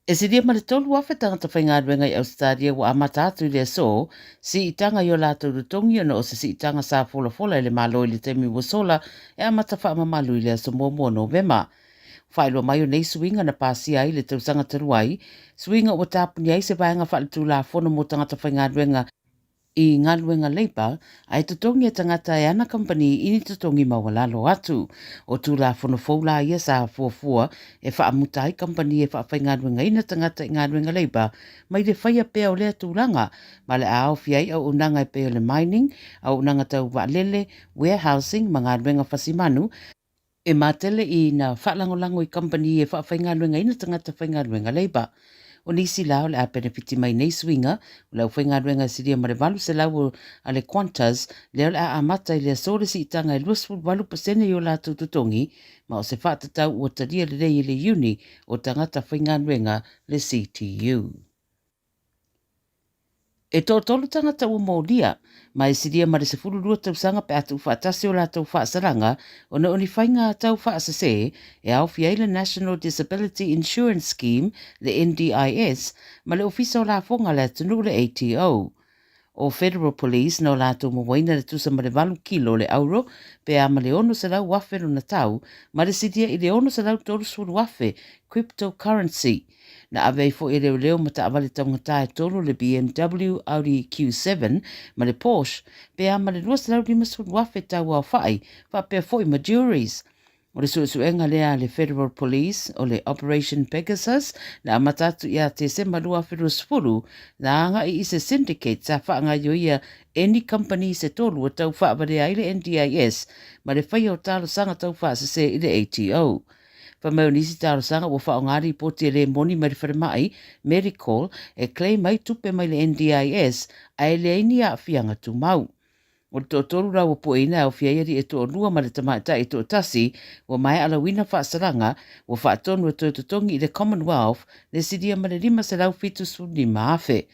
E silia ma le 3,000 tagata faigaluega i Ausetalia ua amata atu i le aso siitaga i o latou totogi ona o se siitaga sa folafola e le Malo i le taimi ua sola e amata faamamalu i le aso muamua o Novema. Faailoa mai o nei suiga na pasia ai le tausaga talu ai, suiga ua tapunia ai se vaega faaletulafono mo tagata faigaluega i galuega Labour ae totogi e tagata e ana kamupani i ni totogi maualalo atu. O Tulafono fou la ia sa fuafua e faamuta ai kamupani e faafaigaluegaina tagata i galuega Labour mai le faia pea o lea tulaga ma le a aofia ai auaunaga e pei o le mining, auaunaga tau vaalele, warehousing ma galuega fasimanu, e matele i na faalagolago i kamupani e faafaigaluegaina tagata faigaluega Labour. O nisi la o le a penefiti mai nei suiga, o le aufaigaluega e silia ma le 800 a le Qantas, lea o le a amata i le aso le siitaga e 28% i o latou totogi, ma o se faatatau ua talia lelei e le Iuni o Tagata Faigaluega le CTU. E toatolu tagata ua molia, ma e silia ma le 12 tausaga pe a tuufaatasi o latou faasalaga ona o ni faiga tau faasese e aofia ai le National Disability Insurance Scheme, le NDIS, ma le Ofisa o Lafoga a le Atunuu, le ATO. O Federal Police na o latou mauaina le tusa ma le 8 kilo le auro pe a ma le 600,000 lona tau ma le silia i le 630,000 cryptocurrency. Na ave ai foi e leoleo ma taavale taugata e tolu le BMW Audi Q7 ma le Porsche pe a ma le 250,000 tau aofai faapea foi ma jewelries. O le suesuega lea a le Federal Police o le Operation Pegasus na amata atu ia Tesema 2020, na agai i se syndicate sa faagaioia e ni kamupani se tolu ua tau faavalea ai le NDIS ma le faia o talosaga tau faasese i le ATO. Fai mai o nisi talosaga ua faaaoga lipoti e le moni mai le falemai Medicall e claim ai tupe mai le NDIS ae leai ni aafiaga tumau. O le toatolu la ua pueina e aofia ai alii e toalua ma le tamaitai e toatasi ua maea lauina faasalaga ua faatonu e toe totogi i le Commonwealth le silia ma le 575,000.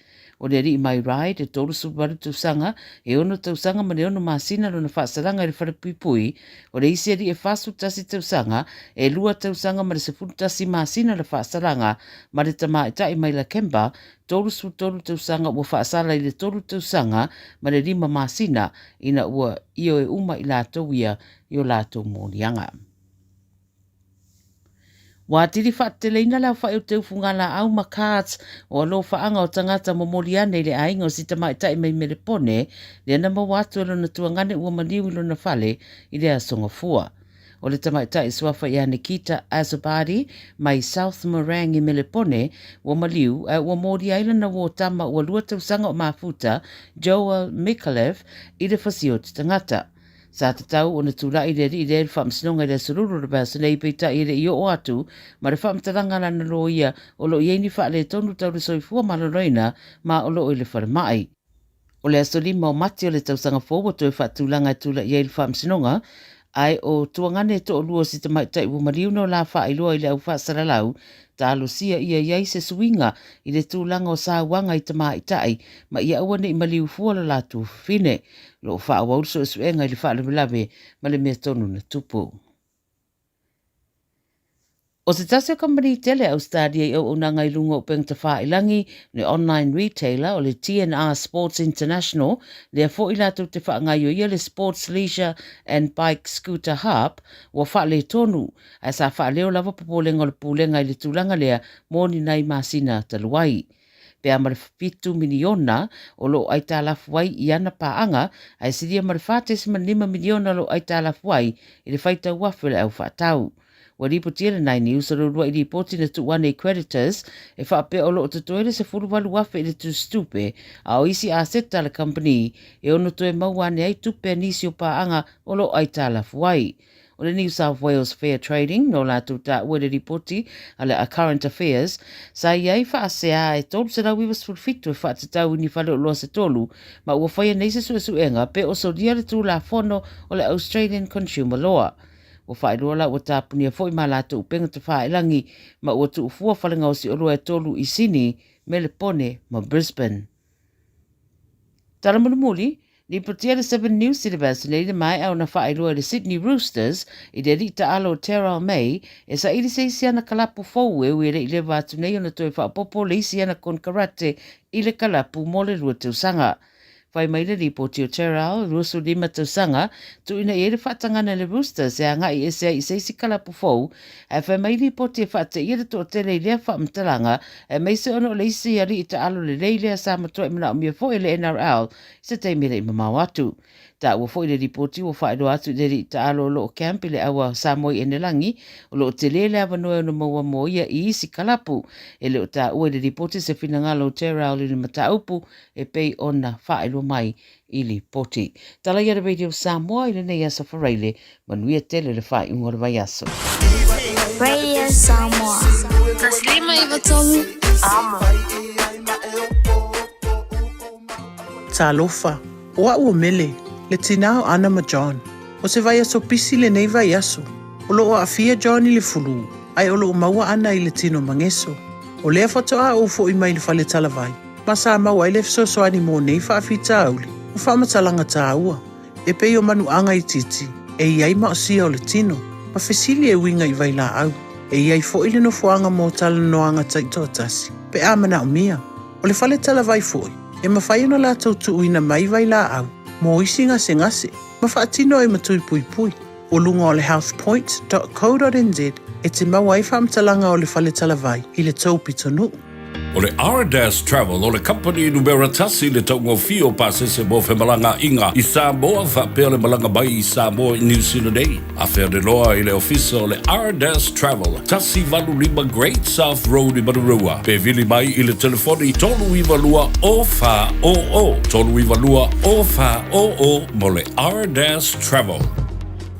O le alii mai Ryde e 38 tausaga, e ono tausaga ma le ono masina lona faasalaga i le falepuipui. O le isi alii e 41 tausaga, e lua tausaga ma le 11 masina le faasalaga ma le tamaitai mai Lakemba 33 tausaga ua faasala i le tolu tausaga ma le lima masina ina ua ioe uma i latou ia i o latou moliaga. Ua atili faateteleina le aofai o teufugalaau ma cards o alofaaga o tagata momoli ane i le aiga o si tamaitai mai Melepone lea na maua atu e lona tuagane ua maliu i lona fale i le Aso Gafua. O le tamaitai suafa ia Nikita Azzopardi mai South Morang i Melepone ua maliu ae ua molia ai lana uo tama ua lua tausaga o mafuta, Joel Micallef, i le fasioti tagata. Sa tatau ona tulai le alii lea i le faamasinoga i le Aso Lulu o le vaiaso nei peitai e le i oo atu ma le faamatalaga a lana loia o lo o i ai ni faaletonu tau le soifua maloloina ma o lo o i le falemai. O le aso 5 o Mati o le tausaga fou ua toe faatulaga e tulai ai le faamasinoga, ae o tuagane e toalua o si tamaitai ua maliu no la faailoa i le au faasalalau, talosia ia i ai se suiga i le tulaga o sauaga i tamaitai ma ia aua ne i maliu fua lo latou fafine. O lo o faaauau le suesuega i le faalavelave ma le mea tonu na tupu. O se tasi o kamupani tele a Ausetalia i auaunaga i luga o upega tafailangi, le online retailer o le TNR Sports International, lea foi latou te faagaioia le Sports Leisure and Bike Scooter Hub, ua faaletonu, ae sa faaleo lava popolega o le Pulega i le tulaga lea mo ni nai masina talu ai. Pe a ma le 7 miliona o lo o aitalafu ai i ana paaga, ae silia ma le 4.5 miliona o lo o aitalafu ai i le faitau afe o le au faatau. Ua lipotia le Nine News o le uluai lipoti na tuu ane i creditors e faapea o lo o totoe le 18,000 i le tusitupe, a o isi aseta a le kamupani e ono toe maua ane ai tupe a nisi o paaga o lo o aitalafu ai. O le New South Wales Fair Trading no latou taua i le lipoti a le A Current Affairs, sa i ai faasea e 397 e faatatau i ni faleoloa se tolu, ma ua faia nei se suesuega pe o solia le Tulafono o le Australian Consumer Law. Ua faailoa la ua tapunia foi ma latou upega tafailagi ma ua tuufua falegaosi oloa e tolu i Sini, Melepone ma Brisbane. Tala mulimuli, Lipotia le Seven News i le vaiaso nei le maea ona faailoa e le Sydney Roosters i le alii taalo o Terrell May e saili se isi ana kalapu fou e ui e le i leva atu nei ona toe faaopoopo le isi ana konekarate i le kalapu mo le lua tausaga. Fai mai le lipoti o Terrell, 25 tausaga, tuuina i ai le faatagana e le Roosters e agai ese ai i se isi kalapu fou, ae fai mai lipoti e faateia le toatele i lea faamatalaga, aemaise ona o le isi alii taalo lelei lea sa matuai manaomia foi e le NRL i se taimi e le i mamao atu. Taua foi le lipoti ua faailoa atu i le alii taalo o lo o camp i le aua Samoa i Enelagi, o lo o tele le avanoa e ono maua mo ia i isi kalapu. E le o taua i le lipoti se finagalo o Terrell i le mataupu e pei ona faailoa mai i lipoti. Tala ia le Radio Samoa i lenei aso Faraile, manuia tele le faaiuga o le vaiaso. Radio Samoa. 193 Amo. Talofa, o a'u o Mele, le tinā o Ana ma John. O se vaiaso pisi lenei vaiaso. O lo o aafia John i le fulū, ae o lo o maua Ana i le tino mageso. O lea faatoa ou fo'i mai le fale talavai, ma sa maua ai le fesoasoani mo nei faafitauli ma faamatalaga tāua, e pei o manuaga itiiti e i ai maosia o le tino, ma fesili e uiga i vailaau. E i ai foi le nofoaga mo talanoaga taitoatasi, pe a manaomia. O le fale talavai foi, e mafai ona latou tuuina mai vailaau mo isi gasegase ma faatino ai ma tui puipui. O luga o le healthpoint dot co dot nz e te maua ai faamatalaga o le fale talavai i le tou pitonuu. O le Ardas Travel o le kamupani numera tasi i le taugofie o pasese mo femalagaaiga i Samoa faapea le malaga mai i Samoa i Niu Sila nei. Afea le loa i le ofisa o le Ardas Travel, 185 Great South Road i Manurewa, pe vili mai i le telefoni 392 0400, 392 0400 mo le Ardas Travel.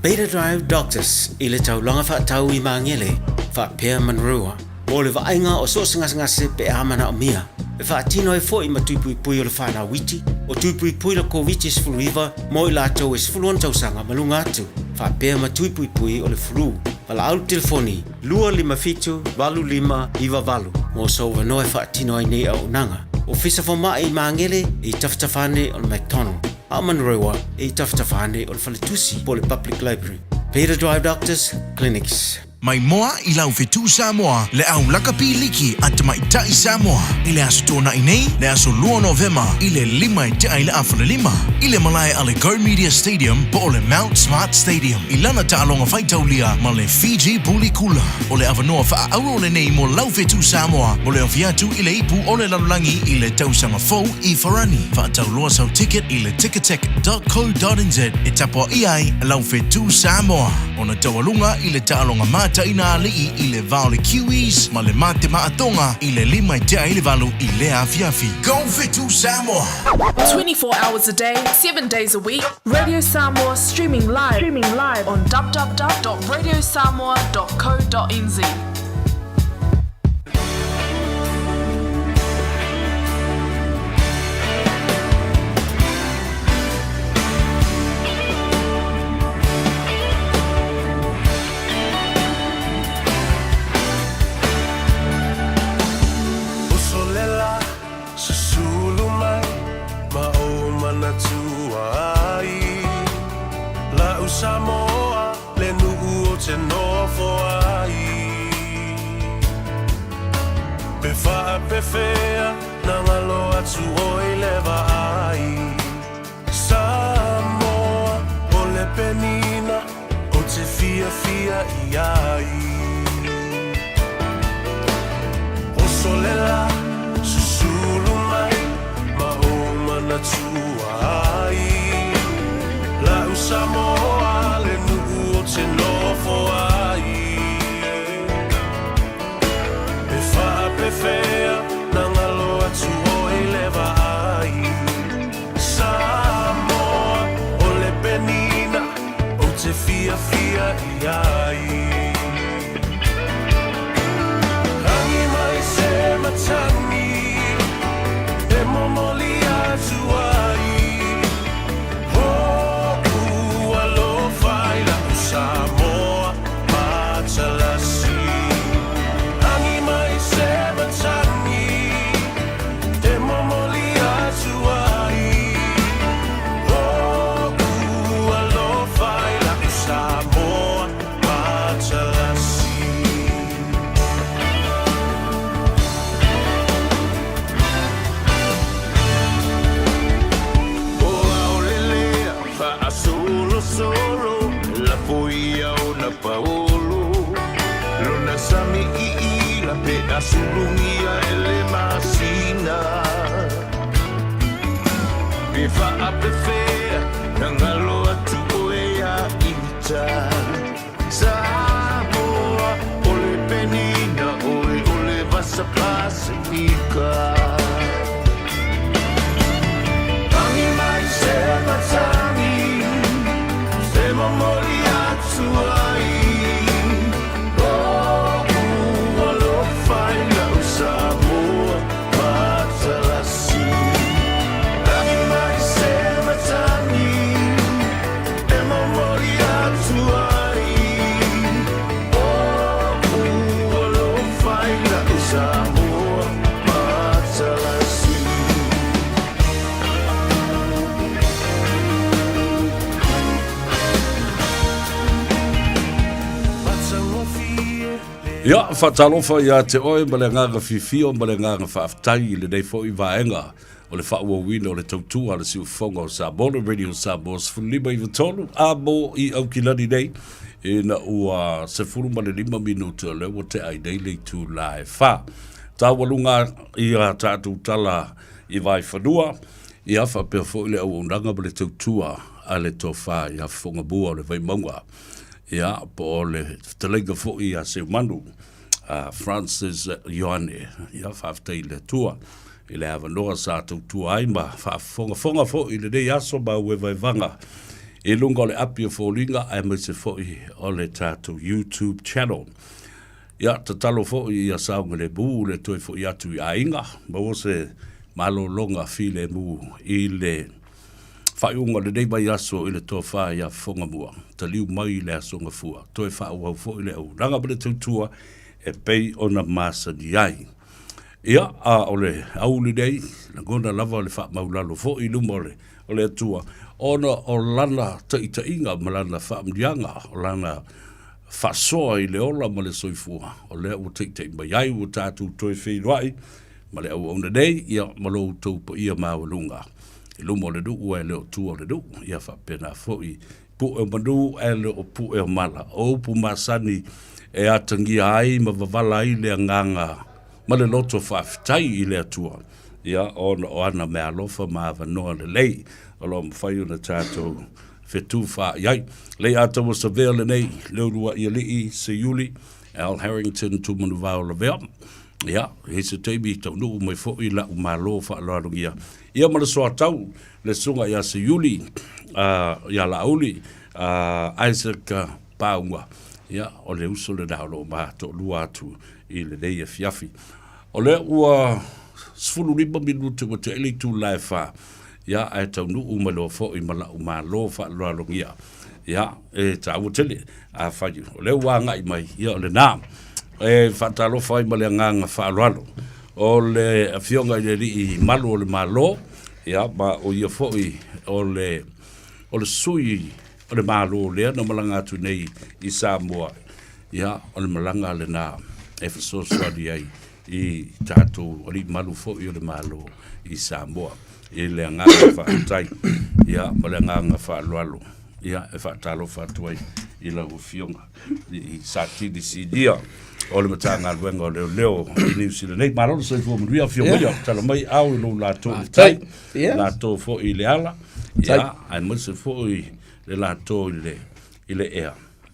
Beta Drive Doctors i le taulaga faatau i Magele, faapea Manurewa, mo le vaaiga o so o se gasegase pe a manaomia. E faatino ai foi ma tui puipui o le whanau iti, o tui puipui la Koviti-19 mo i latou e 16 tausaga ma luga atu, faapea ma tui puipui o le flu. Valaau le telefoni 257 8598 mo sou avanoa e faatino ai nei auaunaga. Ofisa Fomai i Magele e i tafatafa ane o le McDonald, a o Manurewa e i tafatafa ane o le Faletusi po o le Public Library. Beta Drive Doctors Clinics. Mai moa i lau fetu Samoa le au lakapi liki a Tamaitai Samoa i le Aso Toonai nei, le aso lua o Novema i le lima e tea i le afa le lima, i le malae a le Go Media Stadium po o le Mount Smart Stadium i lana taaloga faitaulia ma le Fiji Puli Kula. O le avanoa faaauau lenei mo lau fetu Samoa mo le ofi atu i le ipu o le lalolagi i le tausaga fou i Farani. Faatauloa sau ticket i le ticketek dot co dot nz e tapuaia ai lau fetu Samoa. Ona taualuga i le taaloga mataina alii i le va o le Kiwis ma le Matemaatoga i le lima e tea ai le valu i lea afiafi. Go Fetu Samoa! 24 hours a day, 7 days a week, Radio Samoa streaming live, streaming live on www.radiosamoa.co.nz. Usolela susulu mai ma ou manatua ai La'u Samoa le nu'u o te nofo ai Pe faapefea na ngalo atu oi le vaai Samoa o le penina o te fiafia i ai Osolela susulu mai ma ou manatua ai La'u Samoa le nu'u o te nofo ai Pe faapefea na ngalo atu oi le vaai Samoa o le penina ou te fiafia i ai Rangi mai se matangi e momoli atu ai Hoʻu alofa i la'u Samoa matalasi Rangi mai se matangi e momoli atu ai. Penina pe a sulugia e le masina Pe faapefea na galo atu oe ia ita Samoa o le penina oe o le vasa Pasifika Tangi mai se matangi Se momoli atu ai Lo'u alofa i lau Samoa matalasi Tangi mai se matangi E momoli atu ai Lo'u alofa i lau Samoa matalasi. Ia, faatalofa ia te oe ma le agaga fiafia ma le agaga faafetai i lenei foi vaega o le faaauauina o le tautua a le Siufofoga o Samoa, le Radio Samoa 1593, a mo i Aukilani nei, ina ua 15 minute o lea ua tea ai nei le itula e fa. Taualuga i a tatou tala i Vaifanua, ia faapea foi le auaunaga ma le tautua a le Tofa ia Fofogamua o le Vaimauga, ia po o le fetalaiga foi ia Seumanu, a Francis Ioane. Ia, faafetai i le Atua i le avanoa sa tautua ai ma faafofogafoga foi i lenei aso ma uevaevaga i luga o le api o foliga aemaise foi o le tatou YouTube channel. Ia, tatalo foi ia saogalemu le toe foi atu i aiga, maua se malologa filemu i le faaiuga o lenei vaiaso i le tofa ia Fofogamua, taliu mai i le Aso Gafua, toe faaauau foi le auaunaga ma le tautua e pei ona masani ai. Ia, a o le aoauli nei, lagona lava le faamaulalo foi i luma o le, o le Atua, ona o lana taitaiga ma lana faamanuiaga, o lana faasoa i le ola ma le soifua, o lea ua taitai mai ai ua tatou toe feiloai ma le auauna nei, ia, ma lo outou paia maualuga i luma o le nuu ae le o tua o le nuu, ia faapena foi pu'e o manu ae le o pu'e o mala. O upu masani e atagia ai ma wavala ai le agaga ma le loto faafetai i le Atua, ia, ona o ana meaalofa ma avanoa lelei o lo o mafai ona tatou fetufaai ai. Lei Ataua Savea lenei, le uluai alii Seiuli, Al Harrington Tumanuvao Lavea. Ia, i se taimi taunuu mai foi la'u malo faaaloalogia. Ia ma le soatau le susuga ia Seiuli, ia Laauli, Isaac Paauga. Ia, o le uso lena o lo o ma toalua atu i lenei afiafi. O lea ua 15 minute ua tea i le itula e fa, ia, ae taunuu mai loa foi ma la'u malo faaaloalogia. Ia, e taua tele, afai o lea ua agai mai, ia o lena. E faatalofa ai ma le agaga faaaloalo o le Afioga i le Alii Malu o le Malo, ia, ma o ia foi o le, o le sui o le Malo lea na malaga atu nei i Samoa, ia, o le malaga lena e fesoasoani ai i tatou alii malu foi o le Malo i Samoa. I le agaga faafetai, ia, ma le agaga faaaloalo, ia, e faatalofa atu ai i lau Afioga i Satini Sinia o le Matagaluega o Leoleo i Niu Sila nei. Malo le soifua manuia, afio maia, tala mai ao i lou latou i le tai, latou foi i le ala, ia, aemaise foi le latou i le ea.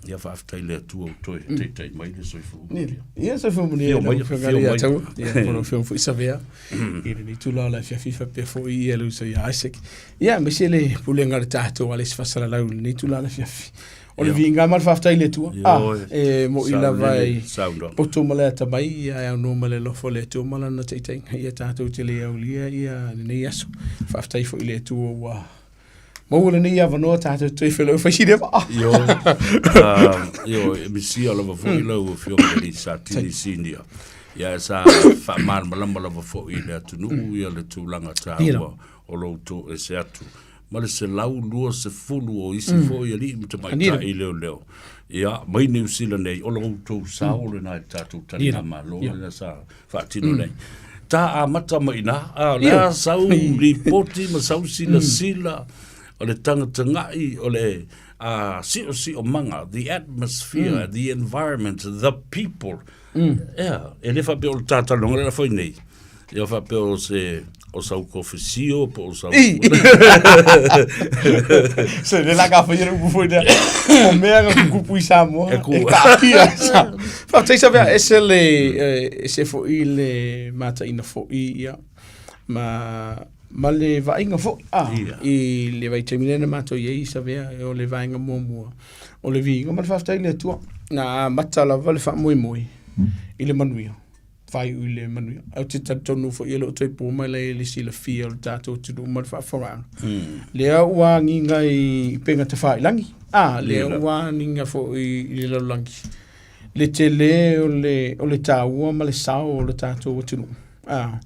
Ia faafetai i le Atua ua toe taitai mai le soifua manuia. Ia soifua manuia Afio mai, lau Afioga afio i le mai. Ataua. Ia po o lau Afioga foi Savea i lenei itula o le afiafi faapea foi ia le uso ia Isaac. Ia aemaise le pulega o le tatou a le isi faasalalau i lenei itula o le afiafi. O le viiga ma le faafetai i le Atua. Ah, Ioe. e mo'i Saolele lava i saunoaga. poto ma le atamai ia e aunoa ma le alofa o le Atua ma lana taitaiga ia tatou te le aulia ia lenei aso. Faafetai foi i le Atua ua Maua lenei avanoa tatou toe feiloai fai sili vaa. Io, io, e misia lava foi lau Afioga i le Satini Senior. Ia e sa faamalamalama lava foi i le atunuu ia le tulaga taua o lo outou ese atu. Ma le 120 o isi foi alii ma tamaitai leoleo. Ia, mai Niu Sila nei, o lo outou sao lena i le tatou taligamalo lena sa faatino nei. Ta amata mai ina, a o le a sau lipoti ma sau silasila o le tagatagai o le. Siosiomaga, the atmosphere, the environment, the people. Ea, e le faapea o le tātalanoaga lea la fai nei, ia faapea o se o sau kofisio po o sau... Se le la ka whai upu foi lea. O mea nga kukupu i Samoa. E ku. E kaakia. Whaatai sa vea ese le, ese foi le mataina foi ia. Ma, ma le vaaiga foi a i le vaitaimi lea na matou i ai i Savea o le vaega muamua o le viiga ma le faafetai i le Atua na amata lava le faamoemoe i le manuia faaiu i le manuia ae ou te talitonu foi e le o toe po mai lai le silafia o le tatou atunuu ma le faafofogaaga lea ua agiga i upega tafailagi a lea ua agiga foi i le lalolagi le tele o le o le taua ma le sao o le tatou atunuu a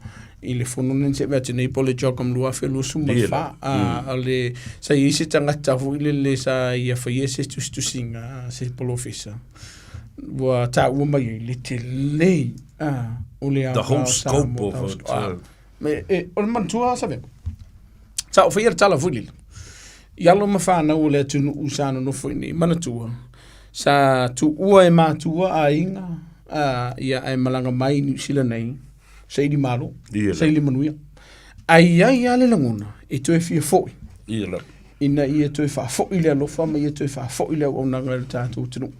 i le fono lenei se atu nei po o le CHOGM 2024 a o le sa i ai se tagata foi lele sa ia faia se tusitusiga se polofesa ua taua mai ai le tele a o le The whole scope of it. Me, e, o le manatua sa vea. Sa o faia le tala foi lele. I alo ma whanau o le atunuu sa nonofo i nei, manatua. Sa tuua e matua aiga, a, ia ae malaga mai i Niu Sila nei, saili malo, Ia saili manuia. Ae i ai lava le lagona e toe fia foi. Ia lava. Ina ia toe faafoi le alofa ma ia toe faafoi le auaunaga i le tatou atunuu.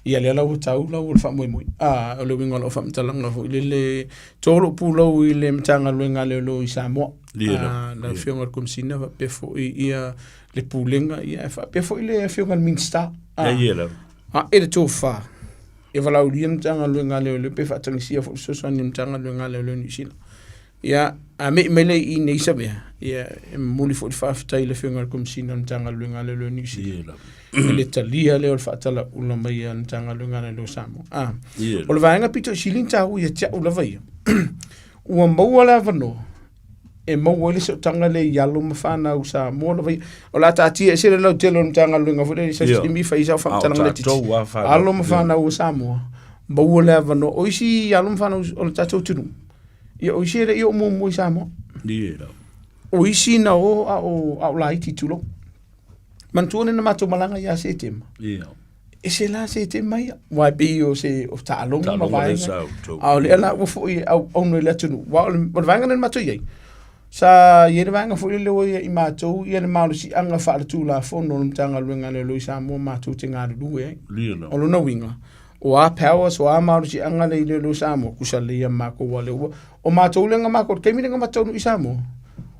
Ia lea la ua tau lau o le faamoemoe. A, o le uiga o lau faamatalaga foi lele, to lou pulou i le Matagaluega a Leoleo i Samoa. Ia lava. A, lau Afioga i le Komesina faapea foi ia le Pulega, ia ae faapea foi le Afioga i le Minisita. A, Ia lava. ae le tofa e valaaulia le Matagaluega a Leoleo pe faatagisia foi le fesoasoani a le Matagaluega a Leoleo i Niu Sila. Ia, a me'i mai lea i nei Savea, ia, e momoli foi le faafetai i le Afioga i le Komesina o le Matagaluega a Leoleo o Niu Sila. I le talia lea o le faatalaula mai a le Matagaluega a Leoleo o Samoa. A, o le vaega pito i sili ona taua ia te au lava ia, ua maua le avanoa e maua ai le sootaga lea i alo ma fanau Samoa lava ia. O le a taatia ese le lautele o le Matagaluega foi lea i se taimi fai sau faamatalaga laitiiti. Alo ma fanau o Samoa, maua le avanoa. O isi alo ma fanau o le tatou atunuu, Ia o isi e le i oo muamua i Samoa. O isi na o a o, a o laiti tulou. Manatua lena matou malaga ia Setema. Ia. E se la Setema ia. Aua e pei o se o taaloga ma vaega. A o lea la ua foi e auauna i le atunuu. Aua o le, o le vaega lea na matou i ai, sa i ai le vaega foi lele ua ia i matou ia le malosiaga faaletulafono o le Matagaluega a Leoleo i Samoa matou te galulue ai. O lona uiga, O a powers, o a malosiaga lea i leoleo Samoa, tusa lelei ia ma matou aua lea ua, o matou lea na matou, le taimi lea na matou taunuu i Samoa,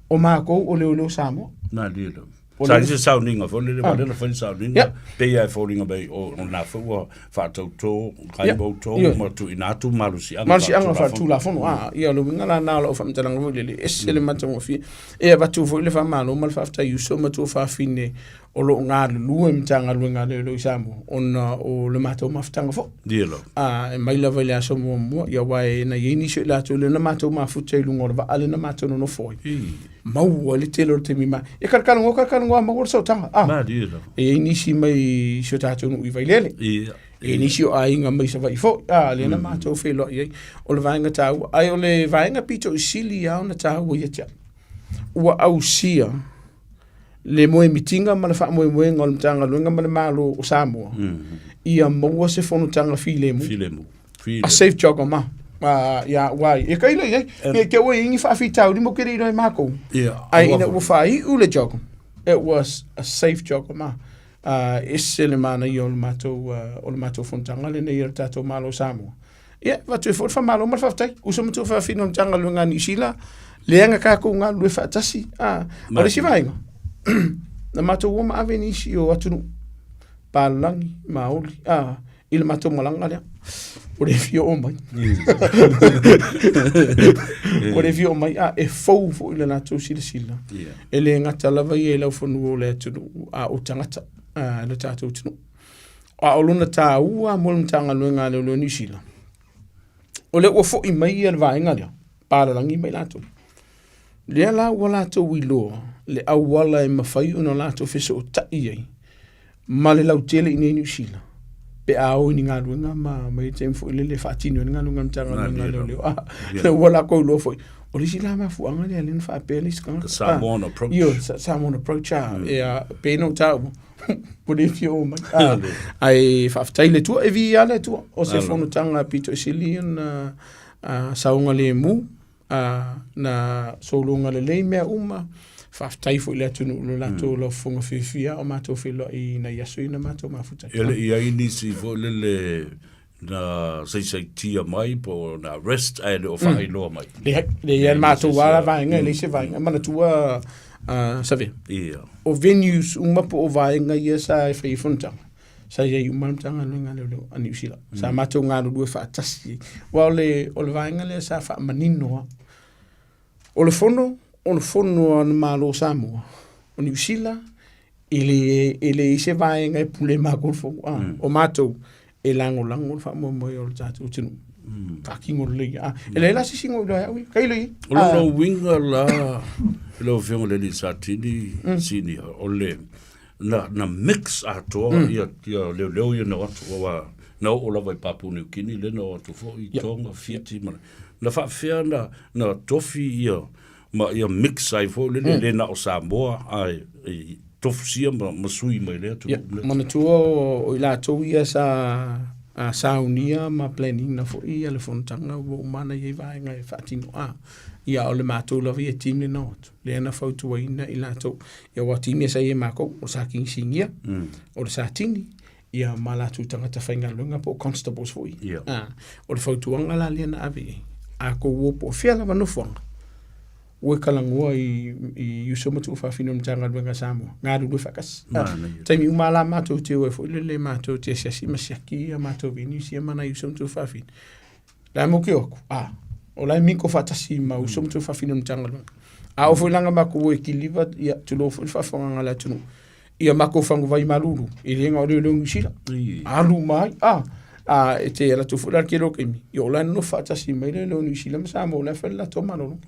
o matou o leoleo Samoa. Malie lava. Sa i se sauniga foi lele, aua lea na fai le sauniga, pei lava e foliga mai o lena foi ua faatauto ai ma outou ma tuuina atu malosiaga Malosiaga faaletulafono, a, ia o le uiga la lena o lau faamatalaga foi lele, e ese le matagofie. E avatu foi le faamalo ma le faafetai i uso ma tuafafine o lo o galulue i Matagaluega a Leoleo i Samoa ona o le matou mafutaga foi. Ia lava. A, e mai lava i le aso muamua, ia aua e na i ai nisi o i latou lea na matou mafuta i luga o le vaa lea na matou nonofo ai. Maua ai le tele o le taimi ma, e kalakalanoa kalakalanoa maua le sootaga. A, Malie lava. e i ai nisi mai si o tatou nuu i Vailele. Ia. E i ai nisi o aiga mai Savaii foi, a, lea na matou feiloai ai. O le vaega taua, ae o le vaega pito i sili lava ona taua ia te au, ua ausia le moemitiga ma le faamoemoega o le Matagaluega ma le Malo o Samoa ia maua se fonotaga filemu. Filemu. A safe jog ma. Ia ua e kai le ai. Ne te ua ingi faafitauli mo ke le iloa e mākou. Ia. Ai ina ua faaiu le jog. It was a safe jog ma. Ese le manaia o le matou o le matou fonotaga lenei a le tatou Malo o Samoa. Ia, avatu ai foi le faamalo ma le faafetai. Uso ma tuafafine o le Matagaluega a Niu Sila, lea na tatou galulue faatasi. Ah, o le isi vaega, na matou o ma ave nisi o atunuu, Palalagi, Maoli, ah, i le matou malaga lea. Ua le fia oo mai. Ua le fia oo mai, ah, e fou foi le latou silasila. E le gata lava ia i laufanua o le atunuu, a o tagata, ah, le tatou atunuu. A o lona taua mo le Matagaluega a Leoleo Niu Sila, o lea ua foi mai ia le vaega lea, palalagi mai latou. Lea la ua latou iloa le auala e mafai ona latou fesootai ai ma le lautele i inei i Niu Sila. Pe a o i ni galuega ma ma i taimi foi lele e faatino ai le galuega a le Matagaluega a Leoleo. A, lea ua latou iloa foi, o le isi la mafuaaga lea lea na faapea le isi tagata. The Samoan approach. Ioe, Samoan approach, a, e a, pei ona ou taua, ua le fia oo mai. A, ae faafetai i le Atua, e viia lava le Atua, o se fonotaga pito i sili ona saogalemu, a, na sologa lelei mea uma, faafetai foi i le atunuu i lo latou laufofoga fiafia a o matou feiloai i nai aso ia na matou mafuta ai. E le i i ai nisi foi lele na saisaitia mai po o na arrest ae le o faailoa mai. Leai, leai, na matou lava vaega, e leai se vaega. Manatua, Savea, o venues uma po o vaega ia sa e fai ai fonotaga, sa i ai uma le Matagaluega a Leoleo a Niu Sila. Sa matou galulue faatasi. Aua o le, o le vaega lea sa faamanino lava. O le fono, o le fono a le Malo o Samoa, o Niu Sila, e le, e leai se vaega e pule matou le fono. A, o matou, e lagolago le faamoemoe o le tatou atunuu. Faatino lelei. A, e leai la se isi na ou iloa ai au ia. Tailo i ai. O lona uiga la, lau Afioga i le alii Satini, Senior, o le, na, na mix atoa mm. ia, ia leoleo ia na o atu, aua na oo lava i Papua New Guinea, lea na o atu foi i Tonga, Fiti, ma, na faafefea na, na tofi ia, ma ia mix ai foi lele, le na o Samoa, ae i, tofusia ma, ma sui mai lea atunuu. Ia, manatua o, o i latou ia sa a, saunia ma planning na foi ia le fonotaga ua uma ona i ai vaega e faatino a. Ia o le matou lava ia team le na o atu. Lea na fautuaina i latou, ia aua o team ia sa i ai makou, o le Sa Kinisinia, o le Satini, ia ma latou tagata faigaluega po o constables foi. Ia. Ah, o le fautuaga la lea na ave i ai, a tou o po o fea lava nofoaga, ua e talanoa i, i uso ma tuufafine o le Matagaluega a Samoa, galulue faatasi. Ah, Manaia. taimi uma lava la matou te o ai foi lele matou te asiasi ma siaki a matou venues ia ma nai uso ma tuufafine. La e mo ke atu, a, o la e miko faatasi ma uso ma tuafafine o le Matagaluega. A oo foi la ina matou o e kiliva, ia, tulou foi le faafofogaaga a le atunuu, ia matou faguvai malulu, e le na o leoleo Niu Sila. Alu uma ai, a, a e te alu atu foi la i le tele o taimi, ia o la e nonofo faatasi mai leoleo Niu Sila ma Samoa, o la e fai le latou malologa.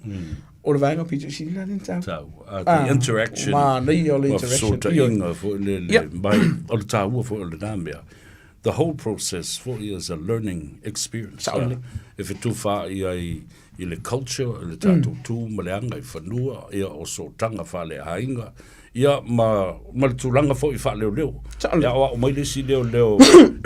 O le vaega pito i sili la lea na taua. Taua. The interaction. Manaia o le interaction. Ma fesootaiga foi lele mai, o le taua foi o lena mea. The whole process foi is a learning experience. Sao lelei. E fetufaai ai i le culture, i le tatou tu ma le agaifanua, ia o sootaga faaleaiga, ia ma, ma le tulaga foi faaleoleo. Sao lelei. E aoao mai le isi leoleo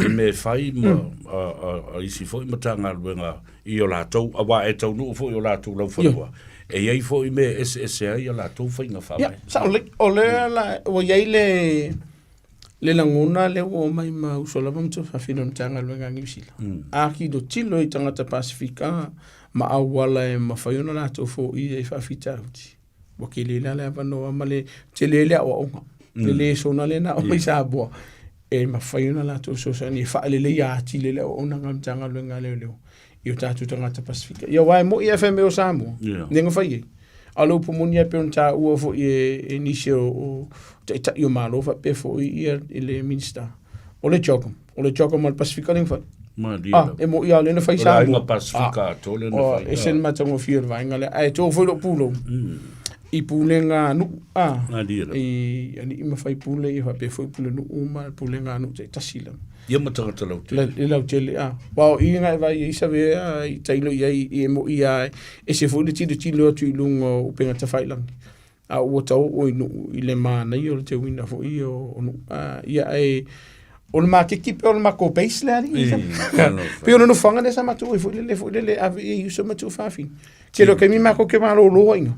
i mea e fai ma a, a, a isi foi Matagaluega i o latou, aua e taunuu foi i o latou laufanua, e i ai foi mea e eseese ai a latou faiga faavae. Ia, sao lelei. O lea la, ua i ai le, Le lagona lea ua omai ma uso lava ma tuafafine o le Matagaluega a Niu Sila. A tilotilo i tagata Pasefika ma auala e mafai ona latou foia i faafitauli, ua tele la le avanoa ma le tele le aoaoga. Le lesona lea na aumai i Samoa, e mafai ona latou fesoasoani e faaleleia atili le auaunaga a le Matagaluega a Leoleo i o tatou tagata Pasefika. Ia aua e moni FMA o Samoa, lea na fai ai. A o le upu moni e pei ona taua foi e, e nisi o, o taitai o Malo faapea foi ia i le Minista. O le CHOGM, o le CHOGM a le Pasefika lea na fai. Malie Ah, lava. e moni lava o lea na fai O le Samoa. aiga Pasefika atoa lea na Ah, fai. e ese le matagofie o le vaega lea. Ae to foi lou pulou i pulega a nuu, ah, Malie lava. i alii ma faipule ia faapea foi pulenuu ma pulega a nuu taitasi lava. Ia ma tagata lautele. Le lautele, a. Aua o i na e vaai ai Savea i tailo i ai i e mo'i a ese foi le tilotilo atu i luga o upega tafailagi. A ua tau oo i nuu i le manaia o le teuina foi o nuu. A, ia ae o le maketi pe o le matou base le alii. Pei o le nofoaga lea sa matou ai foi lele foi lele ave i ai uso ma tuafafine. Tele o taimi matou te malolo ai ina.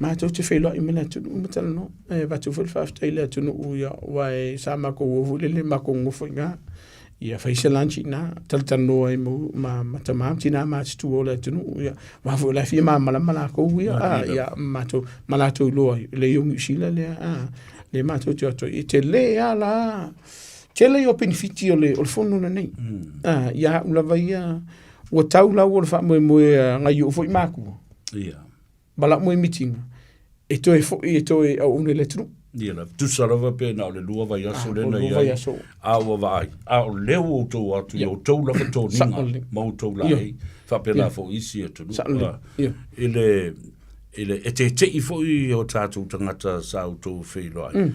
Matou te feiloai ma le atunuu ma talanoa. E avatu foi le faafetai i le atunuu ia, aua e sa matou o foi lele matou nonofo i ina. Ia fai se lunch i ina, talatalanoa ai ma, ma, ma tama ma tina matutua o le atunuu. Ia, aua foi o la e fia malamalama latou ia, a, ia, matou, ma latou iloa ai, le o Niu Sila lea, a, lea matou te o atu ai. E tele lava la, tele ia o penefiti o le, o le fono lenei. A, ia au lava ia, ua tau lau o le faamoemoe a nai ou foi matua. Ia. Ma lau moemitiga, e toe foi e toe auauna i le atunuu. Ia lava, tusa lava pe na o le lua vaiaso Ah, lea o na lua i ai, vaiaso. a ua vaai, a o lea ua outou o atu i outou lava toniga Sao lelei. ma outou laei, faapena foi isi atunuu. Sao lelei. Ah, Ia. I le, i le eteete'i foi o tatou tagata sa outou feiloai.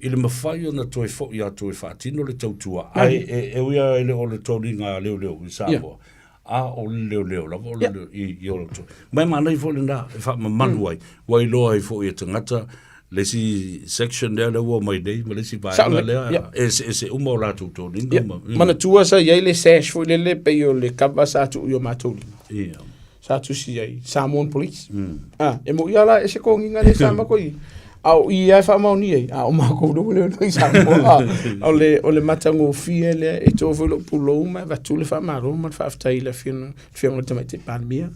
I le mafai ona toe fo'i atu e faatino le tautua, ae e, e ui lava e le o le toniga a leoleo i Samoa, a o le leoleo lava o le leo, i, i o le Ma e manaia foi lena e faamamalu ai, ua iloa ai foi e tagata le isi section lea lea ua omai nei ma le isi vaega lea, e eseese uma o latou toniga. Ma, Manatua sa i ai le sash foi lele pei o le cover sa tuu i o matou lima. Sa tusi ai Samoan Police. Ah, e mo ia la e se konginga le sa mako i. A o i ai faamaoni ai, a o makou le le le Samoa. Ah, o le o le matagofie lea e to foi lou pulou ma e avatu le faamalo ma le faafetai i le Afioga Afioga i le Tamaitai Palemia,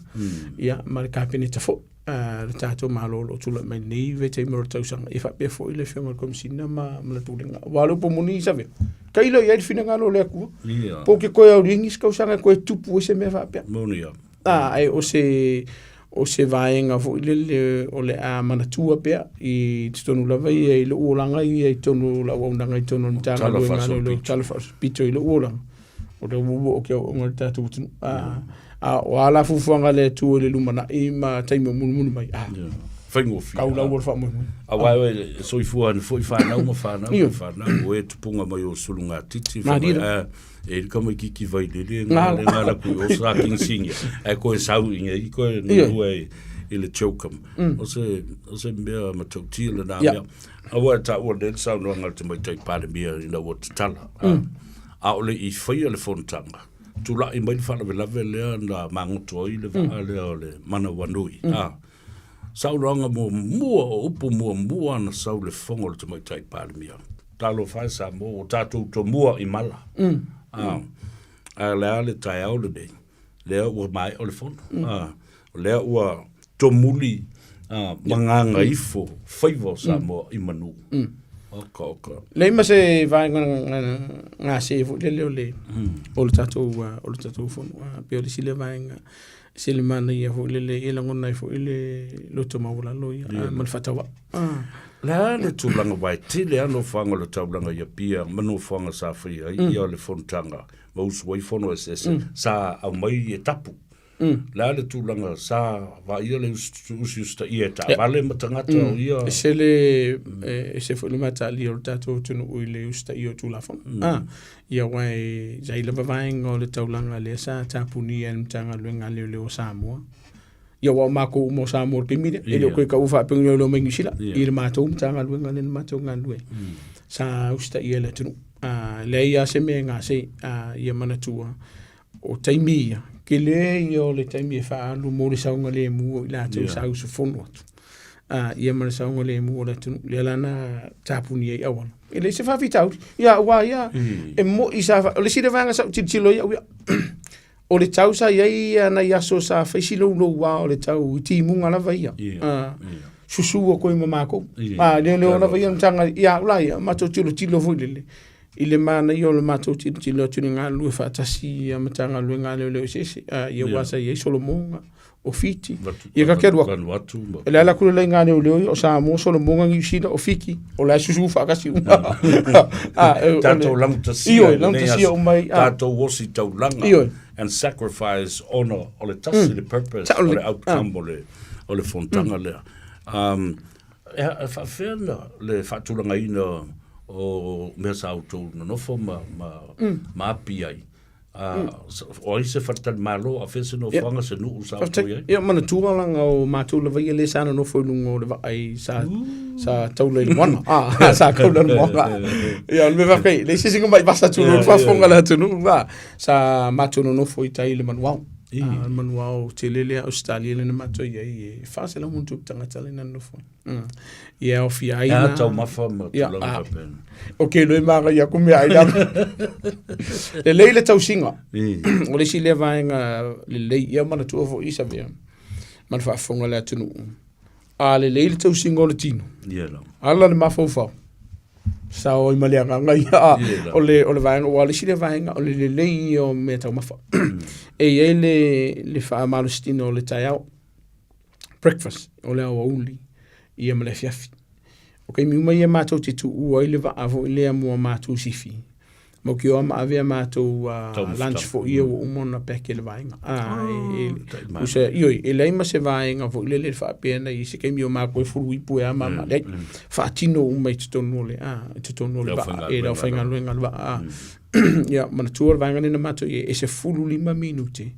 ia ma le Kapeneta foi. Ah, le tatou Malo o lo o tulai mai nei vaitaimi o le tausaga, ia faapea foi le Afioga i le Komesina ma, ma le Pulega. Aua o le upu moni, Savea, tailo i ai le finagalo o le Atua. Po o ke koe auligi se tausaga e koe tupu ai se mea faapea. Moni lava. A, ae o se, o se vaega foi lele o le a manatua pea i totonu lava ia i lou olaga ia i totonu o lau auaunaga i totonu o le Matagaluega a Leoleo, Tala Faaosopito i lou olaga. O lea ua oo ki auaunaga a le tatou atunuu. A, a o a la fuafuaga a le Atua i le lumanai ma taimi o mulimuli mai, a, Faigofie. Kau lau o le faamoemoe. Aua e soifua ane foi whanau ma whanau ma whanau, o e tupunga mai o sulungatiti. Marira. E le tamaititi vailele nga le nga la kui o sa king singia. E koe sau inga i koe nua i i le chokam. O se o se mea matautia le nā mea. Aua e taua nei le saunoaga a le tamaitai Palemia ina ua tatala. A o le i faia le fonotaga, tulai mai le faalavelave lea na magoto ai le vaa lea o le Manawanui. Saunoaga muamua o upu muamua na sau le fofoga o le Tamaitai Palemia. Talofa e Samoa, ua tatou tomua i mala. Mm. Ah, a le a le taeao lenei, lea ua maea o le fono. Mm. Ah, lea ua tomuli ah, magagaifo mm. faiva o Samoa mm. i manu. Mm. Oka, oka. Lei ma se vaega gase foi lele o le, o le tatou, o le tatou fono. Ah, pe o le isi lea vaega se le manaia foi lele e lagona ai foi le loto maualalo ia yeah. ma le faatauvaa. Ah. Le a le tulaga aua e tele lava nofoaga o le taulaga i Apia ma nofoaga sa faia ai ia le fonotaga ma usu ai fono eseese sa aumai e tapu. Le a le tulaga sa vaaia le usiusitaia e taavale ma tagata o ia. Ese le ese foi le mataalia o le tatou atunuu i le usitaia o Tulafono. Ah, Ia aua e i ai lava vaega o le taulaga lea sa tapunia e le Matagaluega a Leoleo o Samoa. Ia aua o makou uma o Samoa i le taimi lea, e le o toe taua faapea ni leoleo mai Niu Sila i le matou Matagaluega lea na matou galulue ai. Sa usitaia e le atunuu. A leai lava se mea e gase, a ia manatua o taimi ia, tele ia o le taimi e faaalu mo le saogalemu o i latou sa usufono atu. A, ia ma le saogalemu o le atunuu, lea la na tapuni ai auala. E leai se faafitauli. Ia, aua ia, e moi sa, o le isi lea vaega sa ou tilotilo ai au ia, o le tau sa i ai ia nai aso sa fai si louloua o le tau i timuga lava ia. A, susu atu ai ma makou. A, leoleo lava ia matagaluega, ia au la ia, matou tilotilo foi lele i le manaia o le matou tilotilo atu i le galulue faatasi ia Matagaluega a Leoleo eseese, a, ia aua sa i ai Solomoga, o Fiti, ia ta te alu atu. E le ala atu le laina a leoleo ia, o Samoa, Solomoga, Niu Sila, o Fiti, o la e susu faatasi uma. Tatou laugatasia Ioe, laugatasia uma ai. Tatou osi taulaga. Ioe. And sacrifice ona o le tasi le purpose o le outcome o le o le fonotaga lea. E faapefea le faatulagaina o mea sa outou nonofo ma ma ma api ai? O ai se faletalimalo, a fea se nofoaga, se nuu sa outou i ai? Ia, manatua laga o matou lava ia lea sa nonofo i luga o le vaa i sa sa taula i le moana. Ah, sa taula i le moana. Ia, o le mea faafetai, leai se isi na mai vasa tulou le faafofoga a le atunuu, sa matou nonofo i tai i le manuao. I. Ah, le manuao tele lea Ausetalia lea na matou i ai, e 400 ma ono tupu tagata lea na nonofo ai. Ia e aofia ai na. E a taumafa ma tulaga faapena. Ok, loe manaia atu meaai lalo. Lelei le tausiga. O le isi lea vaega lelei, ia manatua foi Savea ma le faafofoga a le atunuu. A lelei le tausiga o le tino, ala le mafaufau, sao ai ma le agaga ia. O le, o le vaega, aua o le isi lea vaega, o le lelei ia o mea taumafa. E i ai le, le faamalositino o le taeao, breakfast, o le aoauli, ia ma le afiafi. O taimi uma ia matou te tuua ai le vaa foi lea mo a matou sifi. Maukioa ma ave a matou lunch foi ia ua uma ona pack e le vaega. Tusa, ioe, e leai ma se vaega foi lele e faapea na i ai se taimi o matou e fulu ipu e a ma ma, leai, faatino uma i totonu o le, i totonu o le vaa, e le aufaigaluega a le vaa. Ia, manatua le vaega lea na matou i ai, e 15 minute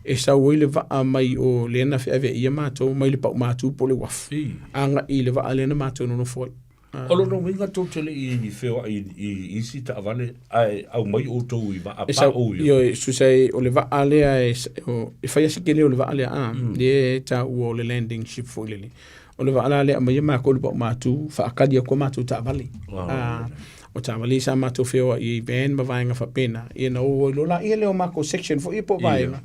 e sau ai le vaa mai o lea na feaveaia matou mai le Paumatu po o le uafu, agai i le vaa lea na matou nonofo ai. O lona uiga tou te le i feoai i isi taavale ae aumai outou i vaa paou ia? Ioe, tusa e o le vaa lea e, e fai lava si tele o le vaa lea, a, lea e taua o le landing ship foi lele. O le vaa la lea e aumaia matou i le Paumatu, faatali atu a matou taavale. O taavale ia sa matou feoai ai i van ma vaega faapena, ia ona o ai loa lea o matou section foi ia po o vaega,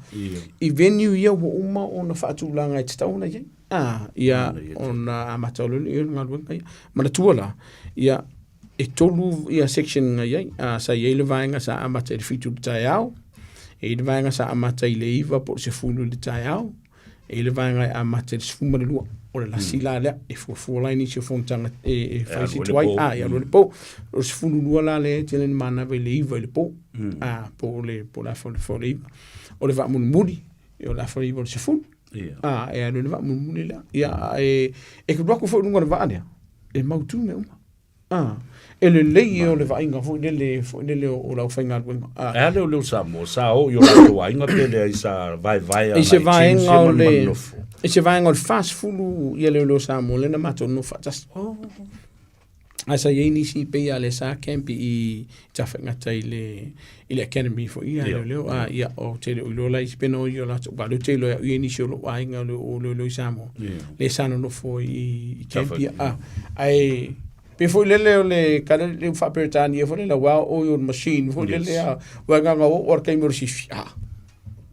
i venue ia ua uma ona faatulaga e tatau ona i ai. A, ia, ona amata loa lea o le galuega ia. Manatua la, ia, e tolu ia section na i ai. A, sa i ai le vaega sa amata i le 7 i le taeao, e i ai le vaega sa amata i le 9 po o le 10 i le taeao, e i ai le vaega e amata i le 12. O le lasi la lea, e fuafua la i nisi o fonotaga e fai si tuai, a, e alu ai le po. O le 12 la lea e tele ina manava i le 9 i le po, a, po o le, po o le afa o le 9. O le vaa mulimuli, o le afa 9 o le 10. Ia. A, e alu i le vaa mulimuli lea. Ia, e, e alu atu foi i luga o le vaa lea, e mautu mea uma. A, e lelei ia o le vaaiga foi lele, foi lele o, o le aufaigaluega. A, E a leoleo Samoa, sa o i o latou aiga pe leai sa vaevae I se agai teams vaega ia o ma le, manonofo? i se vaega o le 40 ia leoleo Samoa lea na matou nonofo faatasi. Oh. Ae sa i ai nisi pei a le sa camp i Tafaigata i le i le academy foi ia leoleo a ia ou te le o iloa la isi pe na o i o latou aua o lea ou te iloa e au i ai nisi o lou aiga o leoleo i Samoa lea sa nonofo i camp ia a ae pei foi lele o le kala le faa-Peretania foi lele well oiled machine foi lele a ua agaga oo lava i le taimi o le sifi a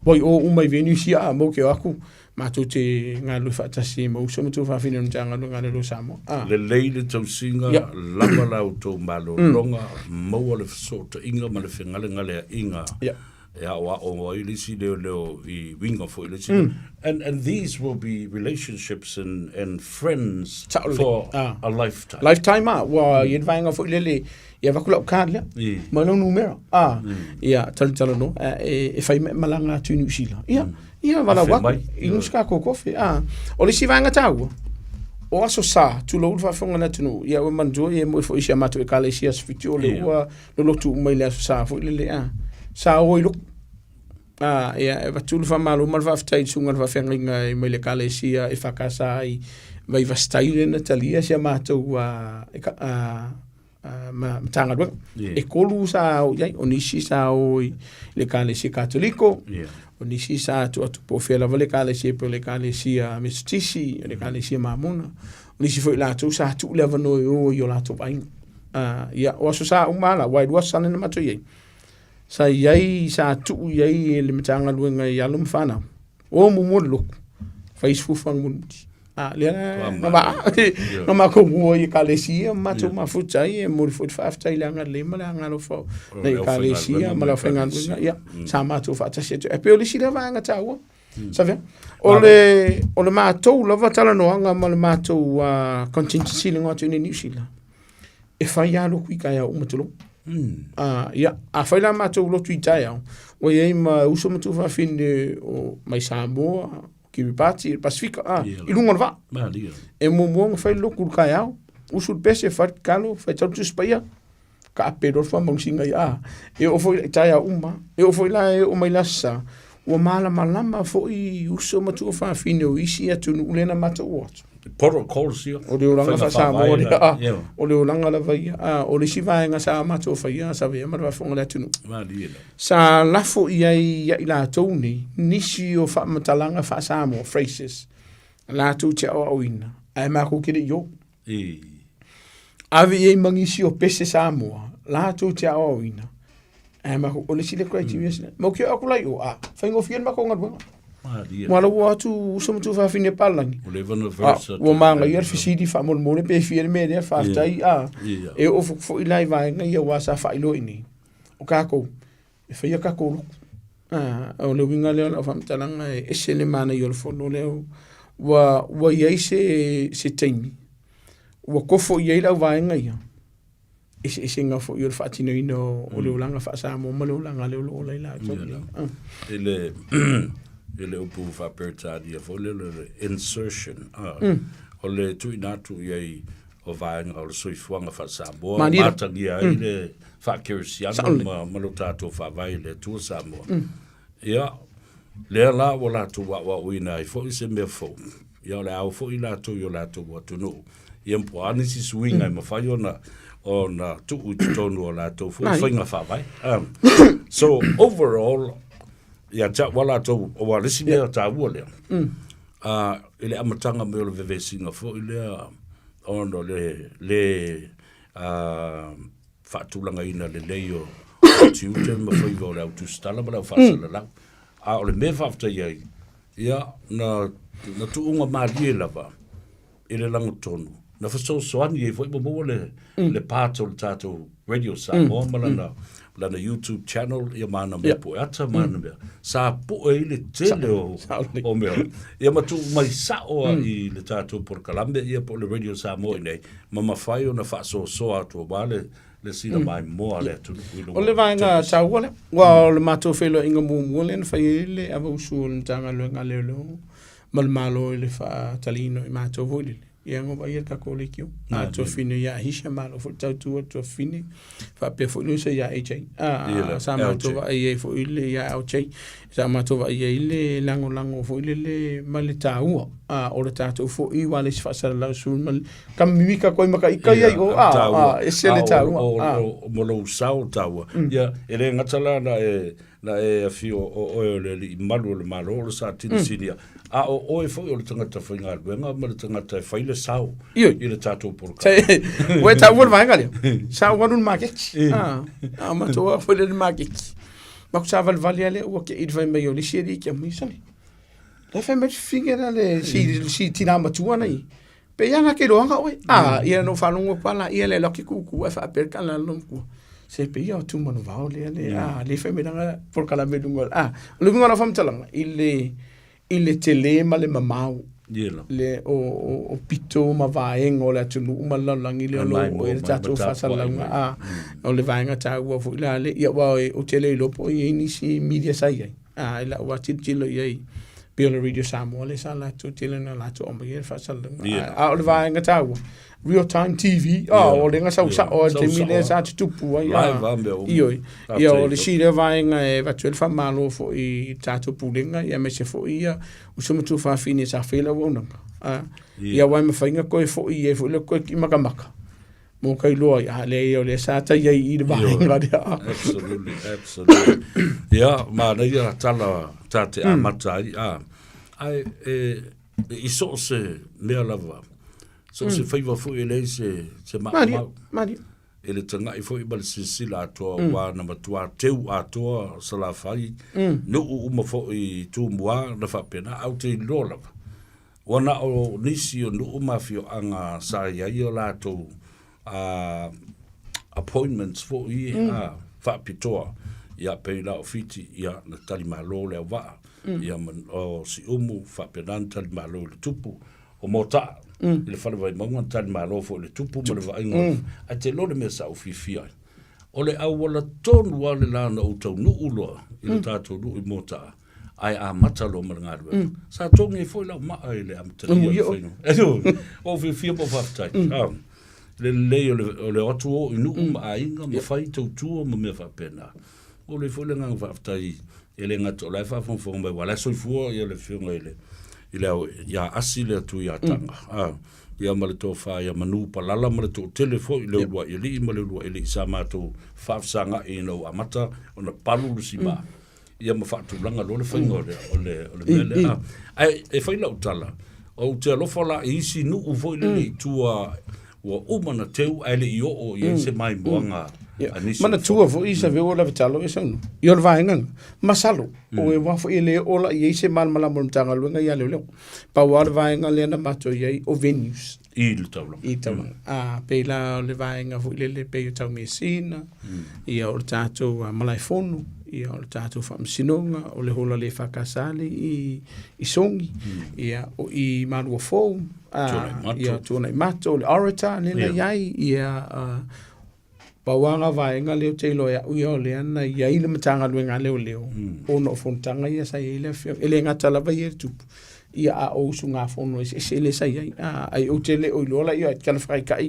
ua i o uma i venues ia a mo ke o atu Matou te galulue faatasi ai ma uso ma tuafafine o le Matagaluega a Leoleo Samoa. Ah. Lelei le tausiga, Ia. lava la outou malologa, maua le fesootaiga ma le fegalegaleaiga Ia. e aoao ai le isi leoleo i uiga foi i le isi mea. And these will be relationships and friends Sao lelei. for Ah. a lifetime. Lifetime ah, ua i ai le vaega foi lele, ia avatu lau card lea, I. ma lau numera. Ah, ia, talatalanoa, e fai ma e malaga atu i Niu Sila. Ia, Ia, valaau Afe atu, mai. inu se tatou kofi. Ah, o le isi vaega taua, o Aso Sa, tulou le faafofoga a le atunuu, ia ua manatua ia e moe foi i si a matou ekalesia Aso Fitu, o lea ua lolotu uma i le Aso Sa foi lele, ah, sa o ai loku. Ah, ia, e avatu le faamalo ma le faafetai i le susuga i le faafeagaiga e mai le ekalesia EFKS i Vaivasitai lea na talia si a matou ah, ah, ma Matagaluega. Yeah. E kolu sa o i ai, o nisi sa o i le Ekalesia Katoliko, Yeah. o nisi sa atu atu po o fea lava le Ekalesia po o le Ekalesia Metotisi, o le Ekalesia Mamona. O nisi foi latou sa tuu le avanoa e o i o latou aiga. Ia, o aso sa uma lava la, aua e lua aso sa lea na matou i ai. Sa i ai, sa tuu i ai e le Matagaluega i alo ma fanau. O muamua le lotu, fai isi fuafuaga mulimuli. A, lea la, na ma, na matou mua i Ekalesia ma matou mafuta ai, e momoli foi le faafetai i le agalelei ma le agalofa o nai Ekalesia ma le aufaigaluega, ia, sa matou faatasi atu. E pei o le isi lea vaega taua, Savea. O le, o le matou lava talanoaga ma le matou contingency i luga atu i inei i Niu Sila, e fai lava lotu i taeao uma tulou. Ia, afai la matou lotu i taeao, ua i ai ma uso ma tuafafine o mai Samoa, Kiribati, le Pasifika, a, i luga o le vaa. Malia. E muamua ona fai le lotu i le taeao, usu le pese, fai le tatalo, faitau le Tusi Paia, taape loa le faamausiga ia, a. E oo foi i taeao uma, e oo foi la e oo mai le Aso Sa, ua malamalama foi uso ma tuafafine o isi atunuu lea na matou o atu. Protocols ia. O le olaga Faiga faa-Samoa faavae lea, la- a. Ia. O le olaga lava ia. A, o le isi vaega sa matou faia, sa avea ma le faafofoga a le atunuu. Malie la. Sa lafo i ai ia i latou nei nisi o faamatalaga faa-Samoa, phrases, latou te aoaoina, ae matou te le i o. I. Ave i ai ma nisi o pese Samoa, latou te aoaoina, ae matou, o le isi lea criteria mm. Mau ke o aku lai o, a, faigofie le matou galuega. Malie. Ua lau atu uso ma tuafafine palagi. O leva na A, versa. ua magaia le fesili faamolemole pe fia le mea lea, faafetai, a, Ia. e oo foi la i vaega ia aua sa faailoa i inei. O tatou, e faia tatou lotu. A, o le uiga lea o lau faamatalaga e ese le manaia o le fono lea ua, ua i ai se, se taimi ua tofo i ai le auvaega ia. eseesega foi o le faatinoina o le olaga faa-Samoa ma le olaga lea o lo o ola ai latou nei. I le i le upu faa-Peretania foi lea o le insertion, o le tuuina atu i ai o vaega o le soifuaga faa-Samoa, matagia ai le faa-Kerisiano ma lo tatou faavae i le Atua Samoa. Ia, lea la ua latou aoaoina ai foi se mea fou, ia o le a o foi latou i o latou atunuu, ia po o a nisi suiga e mafai ona ona tuu i totonu o latou foi faiga faavae. So overall, ia te au a latou, aua o le isi mea taua lea, i le amataga mai o le vevesiga foi lea ona o le le faatulagaina lelei o tiute ma faiva o le au tusitala ma le au faasalalau. A o le mea e faafetai ai, ia, na, na tuuga malie lava i le lagotonu, na fesoasoani ai foi ma maua le, le part o le tatou Radio Samoa ma lana, lana YouTube channel, ia ma ana mea pueata ma ana mea. Sa pue ai le tele o, o mea. Ia ma tuu mai sao mm. i le tatou polokalame ia po o le Radio Samoa i nei, ma mafai ona faasoasoa atu aua le, le sila mm. maimoa a le atunuu i luga. O le vaega taua lea. Ua o le matou feiloaiga muamua lea na fai ai le avausu o le Matagaluega a Leoleo ma le Malo i le faatalino i matou foi lele. Ia na vaaia le tatou leitio. A tuafine ia Hisha malo foi tautua tuafine. Faapea foi le uso ia AJ. A sa matou vaai ai foi le ia LJ. Sa matou vaai ai le lagolago foi le le ma le taua. A o le tatou foi ua le isi faasalalau sui ma ka mimika koe ma ka ika ia i o a ese le taua. O mo lou sao taua. Ia e le gata la na e Na e afio o oe o le alii malu o le Malo o le Sātinisinia, a o oe foi o le tagata faigaluega ma le tagata e fai le sao i le tatou polokalame. Ua e taua le vaega lea. Sa ou alu i le maketi. Ah, a matou a foi le maketi. Ma ku savalivali lea ua ke i le fai mai o le isi alii ke mai sale. Le fai mai fine la le si si tina matua nei. Pe ia na ke loanga oe. Ah, ia no faalogo pa la ia le loki kuku e fa pe ka la lo ku. Se pe ia tu manu vao le le ah le fai mai polokalame lunga. Ah, le lunga la faamatalaga i le i le tele ma le mamao. Le o o o pito ma vaega o le atunuu ma le lalolagi lea o lo o i ai le tatou faasalalauga a o le vaega taua foi la le ia aua ou te le iloa po o i ai nisi media sa i ai. A i lau lava tilotilo i ai, pei o le Radio Samoa lea sa latou tele na latou aumaia le faasalalauga. Yeah. A o le vaega taua, real time TV, oh, yeah. o le sau sao ai le taimi lea sa tutupu ai. Live lava mea uma. Ioe. Ia, o le isi lea vaega e avatu ai le faamalo foi i le tatou Pulega, ia aemaise foi ia uso ma tuafafine sa faia le auaunaga. Ia aua e mafai ona toe foi i ai foi le toe makamaka. Mo ka iloa ai, a leai o lea sa tai ai i le vaega lea. Absolutely, absolutely. Ia, manaia tala tā te amata ai, a, ai, e, i so o se mea lava, so o se faiva foi e leai se, se maumau. Malie, malie. E le tagai foi ma le silasila atoa, aua na matua teu atoa Salafai, nuu uma foi i Tumua na faapena, ae ou te iloa lava, Ua na o nisi o nuu ma afioaga sa i ai o latou appointments foi a faapitoa, ia pei la o Fiti, ia na talimalo le auvaa, ia ma o Siumu faapena na talimalo i le tupu, o Motaa i le fale Vaimauga na talimalo foi i le tupu ma le vaaiga, ae te iloa le mea sa ou fiafia ai, o le auala tonu lava le la na ou taunuu loa i le tatou nuu i Motaa, ae amata loa ma le galuega. Mm. Sa togi ai foi lau maa i le amatalia o le faiga. Ua ou fiafia ma ou faafetai. Mm. Ah, le lelei o le, o le o atu o i nuu mm. ma aiga ma fai tautua ma mea faapena. O le foi le agaga faafetai e le gata o la e faafogafoga mai, aua o la e soifua ia le afioga i le i le ia Asi le atu ia Taga. Mm. Ah, ia ma le tofa ia Manu Palala ma le toatele foi le uluai alii ma le uluai alii sa matou faafesagai ina ua amata ona palu le sima. Mm. ia ma faatulaga loa le faiga o le, o le, o le mea lea. Ae e fai lau tala, ou te alofa la i isi nuu foi lele i tua ua uma na teu ae le i oo i ai se maimoaga a nisi. Manatua foi sa veu o lave talo e saunu. I o le vaega na. Masalo, o e wā foi e le ola i ai se malamalama o le Matagaluega ia leoleo. Pau lava o le vaega lea na matou i ai o venues. I le taulaga. I le taulaga. A pei la o le vaega foi lele pei o Taumeasina, ia o le tatou Malaefono, ia o le tatou Faamasinoga, o le hola le FKS le i i Sogi, ia o i Maluafou, ia Tuanaimato, o le Orator lea na i ai, ia Pau lava na vaega lea ou te iloa e au ia o lea na i ai le Matagaluega a Leoleo ona o fonotaga ia sa i ai le afioga. E le gata lava ia i le tupu, ia a o usugafono eseese lea sa i ai. A, ai ou te le o iloa la ia tala faataitai,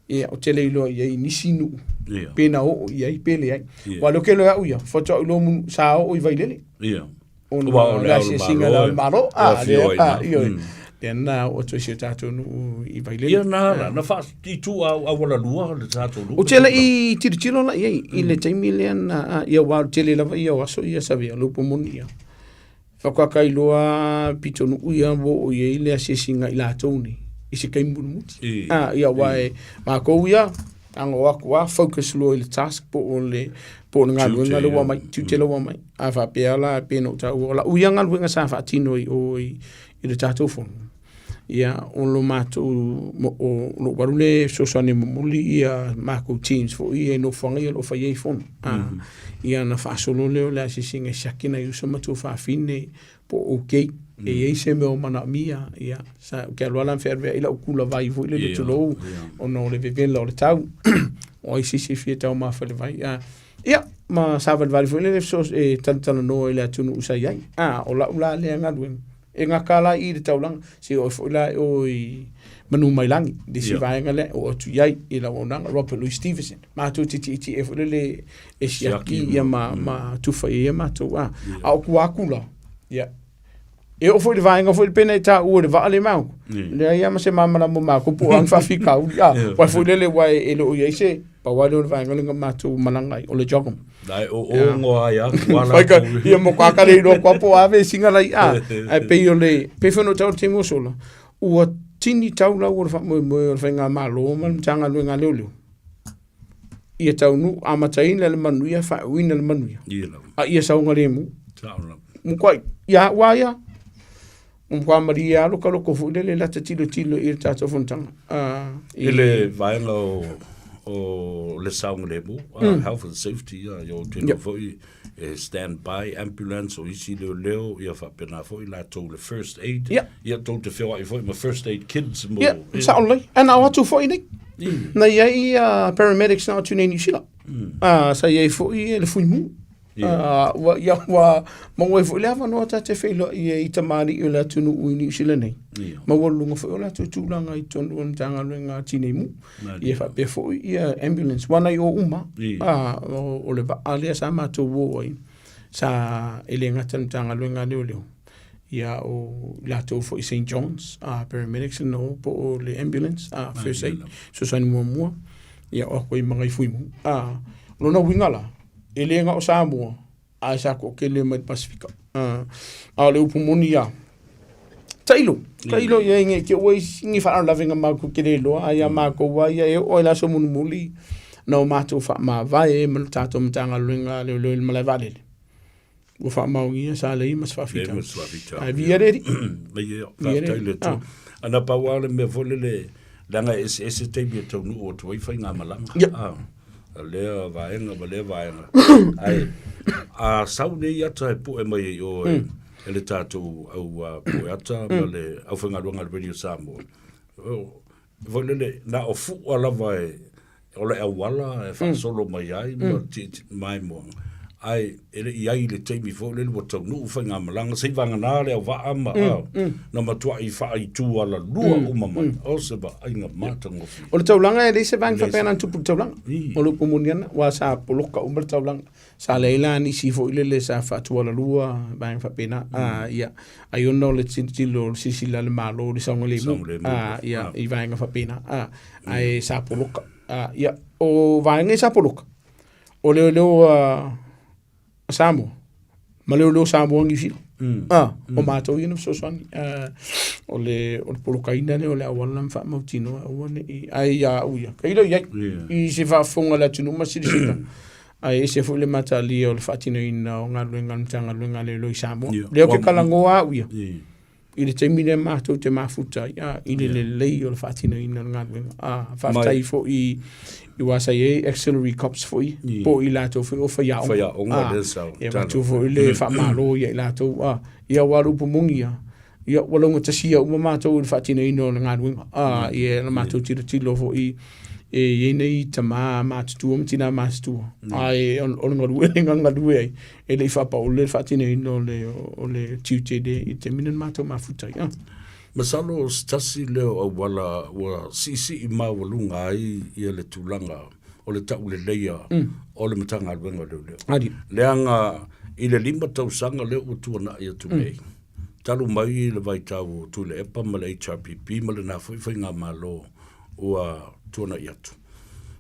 ia ou te le iloa i ai i nisi nuu pe na oo i ai pe leai. Aua o lea ou te iloa e au ia, faatoa ou iloa munu, sa oo i Vailele. Ona Aua o le asiasiga o le le Malo, Malo, a, e afio lea, ai a, na. ioe. Lea na oo atu ai si o tatou nuu i Vailele. Ia na la, na faa i tu au auala lua le tatou nuu. Ou te le i tilotilo la i ai i le taimi lea na, a, ia aua o le tele lava ia o aso ia sa avea, o le upu moni ia. Faatoa ka iloa pitonuu ia ua oo i ai le asiasiga i latou nei i se taimi mulimuli. A, ia aua e matou ia, ago atu lava focus loa i le task po o le po o le galuega lea ua aumai, tiute lea ua aumai. A faapea la pei ona ou taua, o lau ia galuega sa faatino i o i le tatou fono, ia o lo matou o lou alu lea e fesoasoani e momoli ia matou teams foi ia i nofoaga ia o lo o fai ai fono. Ia ona faasolo lea o le asiasiga e siaki nai uso ma tuafafine po o okay, e i ai se mea o manaomia, ia, sa, ou te alu lava la ma fealuai lau kula vai foi lele tulou, ona o le vevela o le tau, o ai se isi e fia taumafa i le vai, a, ia, ma savalivali foi lele e talatalanoa i le atunuu sa i ai. A, o lau la lea galuega, e gata la i i le taulaga, se i oo foi la i o i Manumailangi, le isi vaega lea, oo atu i ai i lau auaunaga, Robert Louis Stevenson. Matou te tietie foi lele e siaki ia ma, ma tufa i ai ia matou. A, a o tua atu la, ia, e oo foi i le vaega foi le pena e taua i le vaa lea matou, leai lava ma se malamalama o matou po o a ni faafitauli. A, aua foi lele aua e le o i ai se, pau lava lea o le vaega lea na matou malaga ai, o le Jogam. Dai o o ngoa ai a kua la. Fai ka, ia mo ka ka le iloa kua po o a vesiga lai, a, ae pei o le, pei foi ona ou taua i le taimi ua sola, ua tini tau lau o le faamoemoe o le Faigamalo ma le Matagaluega a Leoleo ia taunuu amataina le manuia faaiuina le manuia a ia saogalemu. Mukuai ia au lava ia ua matua malie lava lota loto foi lele lata tilotilo i le tatou fonotaga i le vaega o le saogalemu, health and safety, ia ou te iloa foi e stand by ambulance o isi leoleo ia faapena foi latou le first aid Ia. ia tou te feoai foi ma first aid kids mo Ia, sao lelei. Ae na o atu foi nei. Na i ai ia paramedics na o atu nei i Niu Sila. Ah, sa i ai foi le fuimu. Ah, ua, ia, ua maua ai foi le avanoa ta te feiloai ai i tamalii o le atunuu i Niu Sila nei. Ia. Maualuluga foi o latou tulaga i totonu o le Matagaluega a Tinei Mu. Ia faapea foi ia ambulance aua na i o uma a o le vaa lea sa matou o ai sa e le gata i le Matagaluega a Leoleo ia o i latou foi St Johns a paramedics na o po o le ambulance a first aid fesoasoani muamua ia o atu ai ma nai fuimu a o lona uiga la e le na o Samoa ae sa toatele mai le Pasefika. A o le upu moni ia, tailo, tailo i ai nei te ua i ni faalavelavega matou te le iloa, ae ia matou lava ia e oo lava i le aso mulimuli na o matou faamavae ma le tatou Matagaluega a Leoleo i le malae vaalele, ua faamaonia sa leai ma se faafitauli. Ae viia le Alii. Viia le Alii. A na pau lava le mea foi lele, leaga e eseese taimi e taunuu atu ai faigamalaga. Ia. A lea vaega ma lea vaega. Ae a sau nei ata e pue mai ai oe e le tatou au pue ata ma le aufaigaluega a le Radio Samoa, foi lele, na o fua lava e, o le auala e faasolo mai ai ma maimoaga, ae e le i ai i le taimi foi lele ua taunuu faigamalaga, seivagana le auvaa ma na matuai faaitu alalua uma mai. O se vaaiga matagofie. O le taulaga e leai se vaega faapea na tupu i le taulaga. O le upu moni ana, aua sa poloka uma le taulaga. Sa leai la nisi foi lele sa faatualalua vaega faapena. Ia, ai ona o le tilotilo o le silasila a le Malo i le saogalemu, ia, i vaega faapena. Ae sa poloka. Ia, o vaega ia sa poloka, o leoleo a Samoa, ma leoleo Samoa Niu Sila. O matou ia na fesoasoani. O le o le polokaina lea o le auala ma faamautinoa aua ne i, ae ia au ia, tailo i ai i se faafofoga a le atunuu ma silasila. Ae ese foi le mataalia o le faatinoina o galuega a le Matagaluega a Leoleo i Samoa. Lea ou te talanoa au ia. I le taimi lea matou te mafuta ai, a, i le lelei o le faatinoina o le galuega. A, faafetai foi i aua sa i ai auxiliary cops foi, po o i latou foi o faiaoga. Faiaoga lea sa E avatu foi le faamalo ia i latou, a, ia aua o le upu moni ia, ia ua laugatasia uma matou i le faatinoina o le galuega. A, ia la matou tilotilo foi. E i ai nei tamā matutua ma tinā matutua, ae o le galuega na galue ai, e le i faapaole le faatinoina o le, o le tiute i le, i le taimi lea na matou mafuta ai. Masalo o se tasi lea o auala ua siisii maualuga ai ia le tulaga o le tauleleia o le Matagaluega o Leoleo. Leaga i le 5 tausaga lea ua tuanai atu nei, talu mai le vaitau o Tuilaepa ma le HRPP ma lena foi faigamalo ua tuanai atu.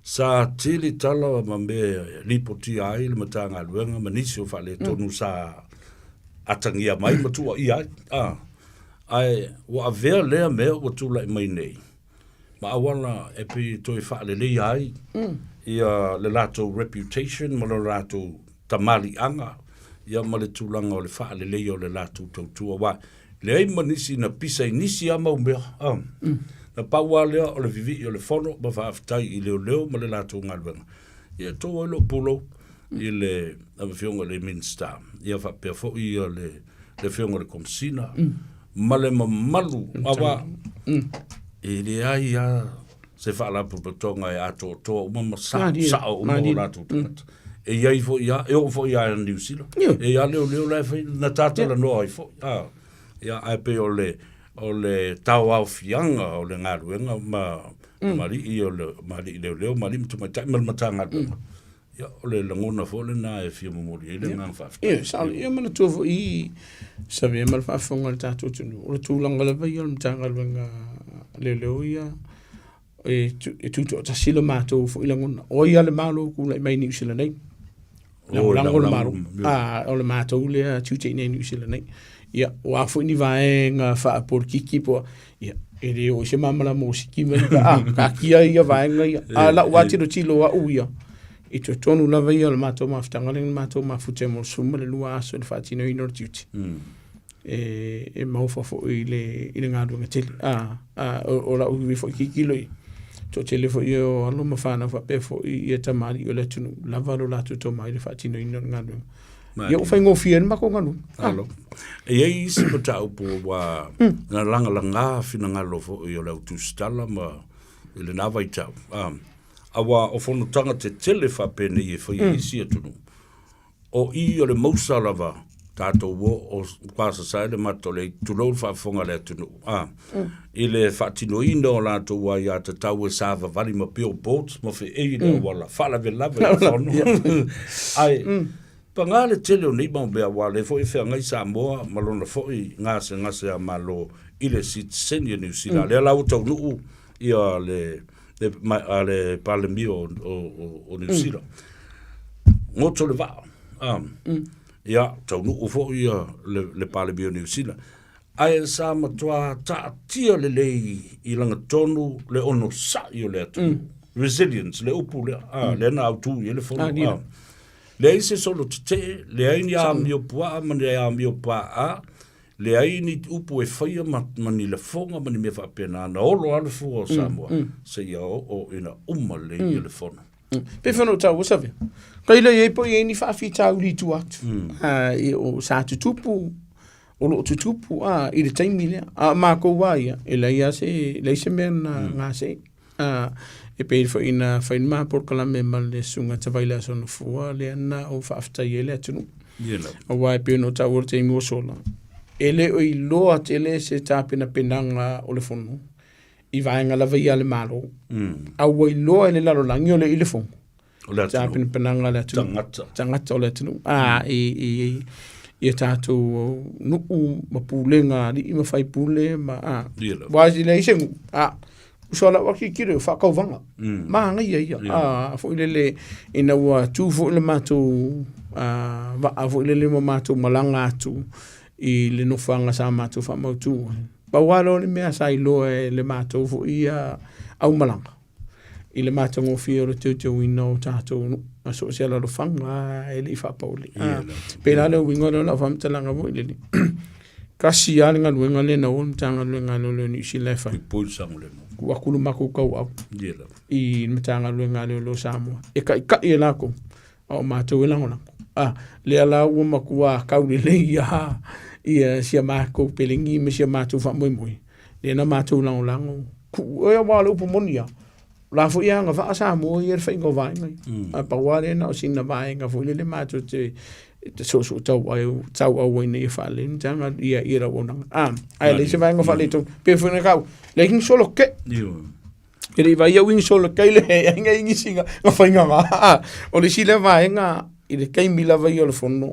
Sa tele tala ma mea e lipotia ai le Matagaluega ma nisi o faaletonu sa atagia mai ma tuuaia ai. A, ae ua avea lea mea ua tulai mai nei ma auala e pei e toe faaleleia ai ia le latou reputation ma le latou tamaliiaga ia ma le tulaga o le faaleleia o le latou tautua aua leai ma nisi na pisa i nisi a mau mea a na pau lava lea o le vivii o le fono ma faafetai i leoleo ma le latou galuega ia tou ai lou pulou i le afioga i le Minisita ia faapea foi ia le le afioga i le Komesina ma le mamalu aua e leai a se faalapotopotoga e atoatoa uma ma sao uma o latou tagata. E i ai foi lava, e oo foi lava i Niu Sila, e i ai leoleo la e fai, na ta talanoa ai foi. A, ia, ae pei o le, o le tauaofiaga o le galuega ma, ma alii o le, ma alii leoleo, ma alii ma tamaitai ma le Matagaluega. Ia, o le lagona foi lena e fia momoli ai le agaga faafetai. Ia, sao, ia manatua foi Savea ma le faafofoga a le tatou atunuu, o le tulaga lava ia o le Matagaluega a Leoleo ia, e tutoatasi le matou foi lagona. O ai lava le Malo o tulai mai i Niu Sila nei, lagolago le Malo, a o le matou lea tiute i inei i Niu Sila nei. Ia, o a foi ni vaega faapolokiki po o, ia, e le oo i se malamalama o siki ma ni a, taatia ia vaega ia. A o lau lava tilotilo au ia, i totonu lava ia o le matou mafutaga lea na matou mafuta ai mo le 12 aso i le faatinoina o le tiute. E maofa foi i le, i le galuega tele. A, a, o, o lau foi tilotilo i toatele foi o alo ma fanau faapea foi ia tamalii o le atunuu, lava lo latou tomai i le faatinoina o le galuega. Ia ua faigofie ai le matou galuega. Malo. E i ai isi mataupu ua na lagalaga finagalo foi o le au tusitala ma i lena vaitau. Aua o fonotaga tetele faapenei e faia i isi atunuu, o i o le mausa lava tatou o o matua sasae le mata o le tulou le faafofoga a le atunuu a i le faatinoina o latou aiatatau e savavali ma billboards ma feei i le auala faalavelave i le fono ae paga le tele o nei mau mea aua o lea foi e feagai Samoa ma lona foi gasegase a Malo i le sitiseni a Niu Sila lea la ua taunuu ia le a le Palemia o Niu Sila goto le vaa a Ia, taunuu foi ia le, le Palemia o Niu Sila. Ae sa matua taatia lelei i lagatonu le onosai o le atunuu. Resilience, le upu lea, ah, lea na autu i ai le fono. Ah, ah. Leai se solo tetee, leai ni amio puaa ma ni amio paa, leai ni upu e faia ma, ma ni lafoga ma ni mea faapena. Na olo lava le fua o Samoa, seia oo ina uma lelei ia le fono. Pe whanau tau o save. Kai le iei po iei ni whaawhitauri i tua atu. I o sa tutupu, o loo tutupu, a, i le taimi lea. A mākou wā ia, e lei a se, lei se mea na ngā se. A, e pei foi ina whai mā polokalame ma le sunga tawai le aso nofua, lea na o whaawhitai e le atunuu. Aua e pei ona taua le taimi ua sola. E le o iloa tele se tapenapenaga o le fono i vaega lava ia a le Malo, a ua iloa e le lalolagi o le i le fono. O le atunuu. Tapenapenaga a le atunuu. Tagata. Tagata o le atunuu. A, i, i, i a tatou nuu ma pulega a alii ma faipule ma, a. Ia lava. Aua e leai se nuu, a, uso a lau atu tilotilo, faatauvaga. Manaia ia. A, foi lele, ina ua tu foi le matou vaa foi lele ma matou malaga atu i le nofoaga sa matou faamautu ai. Pau lava lea o le mea sa iloa e le matou foi ia aumalaga i le matagofie o le teuteuina o tatou nuu ma so o se alalofaga e le i faapaole. Pei la le uiga lea o lau faamatalaga foi lele, tasi lava le galuega lea na o le Matagaluega a Leoleo i Niu Sila e fai, Puipui le saogalemu. tuu atu le matou tauau i le Matagaluega a Leoleo o Samoa e taitai e latou a o matou e lagolago. A, lea la ua matua kau lelei lava ia si a matou pelegi ma si a matou faamoemoe, lea na matou lagolago, tuu, aua o le upu moni lava. la foi e agavaa Samoa ia i le faiga o vaega ia. Ae pau lava lea na o sina vaega foi lele matou te soosootau ai tauau ai ina ia faalelei le matagaluega ia ia le auaunaga. Ae leai se vaega o faaletonu. Pei foi ona tau, leai ni solo kē. E le i vaai au i ni solo kē i le aiga i nisi na faigaga. O le isi lea vaega i le taimi lava ia o le fono,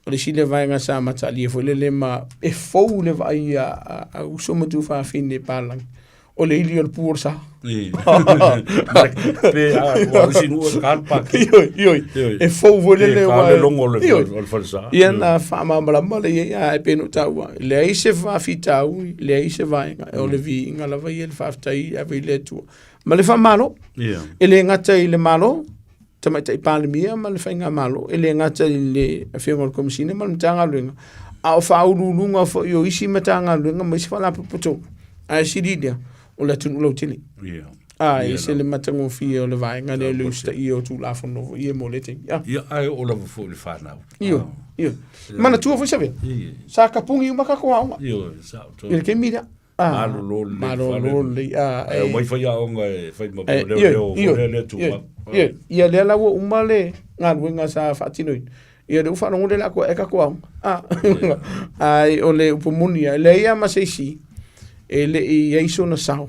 o le isi lea vaega sa mataalia foi lele ma e fou le vaai a uso ma tuafafine palagi. O le ili o le pu o le sa. Pe a ua usi nuu e ka le paki. Ioi, ioi. E fou foi lele E ka le logo o le o le falesa. Ia na faamalamalama le ia e pei ona ou taua. Leai se faafitauli, leai se vaega. O le viiga lava ia le faafetai e ave i le Atua. Ma le faamalo. E le gata i le Malo, Tamaitai Palemia ma le Faigamalo, e le gata i le Afioga i le Komesina ma le Matagaluega, a o faauluuluga foi o isi Matagaluega ma isi Faalapotopotoga. Ae sili lea, o le atunuu lautele. Yeah. A, e ese le matagofie o le vaega lea o le usitaia o Tulafono foi ia mo lea taimi. Ah. Ia, ae oo lava foi i le fanau. Ioe, ioe. Manatua foi Savea, sa kapugi uma tatou aoga. Ioe, sao tonu. I le taimi lea. Ah, Malolo lelei malolo lelei. Ah, Ae omai faiaoga e fai ma leo leo foi lea lea tumau. Ioe, ia lea la ua uma le galuega sa faatinoina. Ia lea ua faalogo lea la atu e tatou aoga. Ah, ai o le upu moni lava, e leai lava ma se isi e le i i ai sona sao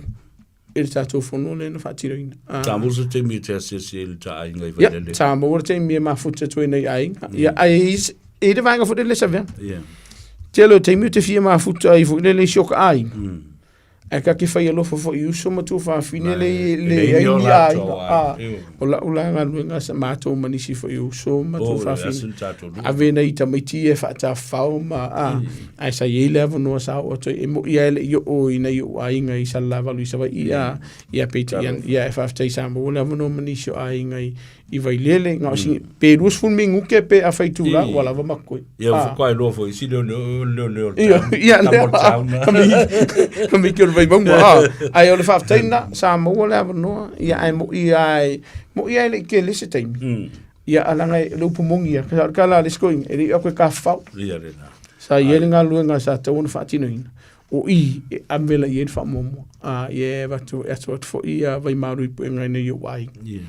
i le tatou fono lea na faatinoina. Ah. Sa maua se taimi e te asiasi ai i le ta aiga i Vailele? Ia, sa maua le taimi e mafuta atu ai nai aiga. Ia, ae i i le vaega foi lele Savea. Ia. Tele o taimi ou te fia mafuta ai foi lele i si o ka aiga. Ae ka te fai alofa foi i uso ma tuafafine le i le leai ai ni o ni latou aiga. aiga. Ah, Ioe. o lau la galuega sa matou ma nisi foi o uso ma Oh, le tuafafine. asi le tatou nuu. Ave nai tamaiti ia e faatafafao ma a ae sa i ai le avanoa sa oo atu ai e moi lava e le i oo i nai ou aiga i Salelavalu i Savaii a ia peitai ane ia e faafetai sa maua le avanoa ma nisi o aiga i i Vailele na o sina pe 20 minute pe a fai tula ua lava ma koe. Ia ah. whakae loa foi si leo leo leo leo Ia, ia lea. Ka miki o le Vaimauga. Ah. Ai o le faafetai na sa maua le avanoa ia ae moi ai moi ai le i tele se taimi. Ia alaga e le upu moni ia. Ka kala le skoinga e le i aku e kafau. Ia le na. Sa i ai le galuega sa tatau ona faatinoina. O i e ave la i ai le faamuamua. Ah, ia e avatu e atu atu foi ia Vaimalu i puega i nei ou aiga. Ia.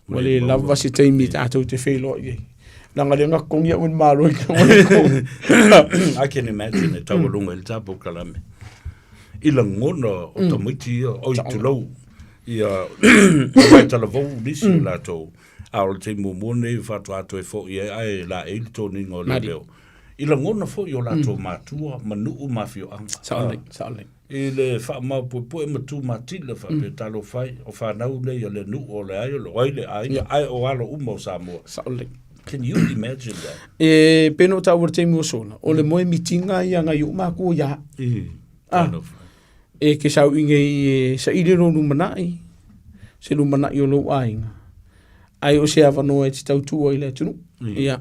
Ua le lava se taimi tatou te feiloai ai. Leaga lea na totogi au e le Malo i le I can imagine e taualuga i le tatou kalame. I lagona o tamaiti ia, oi tulou, ia mai talavou nisi o latou. A o le taimi muamua lenei faatoa toe foi ai, ae laei le toniga o leoleo. I lagona foi o latou matua ma nuu ma afioaga. Sao lelei, sao lelei. I le faamaopoepoe ma tumatila faapea talofa e, o fanau nei a le nuu o le ai, o ai le aiga, ae o alo uma o Samoa. Sao lelei. Can you imagine that? E pei ona ou taua i le taimi ua sola, o le moe mitinga ia nai ou matua ia. Ah. E ke sau i nei e saili lou lumanai, se lumanai o lou aiga, ai o se avanoa e te tautua i le atunuu. Ia.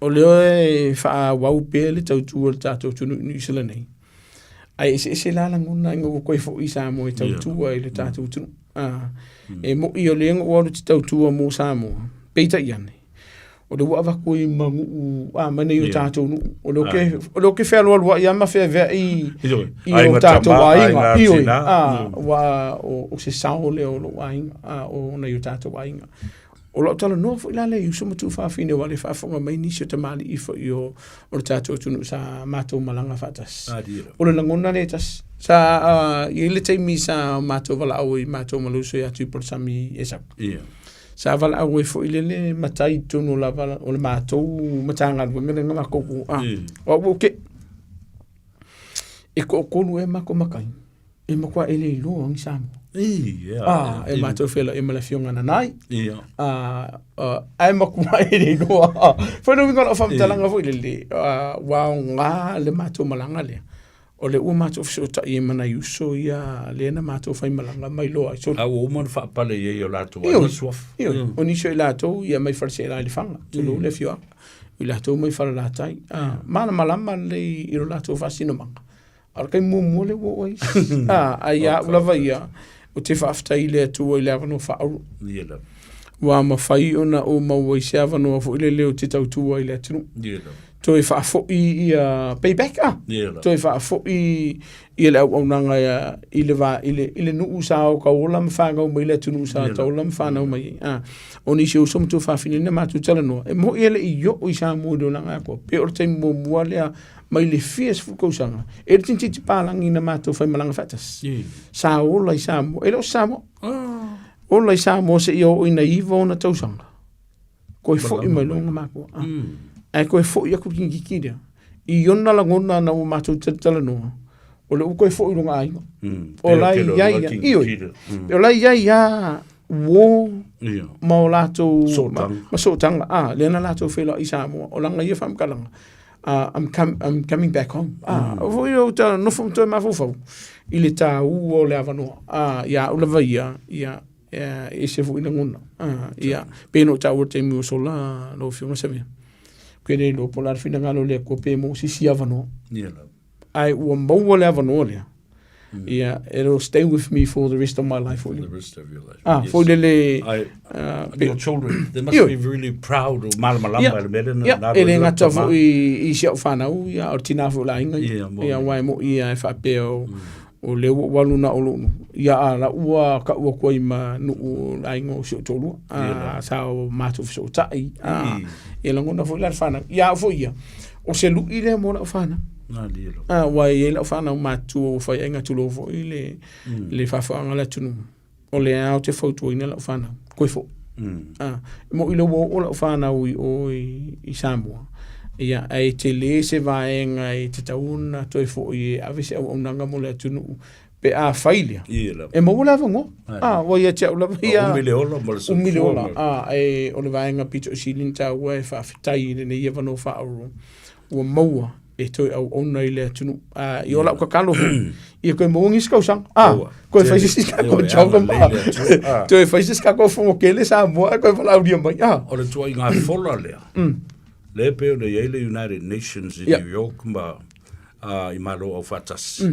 O lea e faaauau pea le tautua o le tatou atunuu i Niu Sila nei, ae eseese la lagona ina ua toe foi i Samoa e tautua i le tatou atunuu. Ah, e moi o lea na ou alu ou te tautua mo Samoa, peitai ane, o lea ua avatu ai ma nuu, a, ma nai o tatou nuu. O lea ou te, o lea ou te fealualuai lava ma feaveai i o tatou aiga. Ioe, a, aua o se sao lea o lou aiga, a, o nai o tatou aiga. O lau talanoa foi la lea i uso ma tuafafine aua o lea e faafofoga mai nisi o tamalii foi o, o le tatou atunuu sa matou malaga faatasi. O le lagona lea e tasi. Sa i ai le taimi sa matou valaau ai matou ma le uso ia Tuipalasami Esau. Yeah. Sa valaau ai foi lele matai i totonu lava o le matou Matagaluega lea na matou a. O au ou te e toatolu ea matou matai. E matua e le iloa ni Samoa. Ia. Ah, e matou feiloai ma le afioga Nanai. Ia. Ah, ae matua e le iloa. Foi le uiga o lau faamatalaga foi lele, ua aoga le matou malaga lea. O lea ua matou fesootai ai ma nai uso ia lea na matou faimalaga ma iloa ai. A ua uma ona faapale i ai o latou aiga suafa. Ioe, o nisi o i latou ia mai Faleaseela i Lefaga, tulou le afioaga. O i latou mai Falelatai. Ah, malamalama lelei i lo latou faasinomaga. A o le taimi muamua lea ua oo ai. A, ae ia au lava ia, ou te faafetai i le Atua i le avanoa faaulu. Ia lava. Ua mafai ona ou maua i se avanoa foi lele ou te tautua ai i le atunuu. Ia lava. Toe faafoi ia payback a. Toe faafoi ia le auaunaga ia, i le va i le i le nuu sa o ka ola ma whanau mai le atunuu sa ta ola ma whanau mai. A o nisi o uso ma tuafafine na matou talanoa e mo'i e le i oo i Samoa i le olaga atoa pe o le taimi muamua lea mai le fia sefulu tausaga e le toeitiiti palagi na matou faimalaga faatasi sa ola i Samoa e le o se Samoa ola i Samoa seia oo ina 9 ona tausaga koe fo'i mai loa ona matua ae koe fo'i atu le tamaitiiti lea i ona lagona na ua matou talatalanoa o lea ua toe fo'i i lona aiga o la e i ai ioe o la e i ai lava uo ma o latou ma sootaga a lea na latou feiloai i Samoa o lana ia faamatalaga I'm, com I'm coming back home. Ah, mm. Foi o ta nofo ma toe mafaufau i le tāua o le avanoa. Ah, ia au lava ia, ia, ia, ese foi lagona. Ah, ia, pe no tāua le taimi o sola, lau afioga Savea. Ke le iloa po o le a le finagalo o le Atua pe maua se isi avanoa. Ia lava. Ae ua maua le avanoa lea. Ia, it'll stay with me for the rest of my life. For the rest of your life. Ah, yes. foi lele... I, your children, they must be really proud o malamalama i le mea lena. Ia, e le gata foi i si au whanau, ia, o le tina foi o le aiga. Ia, ia, aua e moi ia e faapea o, o lea ua ou alu na o lou nuu. Ia, a la ua kau atu ai ma nuu o le aiga o si ou toalua. Ah, sa o matou fesootai. Ah, ia lagona foi la le whanau. Ia, au foi ia, o se lui lea mo lau whanau. Ah, aua e i ai lau fanau matutua ua fai aiga tulou foi le, mm. le faafaaga le atunuu. O le ao te fautuaina lau fanau, koe fo. Mm. Ah, mo i le ua oo lau fanau i o i, i Samoa. Ia, ae tele se vaega e tatau ona toe foi e ave se auaunaga mo le atunuu pe a fai lea. E maua le avanoa. Ah, ua ia te au lava ia. Umi le ola ma le soifua. Umi le ola. Ah, e, o le vaega pito sili na taua e faafetai i lenei avanoa faaauau. Ua maua e toe auauna i le atunuu. A, i o lau tatalo foi, ia toe maua nisi tausaga. A, toe fai se isi tatou job ma, toe fai se isi tatou fonotele Samoa ae toe valaaulia mai. A. O le tuaiga fola lea, lea e pei ona i ai le United Nations i New York ma i Malo Aufaatasi,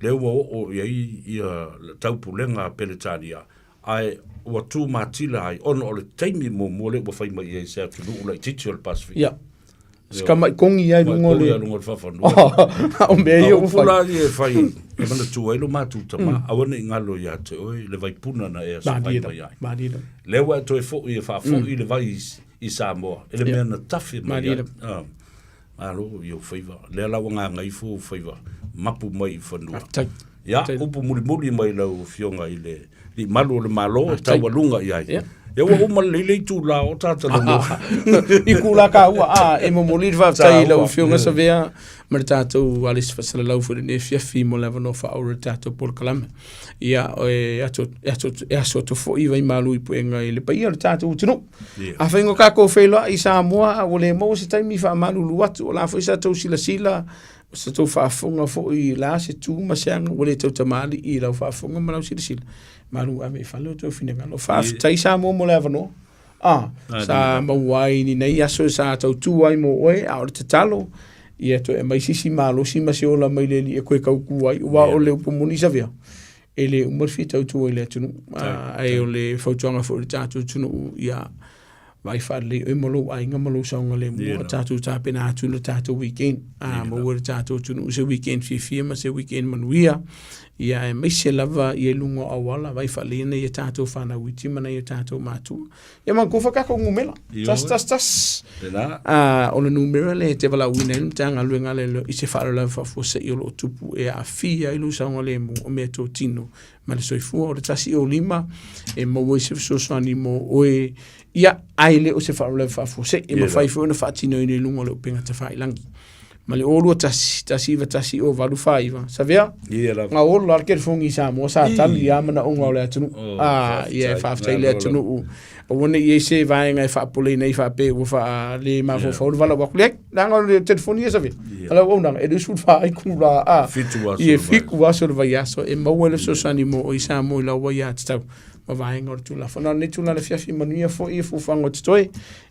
lea ua oo i ai ia le taupulega a Peretania, ae ua tumatila ai ona o le taimi muamua lea ua fai mai i ai se atunuu laitiiti o le Pasefika. Ia. Se tama'i kogi ai luga o le... luga o le faafanua. O mea ia ua fai. O upu la ia e fai e manatua ai lo matou tama, aua ne i galo ia te oe le vaipuna na e asokai mai ai. Malie lava. Lea ua e toe foi e faafoi le vai i Samoa, i le mea na tafe mai ai. Malo i ou faiva. Lea la ua gagaifo ou faiva, mapu mai i fanua. Faafetai. Ia, upu mulimuli mai lau Afioga i le Alii Malu o le Malo e taualuga i ai. Ia ua uma lelei le itula o ta talanoa. Itula taua, a, e momoli le faafetai i lau Afioga Savea ma le tatou Alisi Faasalalau foi i lenei afiafi mo le avanoa faaauau i le tatou polokalame. Ia, e ato, e ato, e aso atu foi vaimalu i puega i le paia o le tatou atunuu. Afai ua tatou feiloai i Samoa a ua le maua se taimi faamalulu atu, o le a foi sa tou silasila, o sa tou faafofoga foi i le a se tu ma se aga ua le tautamalii i lau faafofoga ma lau silasila, malu ave i fale o tou finagalo. Faafetai Samoa mo le avanoa. Ah, sa maua ai i nei aso sa tautu ai mo oe, a o le tatalo, ia toe aumai se isi malosi ma se ola mai le Alii e koe tautu ai, aua o le upu moni Savea, e le uma le fia tautua i le atunuu. Ae o le fautuaga foi i le tatou atunuu, ia vaai faalelei oe ma lou aiga ma lou saogalemu, a tatou tapena atu le tatou weekend. A maua e le tatou atunuu se weekend fiafia ma se weekend manuia. Ia aemaise lava ia i luga o auala, vaai faalelei nai a tatou fanau iti ma nai o tatou matua. Ia manatua foi tatou numera. 111. A o le numera lea e te valaauina ai le Matagaluega a Leoleo i se faalavelave faafuasei o lo o tupu e aafia ai lou saogalemu o meatotino ma le soifua. O le 105 e maua ai se fesoasoani mo oe, ia, ae le o se faalavelave faafuasei. E mafai foi ona faatinoina i luga o le upega tafailagi. Ma le 021 191 0849. Savea? Ia lava. Na ola le telefoni i Samoa sa tali lava manaoga o le atunuu. Oh, Ah, ia e faafetai le atunuu. Aua ne i i ai se vaega e faapoleina ai faapea ua faale mafaufau le valaau atu. Leai, leaga o le telefoni ia Savea. O le auaunaga e 24 itula a. Fitu aso Ia o le vaiaso. fitu aso o le vaiaso e maua ai le fesoasoani mo oe i Samoa i lau aiatatau ma vaega o le Tulafono. Na o lenei tulaga i le afiafi manuia foi i fuafuaga o totoe.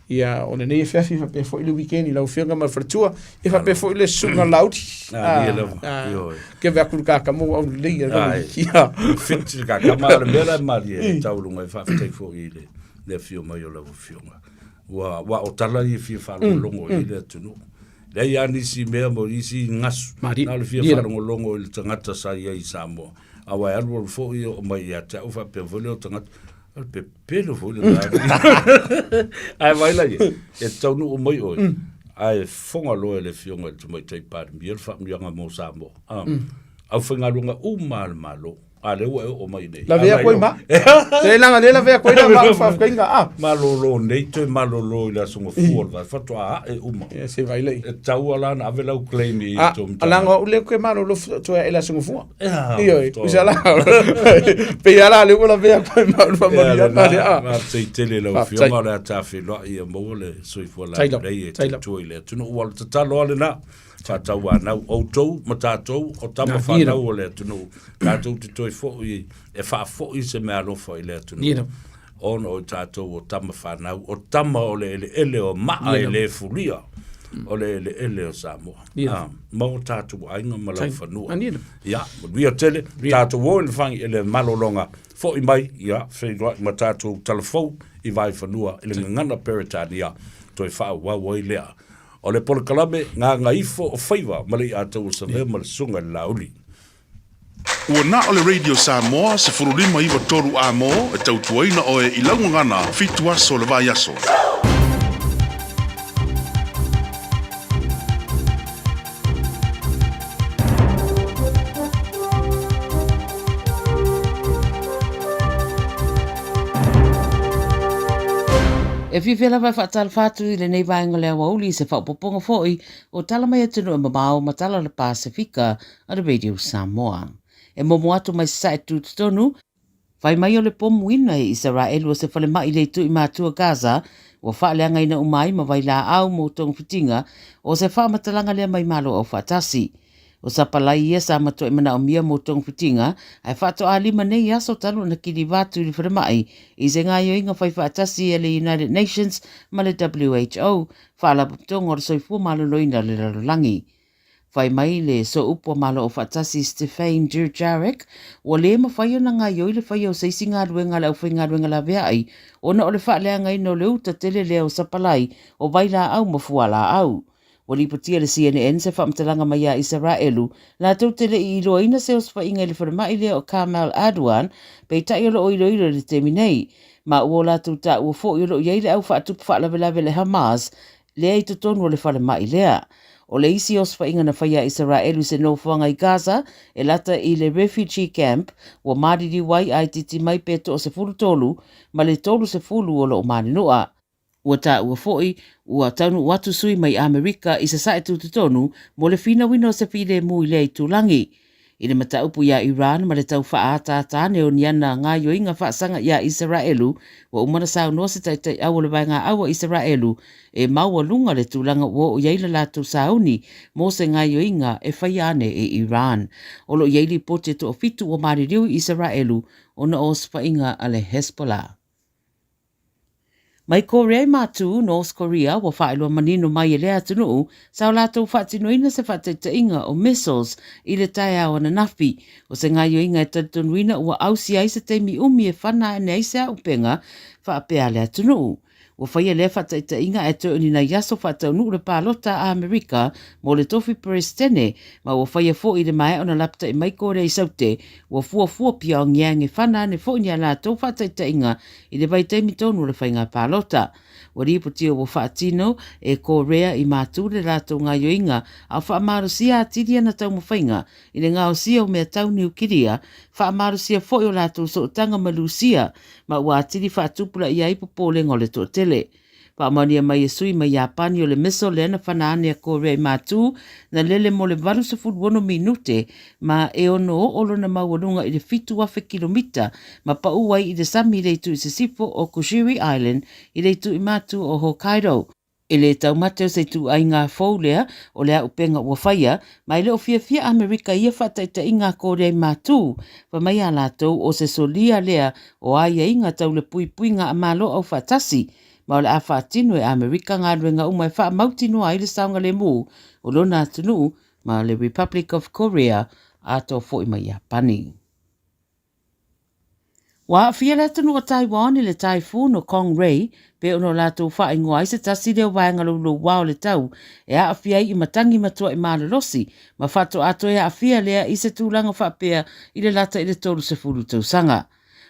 Ia, o lenei afiafi faapea foi le weekend i lau afioga ma le faletua, ia faapea foi le susuga Lauli. Ah, ia lava, ioe. Ke ve aku le kakama ua au lelei ia Ai. Ia. Fit le kakama, a o le mea la e malie e taualuga ai, faafetai foi i le, le afio mai o lau afioga. Ua, ua o tala ia e fia faalogologo i ai le atunuu. Leai lava nisi mea ma nisi gasu, na o le fia faalogologo i le tagata sa i ai i Samoa. Aua e alualu foi oo mai ia te au faapea foi lea o tagata, o le pepelo foi lena. Ae vaai la ia, e taunuu mai oe, ae fofoga loa e le Afioga i le Tamaitai Palemia le faamanuiaga mo Samoa. Aufaigaluega uma a le Malo. A lea ua e oo mai nei. Lavea koe ma. Le langa le lavea koe na ma faafetainga a. Malolo nei toe malolo i le aso gafua o le vai faatoa ae uma. Ia se vai lei. E tau ala na ave lau claim i tō mtana. Alanga o le koe malolo toe ae le aso gafua. Ia, usa la. Pe ia la le ua lavea koe ma le faamanuia na le a. Faafetai tele lau afioga o le a tafeiloai ia maua le soifua laulelei e tautua i le atunuu. Ua o le tatalo lava lena. Faatauanau outou ma tatou o tama fanau o le atunuu, tatou te toe foi e faafoi se meaalofa i le atunuu. Ona o tatou o tama fanau, o tama o le eleele o maa e le fulia, o le eleele o Samoa. Ah, ma o tatou aiga ma laufanua. Ia, manuia tele, tatou o i le whangi e le malologa, foi mai, ia, feiloai ma tatou talafou i Vaifanua i le gagana Peretania, toe faaauau ai lea. O le polokalame Gagaifo o Faiva ma le Iataua Savea ma le Susuga i le Laauli. Ua na o le Radio Samoa 1593 amo e tautuaina oe i lau gagana fitu aso o le vaiaso. E fiafia lava e faatalofa atu i lenei vaega o le aoauli i se faaopoopoga foi o tala mai atunuu e mamao ma tala o le Pasefika a le Radio Samoa. E momo atu mai Sasae tutotonu, Fai mai o le pomuina e Isaraelu o se falemai i le itu i matua Gaza ua faaleagaina uma ai ma vailaau mo togafitiga o se faamatalaga lea mai Malo Aufaatasi. O sapalai ia sa matuai manaomia mo togafitiga ae faatoa 5 nei aso talu ona kiliva atu i le falemai i se gaoioiga faifaatasi a le United Nations ma le WHO, Faalapotopotoga o le Soifua Maloloina o le Lalolagi. Fai mai le Sooupu a Malo Aufaatasi Stephane Dujarric, ua le mafai ona gaoioi le faia o se isi galuega a le aufaigaluega laveai ona o le faaleagaina o le uta tele lea o sapalai o vailaau ma fualaau. Ua lipotia e le CNN se faamatalaga mai ia Isaraelu latou te le i iloaina se osofaiga i le falemai lea o Karmel Adwan, peitai o lo o iloilo i le taimi nei. Ma ua o latou taua foi o lo o i ai le au faatupu faalavelave a le Hamas lea i totonu o le falemai lea. O le isi osofaiga na faia a Isaraelu i se nofoaga i Gaza e lata i le refugee camp ua maliliu ai a itiiti mai pe toa 13 ma le 30 o lo o malinua. Ua taua foi ua taunuu atu sui mai Amerika i Sasae tutotonu mo le finauina o se filemu i lea itulagi. I le mataupu iā Iran ma le tau faaataata ane o ni ana gaoioiga faasaga iā Isaraelu, ua uma ona saunoa se taitaiau o le Vaegaau a Isaraelu e maualuga le tulaga ua oo i ai le latou sauni mo se gaoioiga e faia ane e Iran. O lo o i ai lipoti e toafitu ua maliliu i Isaraelu ona o osofaiga a le Hezbollah. Mai Korea i Matū, North Korea, ua faailoa manino mai e lea atunuu sa o latou faatinoina se faataitaiga o missiles i le taeao ananafi. O se gaoioiga e talitonuina ua ausia ai se taimi umi e whana ane ai se auupega faapea a le atunuu. Ua faia lea faataitaiga ae toe o ni nai aso faataunuu le palota a Amerika mo le tofi Peresetene ma ua faia foi i le maea ona lapatai mai Korea i Saute ua fuafua Pyongyang e whana ane foi ni a latou faataitaiga i le vaitaimi tonu o le faiga palota. Ua lipotia ua faatino e Korea i Matū le latou gaoioiga a o faamalosia atili ana taumafaiga i le gaosia o mea tau niukilia, faamalosia foi o latou sootaga ma Lusia ma ua atili faatupulaia ai popolega o le toatele. Faamaonia mai e sui mai Iapani o le missile lea na whana ane a Korea i Matū na lele mo le 86 minute ma e ono oo lona maualuga i le 7,000 kilomita ma paʻu ai i le sami i le itu i sisifo o Kushiri Island i le itu i Matū o Hokkaido. E le taumate o se ituaiga fou lea o le auupega ua faia, ma e le o fiafia Amerika i ia faataitaiga a Korea i Matū, fai mai a latou o se solia lea o aiaiga tau le puipuiga a Malo Aufaatasi, ma o le a faatino e Amerika galuega uma e faamautinoa ai le saogalemu o lona atunuu ma le Republic of Korea atoa foi ma Iapani. Ua aafia le atunuu o Taiwan i le Typhoon o Kong-rey, pei ona o latou faaigoa ai se tasi lea o vaega loulouā o le tau e aafia ai i matagi matuai malolosi ma faatoa toe aafia lea i se tulaga faapea i le lata i le 30 tausaga.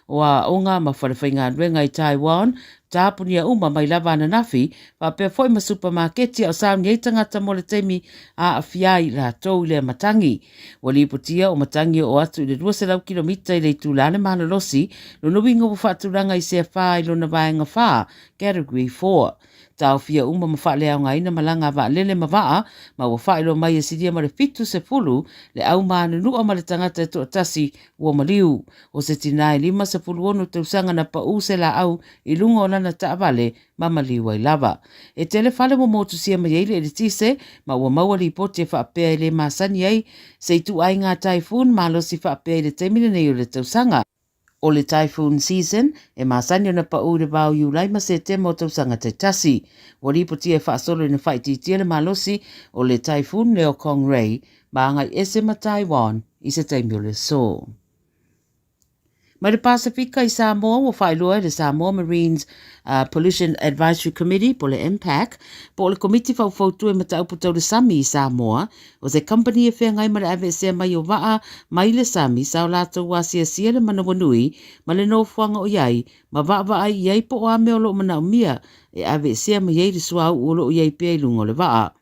O aoga ma falefaigaluega i Taiwan, tapunia uma mai lava ananafi, faapea foi ma supamaketi a o sauni ai tagata mo le taimi aafia ai latou i lea matagi. Ua lipotia o matagi e oo atu i le 200 kilomita i le itula le malolosi, lona uiga ua faatulaga i sea 4 i lona vaega 4, Category 4. Taofia uma ma faaleaogaina malaga a vaalele ma vaa, ma ua faailoa mai e silia ma le 70 le au manunua ma le tagata e toatasi ua maliu. O se tinā e 56 tausaga na pau se laau i luga o lana taavale ma maliu ai lava. E tele fale ua motusia mai ai le eletise ma ua maua lipoti e faapea e le masani ai se ituaiga typhoon malosi faapea i le taimi lenei o le tausaga. O le typhoon season e masani ona pau i le va o Iulai ma Setema o tausaga taitasi. Ua lipotia e faasolo ina faaitiitia le malosi o le typhoon lea o Kong-rey ma agai ese ma Taiwan i se taimi o le aso. Mai le Pasefika i Samoa, ua faailoa e le Samoa Marines uh, Pollution Advisory Committee, po le MPAC, po o le Komiti Faufautua i Mataupu Tau le Sami i Samoa, o se kamupani e feagai ma le aveesea mai o vaa mai le sami sa o latou asiasia le manawanui ma le nofoaga o i ai ma vaavaai i ai po o a mea o lo o manaomia e aveesea mai ai le suauu o lo o i ai pea i luga o le vaa.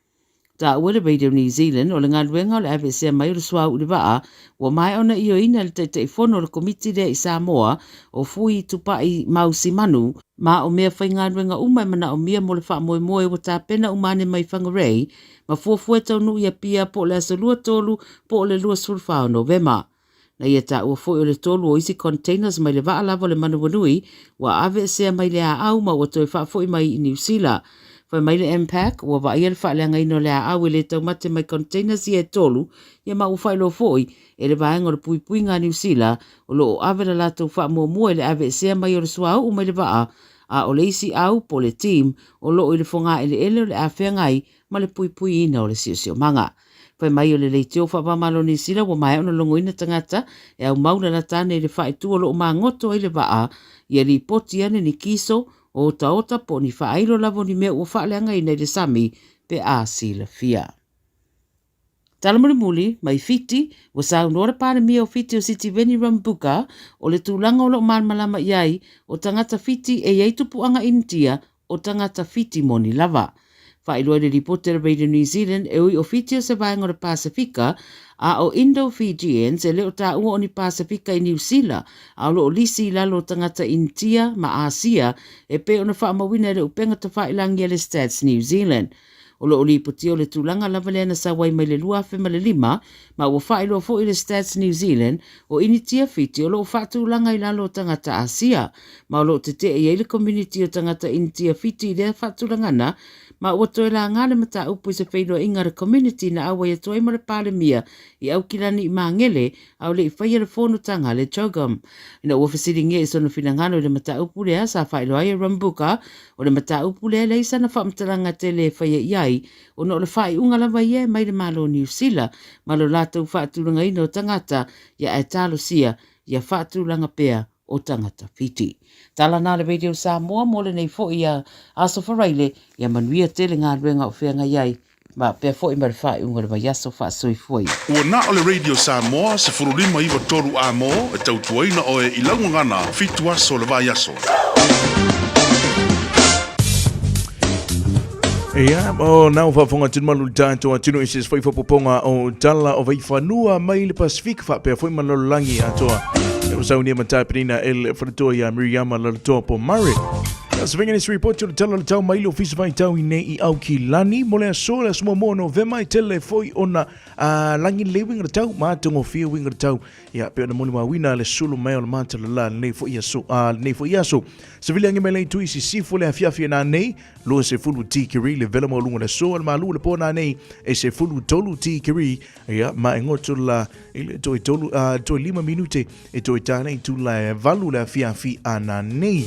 Taua le Radio New Zealand o le galuega o le aveesea mai o le suauu i le vaa ua maea ona ioeina e le Taitaifono o le Komiti lea i Samoa o Fui Tupai Mau Simanu, ma o mea faigaluega uma e manaomia mo le faamoemoe ua tapena uma ane mai Whangarei ma fuafua e taunuu i Apia po o le aso 23 po o le 24 o Novema. Na ia taua foi o le tolu o isi containers mai le vaa lava o le Manawanui ua aveesea mai le aau ma ua toe faafoi mai i Niu Sila. Fai mai le MPAC, ua vaaia le faaleagaina o le aau e le taumate mai containers ia e tolu, ia ma ua faailoa foi e le vaega o le puipuiga a Niu Sila o lo o ave la latou faamuamua i le aveesea mai o le suauu mai le vaa, a o le isi au po o le team o lo o i le fogaeleele o le a feagai ma le puipuiina o le siosiomaga. Fai mai o le leitio faava-o-Malo Niu Sila ua maea ona logoina tagata e aumau lalata ane i le faaitu o lo o magoto ai le vaa, ia lipoti ane ni kiso, otaota po o ni faailo lava o ni mea ua faaleagaina i le sami pe a silafia. Tala mulimuli, mai Fiti, ua saunoa le Palemia o Fiti o Sitiveni Rabuka, o le tulaga o lo o malamalama i ai o tagata Fiti e i ai tupuaga Initia o tagata Fiti moni lava. Faailoa i le lipoti a le Radio New Zealand e ui o Fiti o se vaega o le Pasefika, a o Indo-Fijians e le o taua o ni Pasefika i Niu Sila, a o lo o lisi i lalo o tagata Initia ma Asia e pei ona faamauina e le upega tafailangi a le Stats New Zealand. O lo o lipotia o le tulaga lava lea na sau ai mai le 2005, ma ua faailoa foi e le Stats New Zealand o Initia Fiti o lo o faatulaga i lalo o tagata Asia, ma o lo o tetee i ai le komuniti o tagata Initia Fiti i lea faatulagana, ma ua toe laga le mataupu i se feiloaiga a le komuniti na auai atu ai ma le Palemia i Aukilani i Magele a o le i faia le fonotaga a le CHOGM. Ina ua fesiligia i sona finagalo i le mataupu lea, sa faailoa ai e Rambuka O le mataupu lea e leai sana faamatalaga tele e faia i ai, ona o le faaiuga lava ia e mai le Malo o Niu Sila ma lo latou faatulagaina o tagata ia ae talosia ia faatulaga pea o tagata Fiti. Tala na le Radio Samoa mo lenei foi aso Faraile, ia manuia tele galuega o feagai ai Faapea foi ma le faaiuga o le vaiaso faasoifua ia. Ua na o le Radio Samoa 1593 amo e tautuaina oe i lau gagana fitu aso o le vaiaso. Ia, o nau faafofoga atu malu le tatou atunuu i se isi foi faaopoopoga o tala o vaifanua mai le Pasefika faapea foi ma le lalolagi atoa. E ua saunia ma tapenina e le faletua ia Miriama Lalotoa po Murray. Savega nisi ripoti o le tala o le tau mai le ofisa faitau i nei i Aukilani mo le aso le aso muamua o Novema e tele foi ona lagi lelei uiga o le tau ma atogofie uiga o le tau ia pei ona molimauina le sulu mai o le matalala lenei foi aso lenei foi aso. Savili agi mai le itu i sisifo le afiafi na nei 20 tikiri le vela maualuga o le aso a le malu o le po na nei e 13 tikiri ia ma e goto la i le toe tolu toe lima minute E toe tāna i tūla e valu le afiafi ana nei.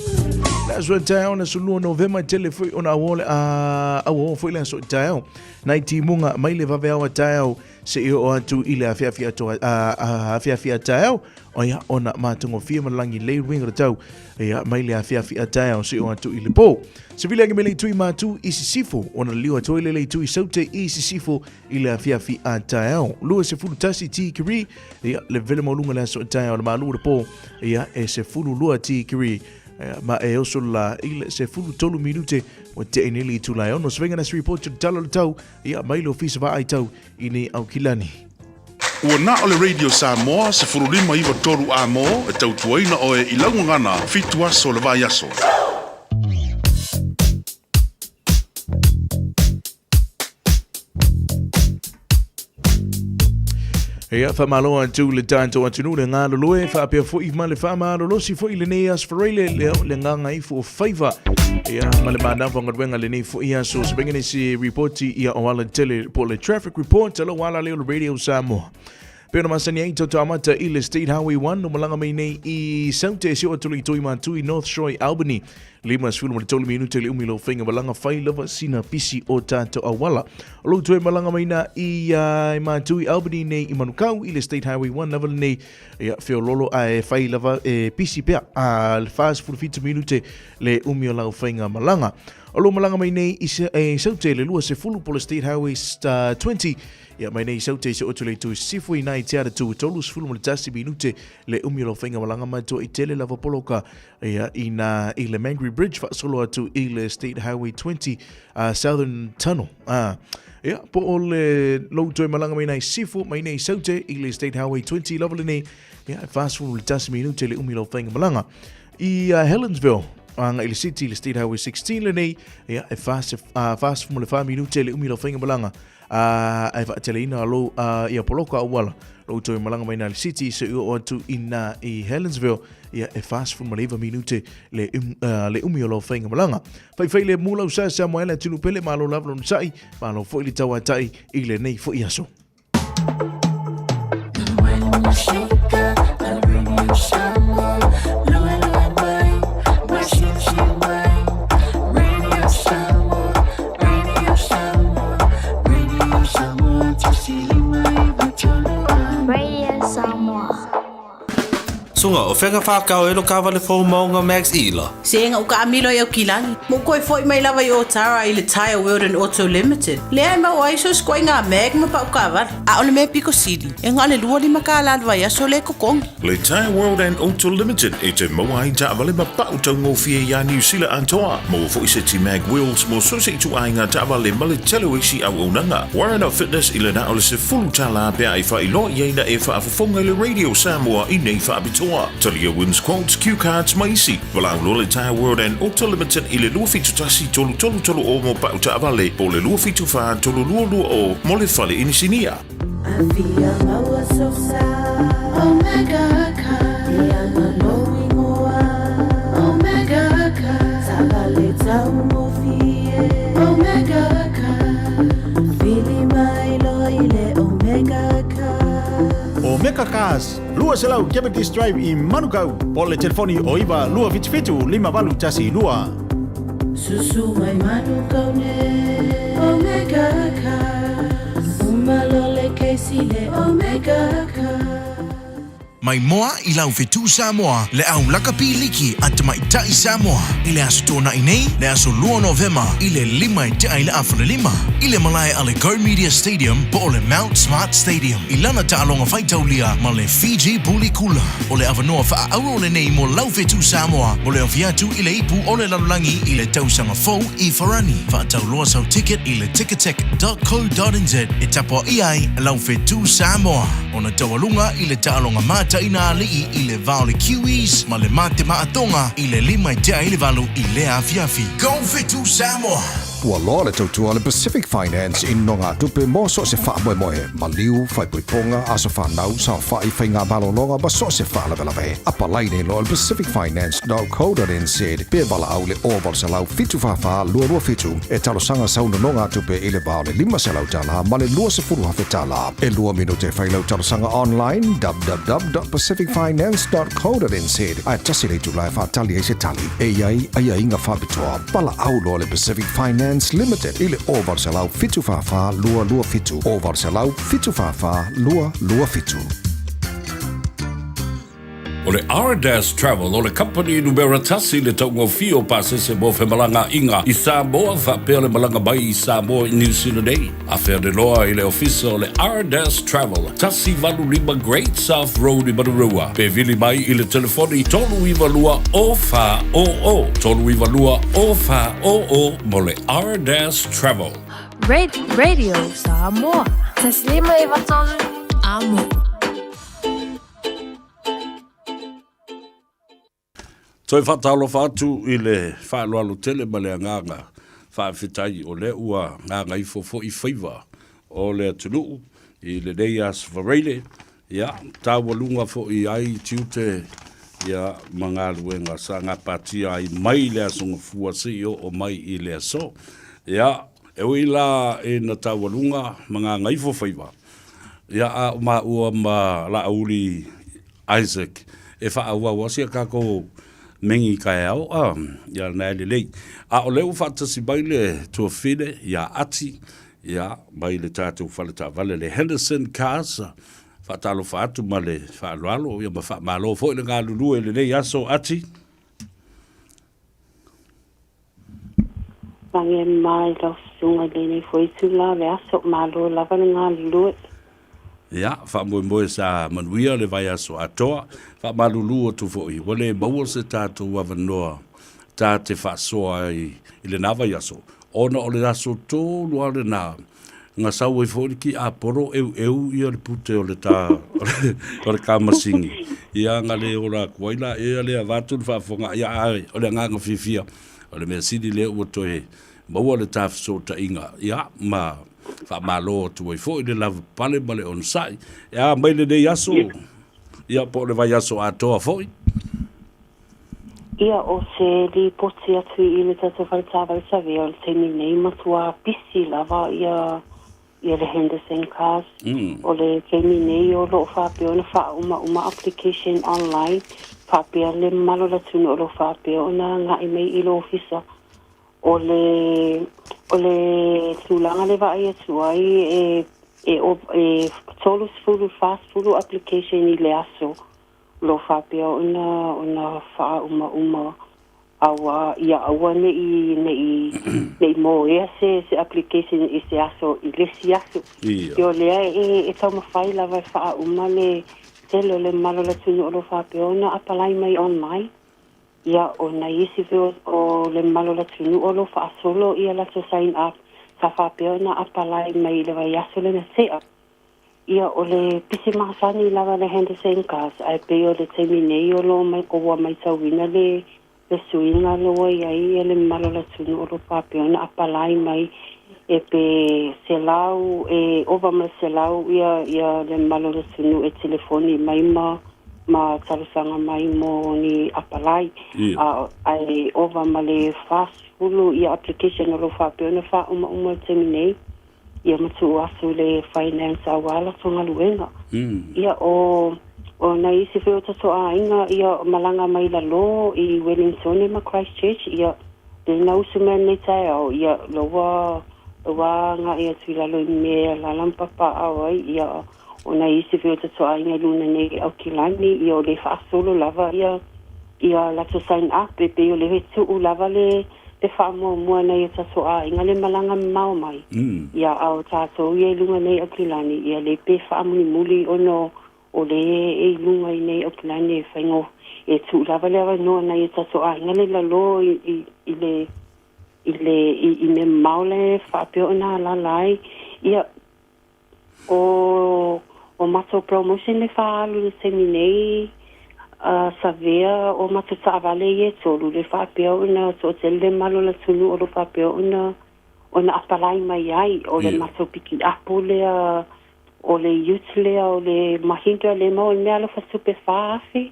Le aso e taeao le aso lua Novema e tele foi ona auo le a auo foi le aso e taeao. Nai timuga mai le vaveao a taeao Seia oo atu i le afiafi atoa, afiafi a taeao, ia, ona matagofie ma le lagi lelei le uiga o le tau, ia, mai le afiafi a taeao seia oo atu i le po. Savili agi mai le itu i Matu i Sisifo, ona liliu atu ai lea i le itu i Saute i Sisifo i le afiafi a taeao. 21 tikeri, ia, le vele maualuga i le aso a taeao, le malu o le po, ia, e 12 tikeri, ma e oso le la i le 13 minute ua tea nei le itula e 6. Savega nasi report i le tala o le tau, ia, mai le Ofisa Vaai Tau i nei Aukilani. Ua na o le Radio Samoa 1593 A-mo e tautuaina oe i lau gagana fitu aso o le vaiaso. Ia, faamalo atu le tatou atunuu le galulue, faapea foi ma le faamalolosi foi lenei aso Faraile, le, le gagaifo o faiva. Ia, ma le manava o galuega lenei foi aso. Se penge nisi ripoti ia o ala tele po le traffic report alo ala leo le Radio Samoa. Pei ona masani ai tatou amata i le State Highway 1 o malaga mai nei i Saute se o atu le i Matu i North Shore i Albany. 53 minute le umi lou faiga malaga fai lava sina pisi o tatou auala. O lou toe malaga mai na i uh, Matu i Albany nei i Manukau i le State Highway 1 lava lenei ia feololo ae fai lava e pisi pea a le 47 minute le umi o lau faiga malaga. O lou malaga mai nei i e Saute le 20 po le State Highway 20 ia mai nei i Saute i se otu le itu i Sisifo i nai te ara tu 31 minute le umi o lau faiga malaga mai toa i tele lava poloka ia i nā i le Mangere Bridge faasolo atu i le State Highway 20 Southern Tunnel. Ia, po o le lou toe malaga mai nai Sifo, mai nei Saute i le State Highway 20 lava lenei, ia, e 41 minute le umi lau faiga malaga. I Helensville, aga i le city, le State Highway 16 lenei, ia, e 44 minute le umi lau faiga malaga. Ae faateleina lou ia poloka auala lou toe malaga mai na le city se i oo atu i na i Helensville ia e 49 minute le le umi o lau faiga malaga. Faifai le mu lau sa sa mo ele atunuu pele malo lava lona sa'i malo foi le tauatai i lenei foi aso. Radio Samoa. Suga, o fea ka whakao e lo kawale fou maunga Max Ila? Se nga uka amilo i Aukilani. Mo koe foi mai lava i Otara i le Tyre World and Auto Limited. Lea e mau ai so skoe ngā mag ma pau kawale. A o le mea piko sili, e ngā le 25 kālā le vaiaso le kokongi. Le Tyre World and Auto Limited e te maua ai taavale ma pau taugofie iā Niu Sila atoa. Maua foi se ti-mag wheels mo so se ituaiga taavale ma le tele o isi auaunaga. Warren of Fitness i le na o le $10 pea e faailoa i ai na e faafofoga i le Radio Samoa i nei faapitoa. Talia Wins Quotes, Cue Cards ma isi. Valaau loa le Tyre World and Auto Limited i le 271 333 o mo pau taavale po o le 274 322 mo le fale inisinia. Afia maua sosa Omega car Ia nga lou ingoa Omega car Taavale taugofie Omega car Vili mai loa i le Omega car. Omega Cars, 200 Cavendish Drive i Manukau, po o le telefoni o 9 277 5812. Susu mai Manukau nei Omega Cars Uma loa le kesi le Omega Cars. Mai moa i lau fetu Samoa le au lakapi liki a tamaitai Samoa i le Aso Toonai nei, le aso 2 o Novema i le 5 e tea i le 5:30 i le malae a le Go Media Stadium po o le Mount Smart Stadium i lana taaloga faitaulia ma le Fiji Buli Kula. O le avanoa faaauro lenei mo lau fetu Samoa mo le ofi atu i le ipu o le lalolagi i le tausaga fou i Farani. Faatauloa sau ticket i le ticketek.co.nz e tapuaia ai lau fetu Samoa. Ona taualuga i le taaloga mataina alii i le va o le Kiwis ma le Mate Maatonga i le 5 e tea i le 8 i lea afiafi. Go Fetu Samoa! Ua loa le tautua a le Pacific Finance i nogatupe mo so o se faamoemoe, maliu, faaipoipoga, aso fanau, saofai, faiga malologa ma so o se faalavelave. Apalai nei loa i le pacificfinance.co.nz pe valaau i le 0800 744 227 e talosaga sau nonogatupe i le va o le $500 ma le $20,000. E lua minute e fai lau talosaga online www.pacificfinance.co.nz ae tasi le itula e faatali ai se tali. E i ai aiaiga faapitoa. Valaau loa le Pacific Finance. Finance Limited i le 0800 744 227, 0800 744 227. O le Ardas Travel o le kamupani numera tasi i le taugofie o pasese mo femalagaaiga i Samoa faapea le malaga mai i Samoa i Niu Sila nei. Afea-le-loa i le ofisa o le Ardas Travel, 185 Great South Road i Manurewa, pe vili mai i le telefoni 392 0400, 392 0400 mo le Ardas Travel. Radio Samoa. 153 Amo. Toe faatalofa atu i le faaaloalo tele ma le agaga faafetai o lea ua gagaifo foi faiva o le atunuu i lenei Aso Faraile, ia, taualuga foi ai tiute ia ma galuega sa gapatia ai mai le Aso Gafua seia oo mai i le aso. Ia, e ui la ina taualuga ma gagaifo faiva, ia a o maua ma Laauli Isaac e faaauau a sia tatou megi taeao a ia lena e lelei. A o lea ua faatasi mai le tuafine ia Ati ia mai le tatou fale taavale le Henderson Cars. Faatalofa atu ma le faaaloalo ia ma faamalo foi le galulue i lenei aso Ati. Mange mai lau susuga i lenei foi itula o le aso, malo lava le galulue. Ia, faamoemoe sa manuia le vaiaso atoa, faamalulu atu foi, ua le maua se tatou avanoa ta te faasoa ai i lena vaiaso, ona o le aso tonu lava lena na sau ai foi le tiapolo eueu ia le pute o le ta o le kamasini, ia na le ola atu ai la ea le avatu le faafofoga, ia ae o le agaga fiafia, o le mea sili lea ua toe maua le ta fesootaiga, ia ma faamalo atu ai foi le lavapapale ma le onosai. E a mai lenei aso, ia po o le vaiaso atoa foi? Ia, o se lipoti atu i le tatou fale taavale savea o le taimi nei, matua pisi lava ia ia le Henderson Cars. O le taimi nei o lo o faapea ona faaumauma application online, faapea le mamalu o le atunuu o lo o faapea ona agai mai i le ofisa. O le o le tulaga le vaai atu ai e e e 30 40 application i le aso o lo o faapea ona ona faaumauma aua ia aua ne i ne i ne i moea se se application i se aso i le isi aso. Ia o lea e e taumafai lava e faauma le tele o le mamalu o le atunuu o lo o faapea ona apalai mai online. Ia o nai isi foi o le mamalu o le atunuu o lo o faasolo ia latou sign up sa faapea ona apalai mai i le vaiaso lena tea. Ia, o le pisi masani lava le Henderson Cars, ae pei o le taimi nei o lo o ua maitauina le le suiga lea ua i ai ia le mamalu o le atunuu o lo o faapea ona apalai mai e pe 100 e ova ma le 100 ia ia le mamalu o le atunuu e telefoni mai ma ma talosaga mai mo ni apalai. A ae ova ma le 40 ia application o lo o faapea ona faaumauma i le taimi nei. Ia matuu atu le finance aua latou galuega. Ia o o nai isi foi o tatou aiga ia malaga mai lalo i Wellingtone ma Christchurch ia le na usu mai nei taeao ia lo ua ua agai atu i lalo i mea e alaala ma papaaao ai ia o nai isi foi o tatou aiga i luna nei i Aukilani ia o le faasolo lava ia ia latou sign up e pei o le tuu lava le le faamuamua nai o tatou aiga le malaga mamao mai. Ia a o tatou ia i luga nei Aukilani ia le pe faamulimuli ona o le e i luga i nei Aukilani e faigo e tuu lava le avanoa nai o tatou aiga le lalo i, i, i le i le i, i mea mamao le faapea ona alaala ai. Ia O o matou promotion le faaalu i le taimi nei, a savea o matou taavale ia e tolu le faapea ona toatele le mamalu o le atunuu o lo o faapea ona ona apalai mai ai. O le matou pikiapu lea, o le ute lea, o le Mahindra lea maua i le meaalofa tupe 4,000.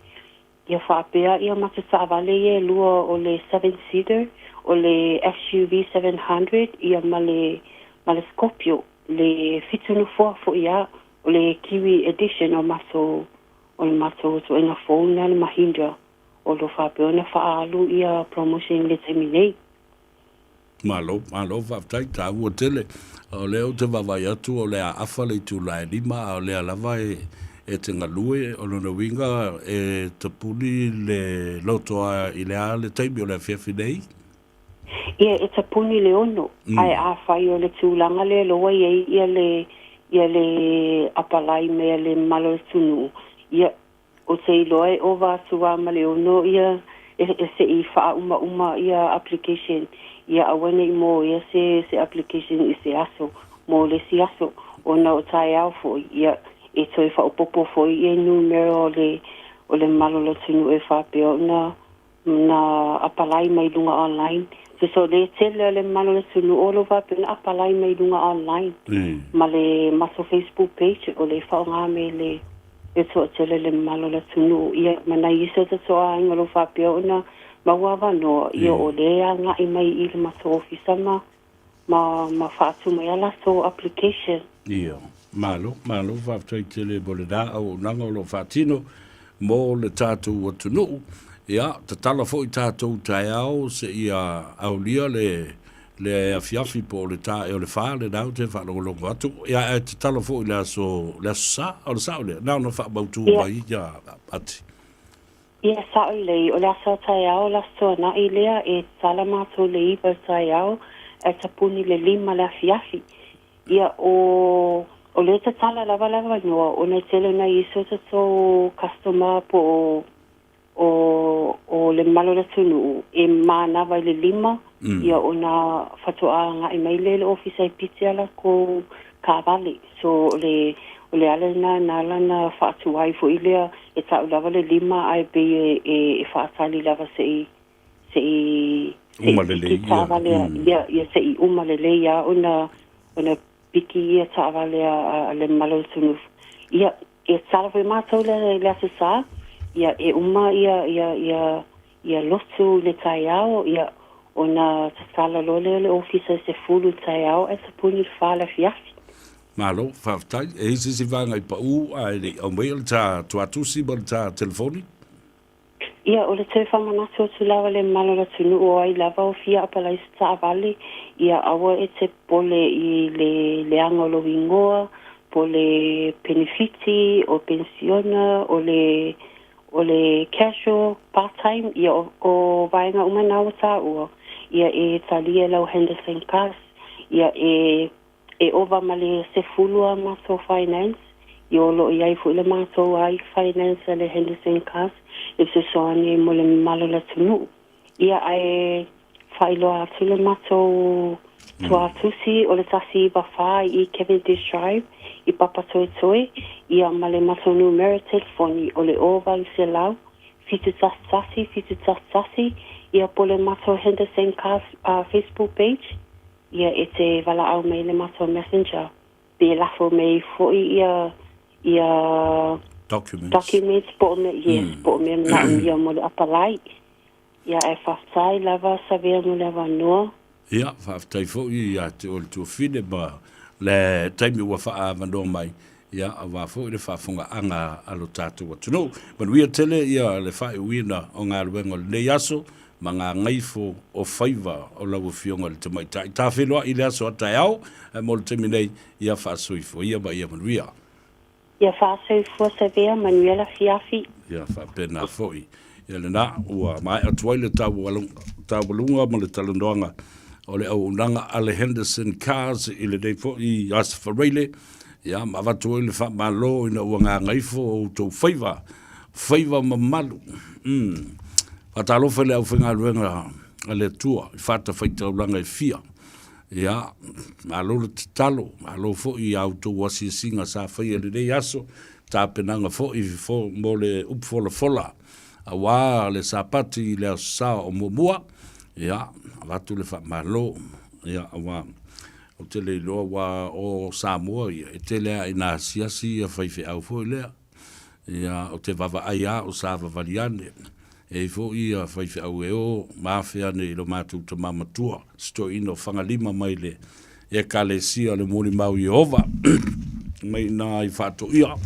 Ia faapea ia matou taavale ia e lua o le seven seater, o le SUV 700 ia ma le ma le Scorpio le fitu nofoa foi a o le Kiwi edition o matou o le matou ituaiga fou lena le Mahindra o lo o faapea ona faaalu ia promotion i le taimi nei. Malo, malo, faafetai, taua tele. O lea ou te vaavaai atu o le a afa le itula e 5, a o lea lava e e te galue, o lona uiga e tapuni le loto a i le a le taimi o le afiafi nei? Ia, e tapuni le 6, ae afai o le tulaga lea loa e i ai ia le ia le apalai mai a le mamalu o le atunuu, ia, Ou te iloa e ova atu lava ma le 6 ia e se i faaumauma ia application ia aua ne i moea se se application i se aso mo le isi aso ona o taeao foi ia e toe faaopoopo foi ia numera o le o le mamalu o le atunuu e faapea ona na apalai mai luga online. So le tele o le mamalu o le atunuu o lo o faapea ona apalai mai luga online ma le matou Facebook page o le faaaoga mai le e toatele le mamalu o le atunuu ia ma nai isi o tatou aiga o lo o faapea ona maua avanoa ia o lea e agai mai i le matou ofisa ma ma ma faatu mai a latou application. Ia, malo, malo, faafetai tele mo lena auaunaga o lo o faatino mo le tatou atunuu. Ia, tatala foi tatou taeao seia aulia le le afiafi po o le tae o le fa lena ou te faalogologo atu. Ia, ae tatala foi le aso, le aso Sa, o le sao lea, na ona faamautu mai ia Pati. Ia, sao lelei, o le aso taeao le Aso Toonai lea e tatala matou i le 9 i le taeao ae tapuni i le 5 i le afiafi. Ia, o, o lea e tatala lava le avanoa ona e tele o nai isi o tatou customer po o, o, o le mamalu o le atunuu e manava i le 5, ia ona faatoa agai mai lea i le ofisa e pite a latou taavale. So, o le, o le ala lena na ala ona faatuai foi lea e tau lava le 5 ae pei e, e, e faatali lava se i, se i, se i piki taavale a, ia, ia se i uma lelei lava ona, ona piki ia taavale a, a le mamalu o le atunuu. Ia, e tatalo foi matou le, le Aso Sa, ia e uma ia, ia, ia, ia lotu i le taeao, ia, ona tatala loa lea o le ofisa i le 10 i le taeao ae tapuni i le 4 i le afiafi. Malo, faafetai. E i ai se isi vaega i pau ae le i aumaia le ta tuatusi ma le ta telefoni? Ia, o le toe faamanatu atu lava le mamalu o le atunuu o ai lava o fia apalai se taavale, ia aua e te popole i le leaga o lou igoa, po o le penefiti, o penisiona, o le o le casual, part time, ia o, o vaega uma na ua taua, ia e talia e lau Henderson Cars, ia e e ova ma le 10 a matou finance, ia o lo o i ai foi le matou ai finance a le Henderson Cars e fesoasoani ai mo le mamalu o le atunuu. Ia ae faailoa atu le matou tuatusi o le 194 i Cavendish Drive i Papatoetoe, ia ma le matou numera telefoni o le 0800 711 711, ia po o le matou Henderson Cars Facebook page, ia e te valaau mai i le matou messenger pe lafo mai foi ia ia Documents. documents po o mea, yes, po o mea manaomia mo le apalai. Ia ae faafetai lava Savea mo le avanoa. Ia, faafetai foi ia te oe le tuafine ma le taimi ua faaavanoa mai, ia, aua foi le faafogaaga a lo tatou atunuu. Manuia tele ia le faaiuina o galuega o lenei aso ma gagaifo o faiva o lau Afioga i le Tamaitai. Ta feiloai i le aso a taeao, ae mo le taimi nei, ia faasoifua ia ma ia manuia. Ia faasoifua Savea, manuia le afiafi. Ia faapena foi. Ia lena, ua maea atu ai le taualuga ma le talanoaga o le auaunaga a le Henderson Cars i lenei foi Aso Faraile, ia ma avatu ai le faamalo ina ua gagaifo o outou faiva, faiva mamalu. Faatalofa i le aufaigaluega a le Atua i fatafaitaulaga e fia. Ia, malo le tatalo, malo foi i a outou asiasiga sa faia i lenei aso, tapenaga foi mo le upu folafola aua le Sapati i le Aso Sa o muamua. Ia, avatu le faamalo, ia, aua ou te le iloa aua o Samoa ia, e tele lava ina asiasi ia faifeau foi lea. Ia, ou te vaavaai lava o savavali ane. E i ai foi ia faifeau e o ma afe ane i lo matou tama matua, si toeaina o Fagalima mai le Ekalesia o le Molimau Ieova, mai i ina i Faatoia.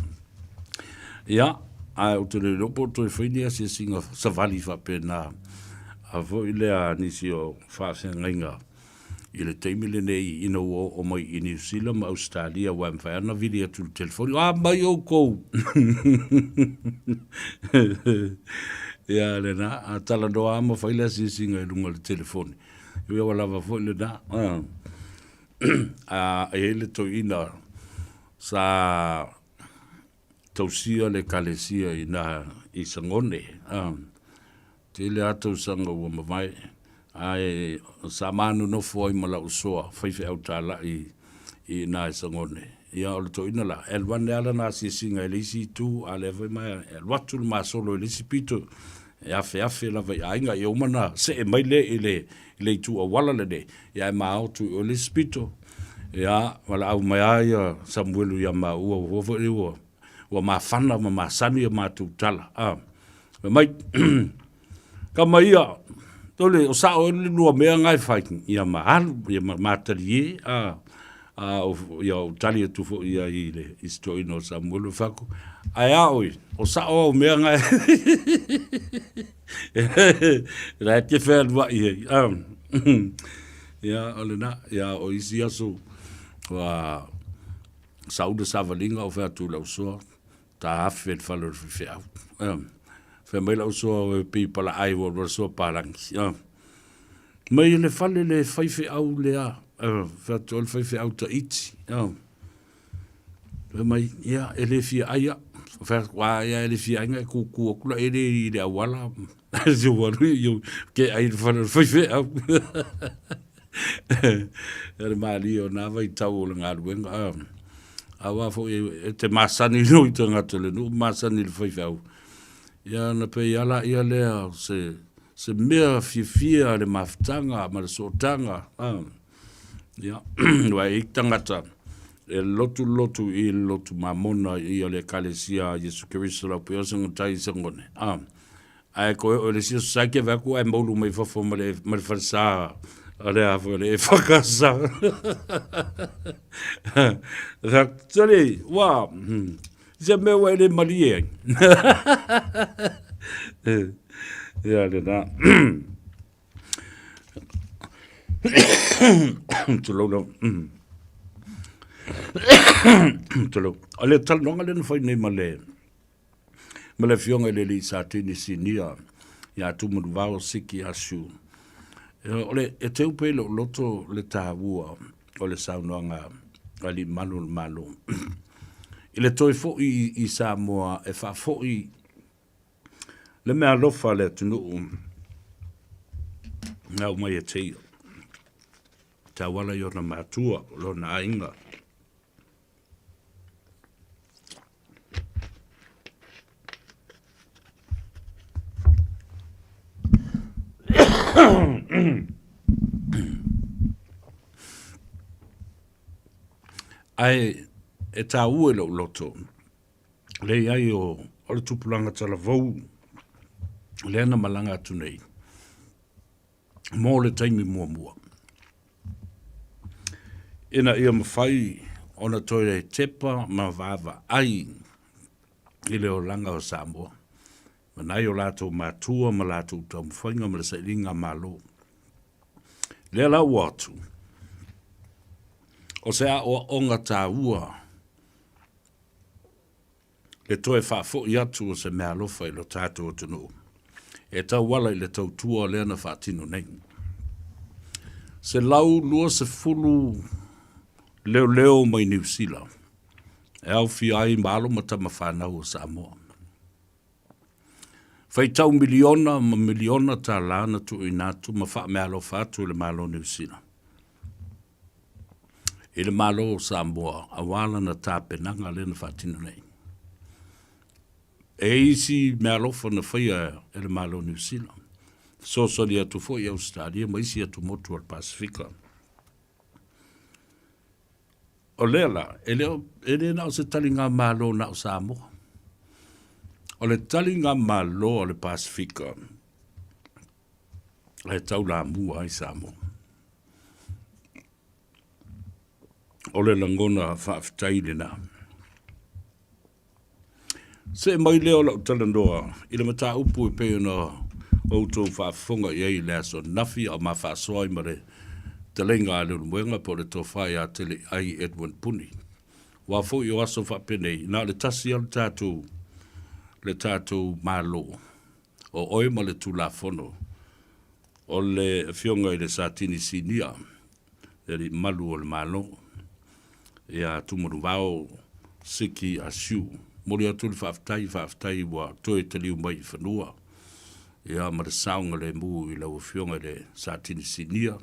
Ia, ae ou te le iloa po o toe fai ni asiasiga savali faapena a foi lea nisi o faafeagaiga. I le taimi lenei ina ua oo mai i Niu Sila ma Ausetalia aua e mafai lava ona vili atu i le telefoni, A mai oukou! Ia lena, a talanoa lava ma fai le asiasiga i luga o le telefoni, ia ua lava foi lena. A i ai le toeaina sa tausia le Ekalesia i ina i Sagone, tele lava tausaga ua mavae, ae sa ma nonofo ai ma lau usoa faifeau talai i ina i Sagone. Ia o le toeaina la, e alu ane lava lana asiasiga i le isi itu, a lea foi ma e alu atu le masolo i le isi pito, e afeafe lava i aiga, ia uma ona see mai lea i le i le itu auala lenei, ia ae maotu i o i le isi pito. Ia, valaau mai lava ia Samuelu ia maua, ua foi ua, ua mafana ma masani a matou tala. A, fai mai, kama ia, tole, o sao e le lua mea nga e fai, ia ma alu, ia ma matalie, a, a, o, ia o tali atu foi ia i le i se toeaina o Samuelu e fai atu, ae a oe, o sao au mea nga e La e te fealuai ai. Ia, o lena, ia, o isi aso, ua sau le savaliga o fai atu i lau usoa, ta afe le fale o le faifeau. Fai mai lau usoa, e pei palaai ua alu soa palagi. Mai le fale le faifeau lea, fai atu o le faifeau Tahiti. Fai mai, ia, e le fia ai au. Fai atu, a ia e le fia ai, e kūkū atu la ele i le auala. Se ua alu i ke ai le fale o le faifeau. E le malie o nā vaitau o le galuega. Aua foi e te masani no i tagata o le nuu, masani i le faifeau. Ia na pei ala ia lea o se, se mea fiafia le mafutaga ma le sootaga. Ia, aua e i ai tagata e lotu lotu i le lotu mamona i le Ekalesia a Iesu Keriso lau pea o se gatai i Sagone. A, ae koe o le isi aso sa ke vae atu ae maulu mai fafo ma le, ma le falesa a le a foi le EFKS. Sole, ua, se mea ua e le malie ai. Ia lena. Tulou lau. Tulou. O le talanoaga lea na fai nei ma le ma le afioga i le alii Satini Sinia ia Tumanuvao Siki Asu. O le e teu pea i lou loto le taua o le saunoaga a alii mamalu o le Malo i le toe foi i Samoa e faafoi Le mea alofa a le atunuu na aumai e te ia. Te auala i ona matua, o lona aiga. Ae e tāua i lou loto, le i ai o, o le tupulaga talavou lea na malaga atu nei mo le taimi muamua. Ina ia mafai ona toe tepa ma vaavaai i le olaga o Samoa, ma nai o latou matua ma latou taumafaiga ma le sailiga malo. Lea la ua atu, o se aoaoga taua le toe faafoi atu o se meaalofa i lo tatou atunuu e tauala i le tautua lea na faatino nei. 120 leoleo mai Niu Sila e aofia ai ma alo ma tama fanau o Samoa. Faitau miliona ma miliona tālā na tuuina atu ma faameaalofa atu e le Malo o Niu Sila. I le Malo o Samoa aua lana tapenaga lea na faatino nei. E isi meaalofa na faia e le Malo o Niu Sila, fesoasoani atu foi i Ausetalia ma isi atumotu o le Pasefika. O lea la, e le, o, e le na o se taligamalo na o Samoa. O le taligamalo a le Pasefika, e taulamua ai Samoa. O le lagona faafetai lena. See mai lea o lau talanoa i le mataupu e pei ona outou faafofoga i ai i le aso ananafi a o ma faasoa ai ma le Fetalaiga a Leulumoega po o le Tofa ia Teleai Edwin Puni. Aua foi o aso faapenei, na o le tasi lava le tatou, le tatou Malo, o oe ma le Tulafono, o le Afioga i le Satini Sinia, le Alii Malu o le Malo, ia Tumanuvao Siki Asiu. Momoli atu le faafetai, faafetai ua toe taliu mai i fanua, ia ma le saogalemu i lau Afioga i le Satini Sinia,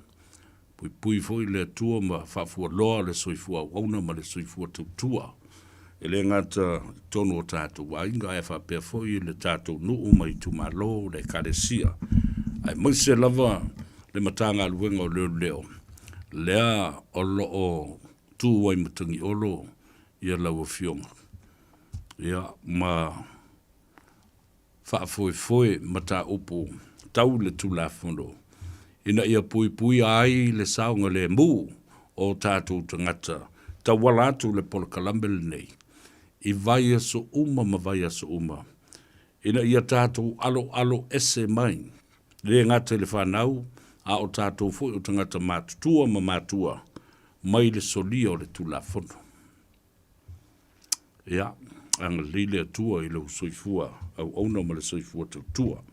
Puipui foi le Atua ma faafualoa le soifua auauna ma le soifua tautua, e le gata i totonu o tatou aiga ae faapea foi le tatou nuu ma itumalo, le Ekalesia, aemaise lava le Matagaluega o Leoleo, lea o lo o tu ai matagiolo ia lau Afioga, ia ma faafoefoe mataupu tau le Tulafono ina ia puipuia ai le saogalemu o tatou tagata tauala atu le polokalame lenei i vaiaso uma ma vaiaso uma ina ia tatou aloalo ese mai le gata i le fanau a o tatou foi o tagata matutua ma matua mai le solia o le Tulafono. Ia, agalelei le Atua i lou soifua auauna ma le soifua tautua.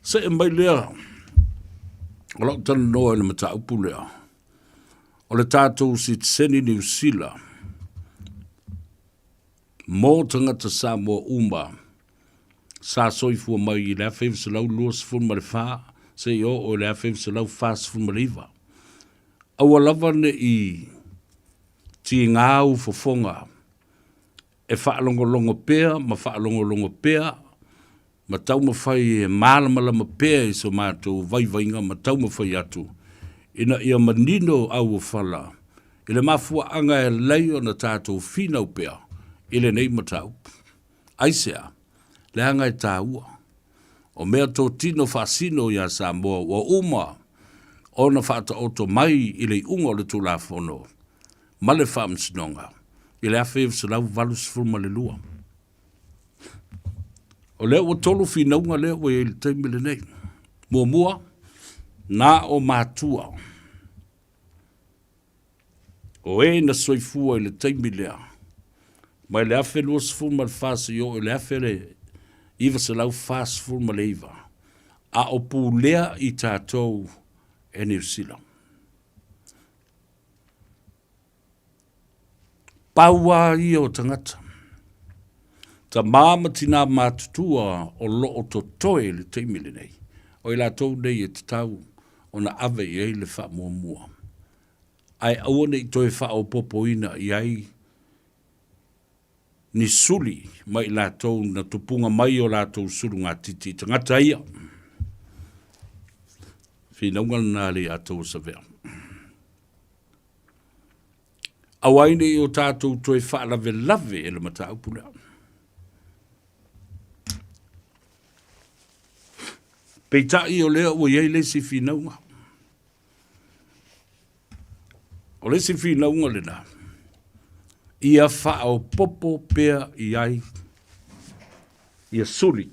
Se'e mai lea o lau talanoa i le mataupu lea, o le tatou sitiseni Niu Sila mo tagata Samoa uma sa soifua mai i le 1924 seia oo i le 1949. Aua lava ne i Tigā ou fofoga e faalogologo pea ma faalogologo pea ma taumafai e malamalama pea i so matou vaivaiga ma taumafai atu ina ia manino auofala i le mafuaaga e alai ona tatou finau pea i lenei mataupu. Aisea? Leaga e taua. O mea totino faasino iā Samoa ua uma ona faataoto mai i le iuga o le Tulafono ma le Faamasinoga i le 1982. O lea ua tolu finauga lea ua i ai i le taimi lenei. Muamua, na o matua O e na soifua i le taimi lea, mai le 1024 seia oo i le 1949, a o pulea i tatou e Niu Sila. Pau lava ia o tagata, tama ma tina matutua o lo o totoe i le taimi lenei, o i latou nei e tatau ona ave i ai le faamuamua. ae aua ne i toe faaopoopoina i ai ni suli ma i latou na tupuga mai o latou sulugatiti i tagata ia. Finauga lena le ia tou Savea. Aua ai ne i o tatou toe faalavelave e le mataupu lea. Peitai o lea ua i ai le isi finauga. O le isi finauga lena, ia faaopoopo pea i ai ia suli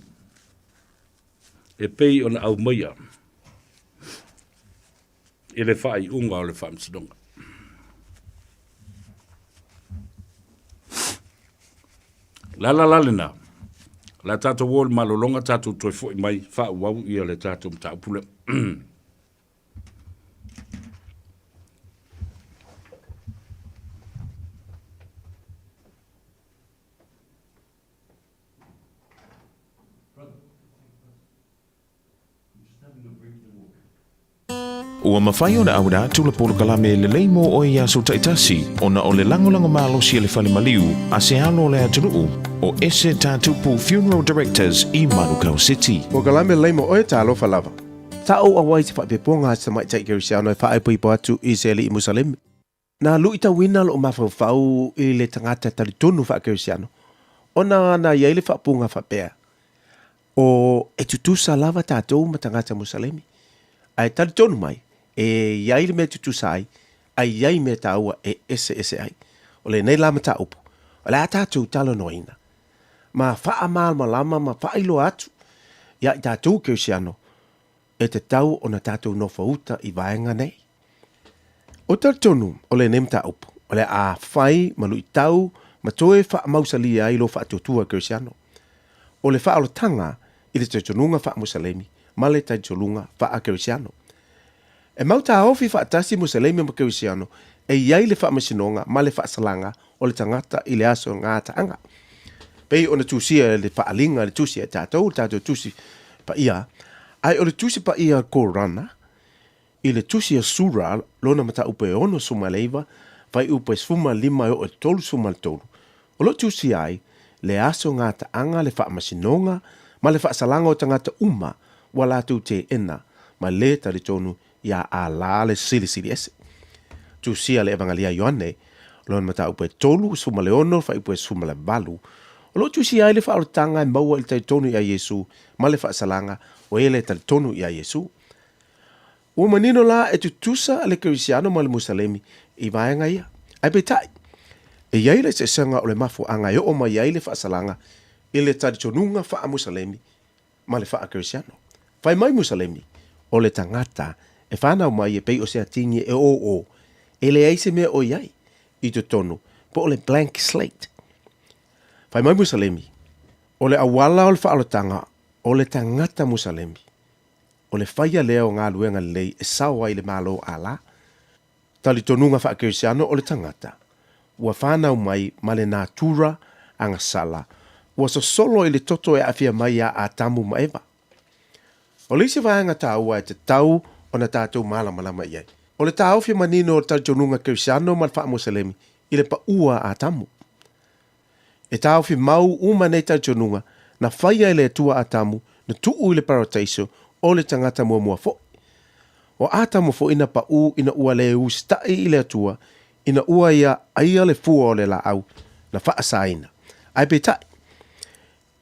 e pei ona aumaia i le faaiuga o le Faamasinoga. Le ala la lena, o le a tatou o i le malologa tatou toe foi mai faaauau ia le tatou mataupu lea. Ua mafai ona auina atu le polokalame lelei mo oe i aso taitasi ona o le lagolago malosi a le Fale Maliu a se alo o le atunuu o Ese Tatupu Funeral Directors i Manukau City. Polokalame lelei mo oe, talofa lava. Sa ou auai i se faapepoga a se tamaitai Kerisiano e faaepoipo atu i se alii Musalemi. Na luitauina lou mafaufau i le tagata talitonu faakerisiano ona na i ai le faaupuga faapea, O e tutusa lava tatou ma tagata Musalemi. Ae talitonu mai, e i ai le mea e tutusa ai, ae i ai mea taua e eseese ai. O lenei la mataupu, o le a tatou talanoaina ma faamalamalama ma faailoa atu ia i tatou kerisiano e tatau ona tatou nofouta i vaega nei. Ou te talitonu o lenei mataupu o le a fai ma luitau ma toe faamausalia ai lou faatuatua kerisiano. O le faaolataga i le talitonuga faa-Musalemi ma le talitoluga faa-Kerisiano. E mau taofi faatasi Musalemi ma Kerisiano e i ai le faamasinoga ma le faasalaga o le tagata i le aso gataaga. Pei ona tusia e le faaaliga le tusi a tatou, le tatou tusi paia, ae o le tusi paia a Korana, i le tusi a Sura lona mataupu e 69, fuaiupu e 15 e oo i le 33, o lo o tusia ai le aso gataaga, le faamasinoga ma le faasalaga o tagata uma ua latou teena ma lē talitonu iā Allah le Silisili Ese. Tusia le Evangalia a Ioane, lona mataupu e 36, fuaiupu e 18, o lo o tusia ai le faaolataga e maua i le talitonu iā Iesu ma le faasalaga o e lē talitonu iā Iesu. Ua manino la e tutusa le Kerisiano ma le Musalemi i vaega ia. Ae peitai, e i ai le eseesega o le mafuaaga e oo mai ai le faasalaga i le talitonuga faa-Musalemi ma le faa-Kerisiano. Fai mai Musalemi, o le tagata e fanau mai e pei o se atigi e ō ō, e leai se mea o i ai i totonu, po o le blank slate. Fai mai Musalemi, o le auala o le faaolataga o le tagata Musalemi, o le faia lea o galuega lelei e sao ai le Malo Allah. Talitonuga faakerisiano o le tagata ua fanau mai ma le natura agasala ua sosolo i le toto e aafia mai iā Atamu ma Eva. O le isi vaega taua e tatau ona tatou malamalama i ai, o le taofi manino o le talitonuga kerisiano ma le faamusalemi i le paʻu a Atamu. E taofi mau uma nei talitonuga na faia e le Atua Atamu na tuu i le Parataiso o le tagata muamua foi. O Atamu foi na paʻu ina ua le usitaʻi i le Atua ina ua ia aia le fua o le laau na faasaina. Ae peitai,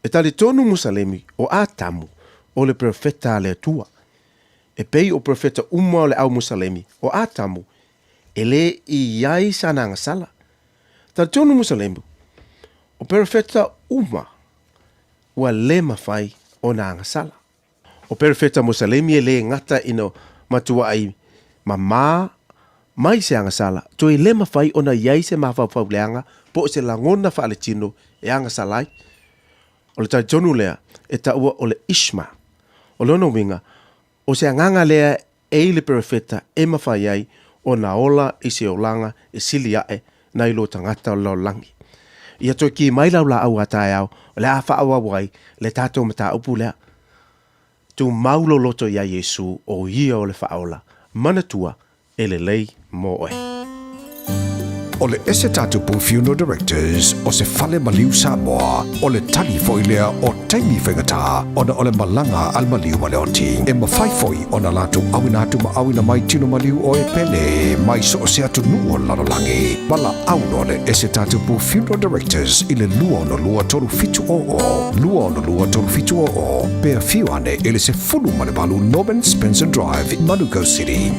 e talitonu Musalemi o Atamu o le perofeta a le Atua. E pei o perofeta uma o le au Musalemi, o Atamu e le i ai sana agasala. Talitonu Musalemu, o perofeta uma ua le mafai ona agasala. O perofeta Musalemi e le gata ina matuaʻi mamā mai se agasala, toe le mafai ona i ai se mafaufau leaga po o se lagona faaletino e agasala ai. O le talitonu lea e taua o le Ishma. O lona uiga, o se agaga lea e i le perofeta e mafai ai ona ola i se olaga e sili aʻe nai lo tagata o le lalolagi. Ia toe ki mai lau laau a taeao o le a faaauau ai le tatou mataupu lea. Tumau lou loto iā Iesu o ia o le Faaola, manatua e lelei mo oe. O le ese tatupu Funeral Directors o se fale maliu Samoa, o le tali foi lea o taimi faigata ona o le malaga a le maliu ma le oti. E mafai foi ona latou auina atu ma auina mai tino maliu o e pele mai so o se atunuu o le lalolagi. Valaau loa le ese tatupu Funeral Directors i le 262 3700, 262 3700, pe afio ane i le 18 Norman Spencer Drive, Manukau City.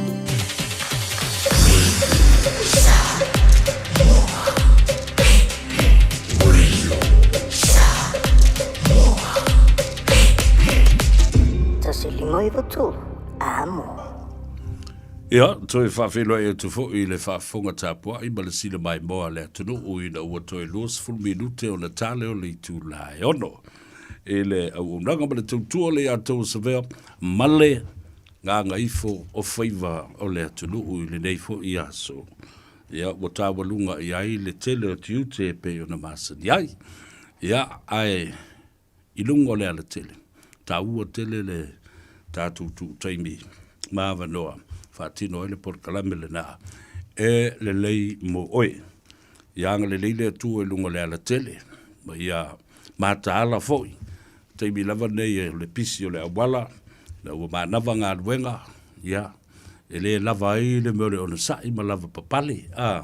Ia, toe faafeiloai atu foi i le faafofoga tapuai ma le sila maimoa a le atunuu ina ua toe 20 minute ona tale o le itula e ono i le auaunaga ma le tautua o le ia tou Savea ma le gagaifo o faiva o le atunuu i lenei foi aso. Ia, ua taualuga i ai le tele o tiute e pei ona masani ai. Ia, ae i luga o le alatele, taua tele le tatou tuu taimi ma avanoa faatino ai le polokalame lena e lelei mo oe. Ia agalelei le Atua i luga o le alatele ma ia mataala foi taimi lava nei o le pisi o le auala, ina ua manava galuega, ia, e le lava ai le mea o le onosai ma lava papale, a,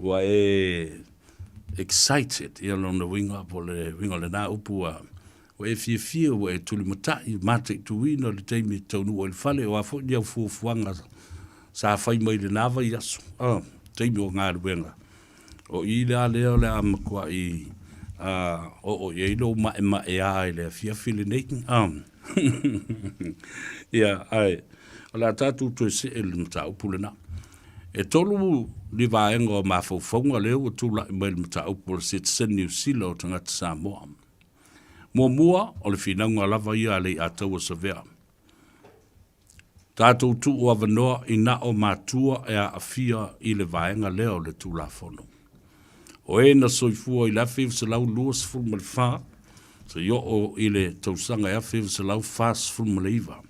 ua e excited, ia lona uiga, po o le uiga o lena upu ua, ua e fiafia, ua e tulimatai, mataituina le taimi e taunuu ai i le fale, o a foi ni au fuafuaga sa fai mai i lena vaiaso, a, taimi o galuega. O i la lea o le a matuai oo i ai lou maemaea i le afiafi lenei. Ia, ae o le a tatou toe see i le mataupu lena. E tolu ni vaega o mafaufauga lea ua tulai mai i le mataupu o le sitiseni Niu Sila o tagata Samoa. Muamua, o le finauga lava ia a Leiataua Savea. Tatou tuu avanoa i na o matua e aafia i le vaega lea o le Tulafono. O e na soifua i le 1924 seia oo i le tausaga e 1949,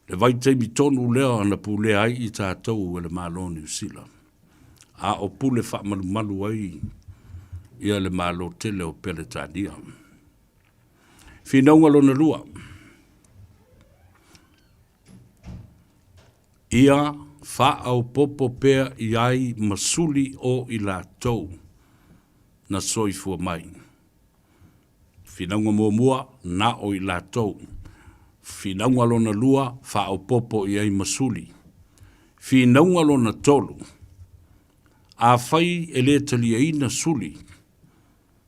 le vaitaimi tonu lea na pulea ai i tatou e le Malo o Niu Sila, a o pule faamalumalu ai ia le Malo tele o Peretania. Finauga lona lua, ia faaopoopo pea i ai ma suli o i latou na soifua mai. Finauga muamua, na o i latou. Finauga lona lua, faaopoopo i ai ma suli. Finauga lona tolu, afai e le taliaina suli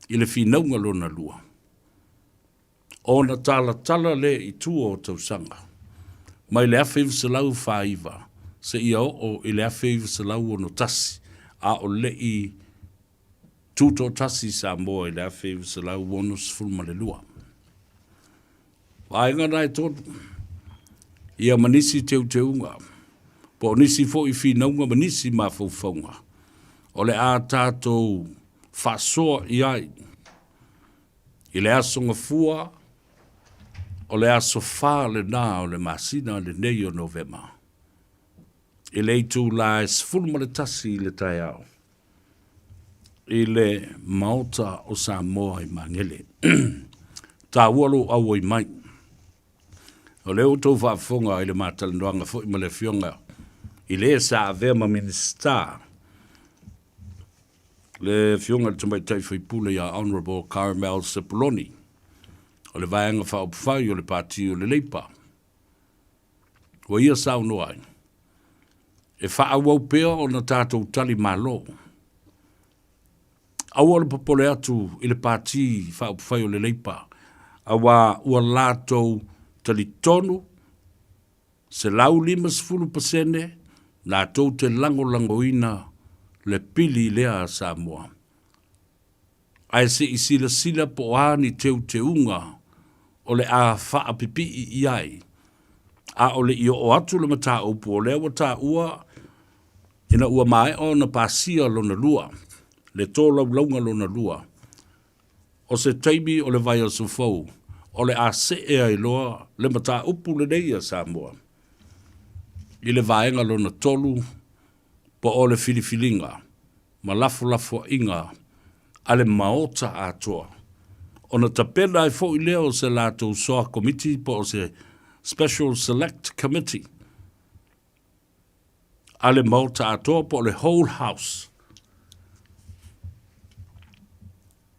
i le finauga lona lua, ona talatala lea i tua o tausaga, mai le 1949 seia oo i le 1961, a o le i tutoatasi Samoa i le 1962. Vaega na e tolu, ia ma nisi teuteuga, po o nisi foi finauga ma nisi mafaufauga, o le a tatou faasoa i ai i le Aso Gafua, o le aso fa lena o le masina lenei o Novema, i le itula e 11 i le taeao, i le Maota o Samoa i Magele. Taua lou auai mai. O lea ua outou faafofoga i le ma talanoaga foi ma le Afioga i le sa avea ma Minisita, le Afioga i le Tamaitai Faipule ia Honourable Carmel Sepuloni, o le Vaega Faaupufai o le Pati o le Leipa. Ua ia saunoa ai, e faaauau pea ona tatou tali malo. Aua le popole atu i le Pati Faaupufai o le Leipa, auā ua latou talitonu 150% latou te lagolagoina le pili lea a Samoa. Ae se i silasila po o a ni teuteuga o le a faapipii i ai. A o le i oo atu le mataupu o lea ua taua ina ua maea ona pasia lona lua, le tolaulauga lona lua, o se taimi o le vaiaso fou o le a see ai loa le mataupu lenei a Samoa i le vaega lona tolu po o le filifiliga ma lafolafoaiga a le Maota atoa, ona tapena ai foi lea o se latou soa komiti po o se Special Select Committee a le Maota atoa po o le Whole House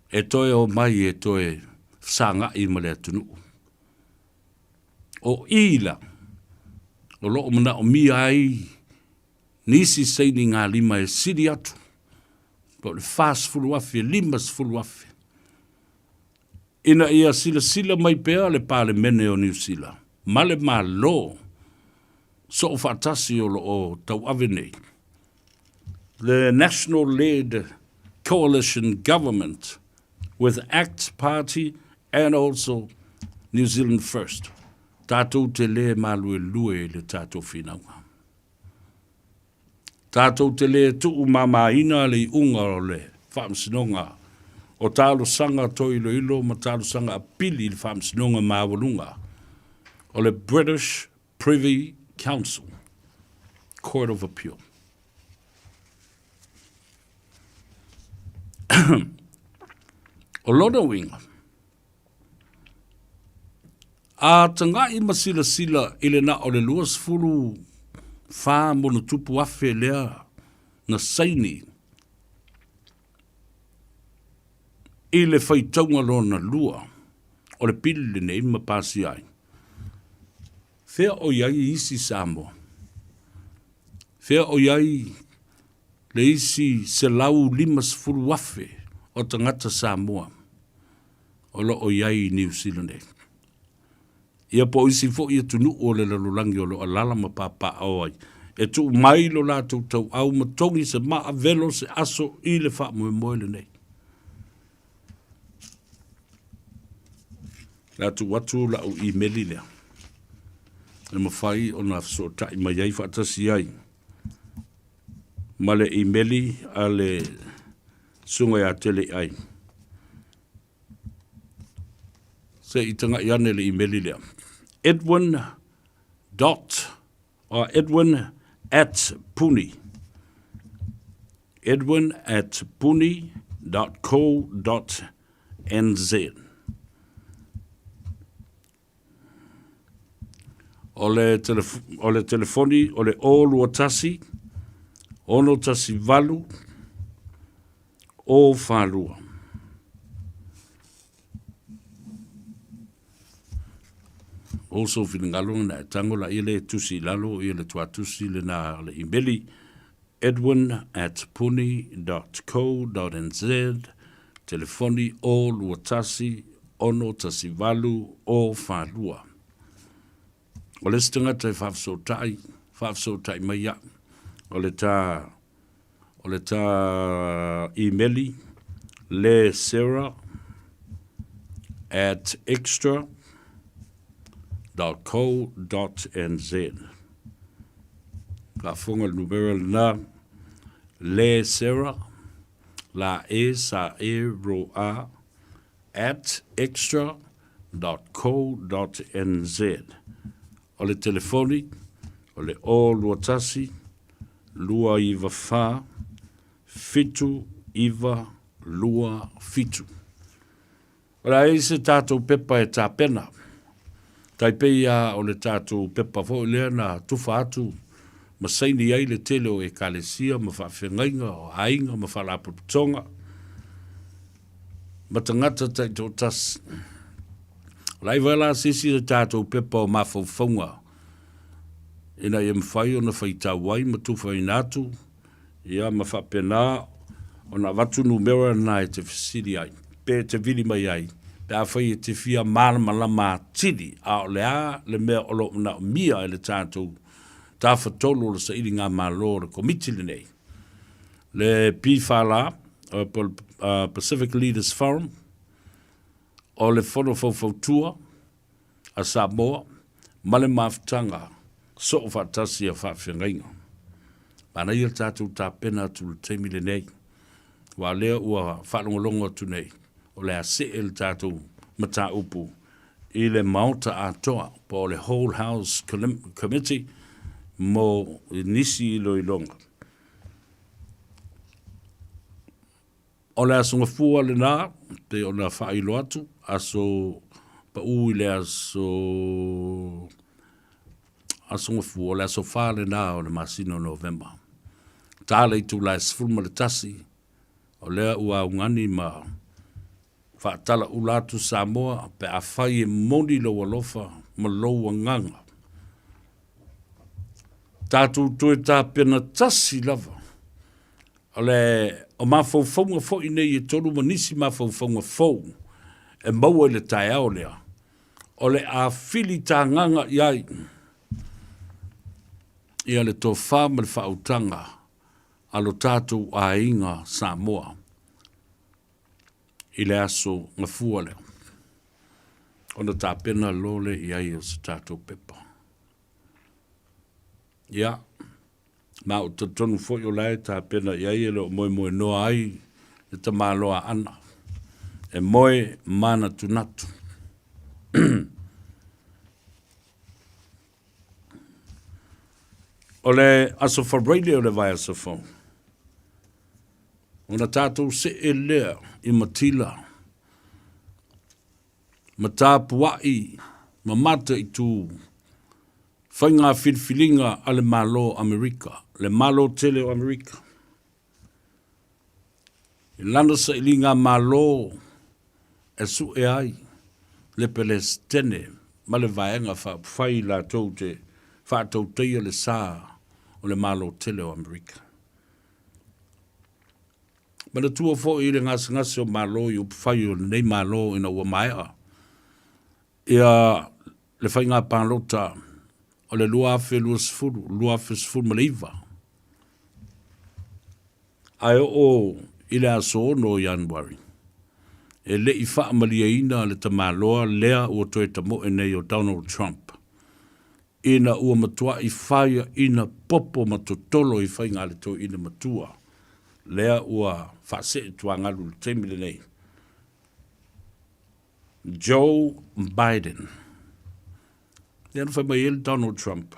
e toe omai e toe fesagai ma le atunuu. O i la o lo o manaomia ai nisi sainigalima e sili atu po o le 40,000 e 50,000 ina ia silasila mai pea le Palemene o Niu Sila ma le Malo soofaatasi o lo o tauave nei, le National Led Coalition Government with Act Party and also New Zealand First, tatou te lē maluelue i le tatou finauga. Tatou te lē tuumamaina le iuga o le Faamasinoga o Talosaga Toe Iloilo ma Talosaga Apili i le Faamasinoga Maualuga o le British Privy Council Court of Appeal. O lona uiga, A tagai ma silasila i le na o le 24 monotupu afe lea na saini i le faitauga lona lua o le pili lenei ma pasia ai, fea o i ai isi Samoa? Fea o i ai le isi 150,000 o tagata Samoa o lo o i ai i Niu Sila nei? Ia po o isi foi atunuu o le lalolagi o lo o alaala ma papaaao ai e tuu mai lo latou tauau ma togi se maa velo se aso i le faamoemoe lenei. Le a tuu atu la'u imeli lea e mafai ona fesoota'i mai ai faatasi ai ma le imeli a le Susuga ia Telei'ai. Se i taga'i ane le imeli lea. Edwin dot or Edwin at puni. Edwin at puni dot co dot nz. O le, telef o le telefoni o le 021 618 042. O sou finagalo na e tango la ia le tusi i lalo ia le tuatusi lena o le imeli edwin at puni dot co dot nz telefoni 021 618 042. O le isi tagata e faafesootai, faafesootai mai iaʻu, o le ta, o le ta imeli le sarah at extra dot co dot nz. Faafofoga le numera lena, le sarah, la e sa e ro a, at extra dot co dot nz. O le telefoni, o le 021 294 7927. O le a i ai se tatou pepa e tapena, tai pei lava o le tatou pepa foi lea na tufa atu ma saini ai le tele o Ekalesia ma faafeagaiga o aiga ma faalapotopotoga ma tagata taitoatasi. O le a iva la se isi o tatou pepa o mafaufauga ina ia mafai ona faitau ai ma tufaina atu ia ma faapena ona avatu numera na e te fesili ai pe te vili mai ai pe afai e te fia malamalama atili a o le a le mea o lo o manaomia e le tatou Tafatolu o le Sailigamalo o le Komiti lenei, le PFL, po le Pacific Leaders Forum, o le Fono Faufautua a Samoa ma le Mafutaga Soo Faatasi a Faafeagaiga. Manaia le tatou tapena atu i le taimi lenei, aua o lea ua faalogologo atu nei, o le a see le tatou mataupu i le Maota atoa po o le Whole House Committee mo nisi iloiloga. O le aso Gafua lena, pei ona faailo atu, aso pau i le aso aso Gafua, o le aso 4 lena o le masina o Novema. Ta le itula e 11, o lea ua augani ma Faatalaula atu Samoa pe afai e moni lou alofa ma lou agaga. Tatou toe tapena tasi lava. O le o mafaufauga foi nei e tolu ma nisi mafaufauga fou e maua i le taeao lea, o le a filitagaga i ai ia le tofa ma le faautaga a lo tatou aiga Samoa. i le aso Gafua lea, ona tapena loa lea i ai o se tatou pepa. Ia, ma ou te talitonu foi o la e tapena i ai e le o moemoenoa ai le tamaloa Aana e moe manatunatu. O le aso Faraile o le vaiaso fou, ona tatou see lea i Matila, ma tapuai ma mataitu faiga filifiliga a le Malo o Amerika, le Malo tele o Amerika. I lana sailiga Malo e sue ai le Pelesitene ma le Vaega Faaupufai latou te faatautaia le sa o le Malo tele o Amerika. Manatua foi le gasegase o Malo i upufai o lenei Malo ina ua maea ia le faiga palota. O le 2020, 2019. Ae oo i le aso 6 o Ianuari, e le i faamalieina le tamaloa lea ua toe tamoe nei o Donald Trump, ina ua matuai faiaina popo ma totolo i faiga a le toeaina matua lea ua faasee tuagalu i le taimi lenei, Joe Biden. Lea na fai mai ai le Donald Trump,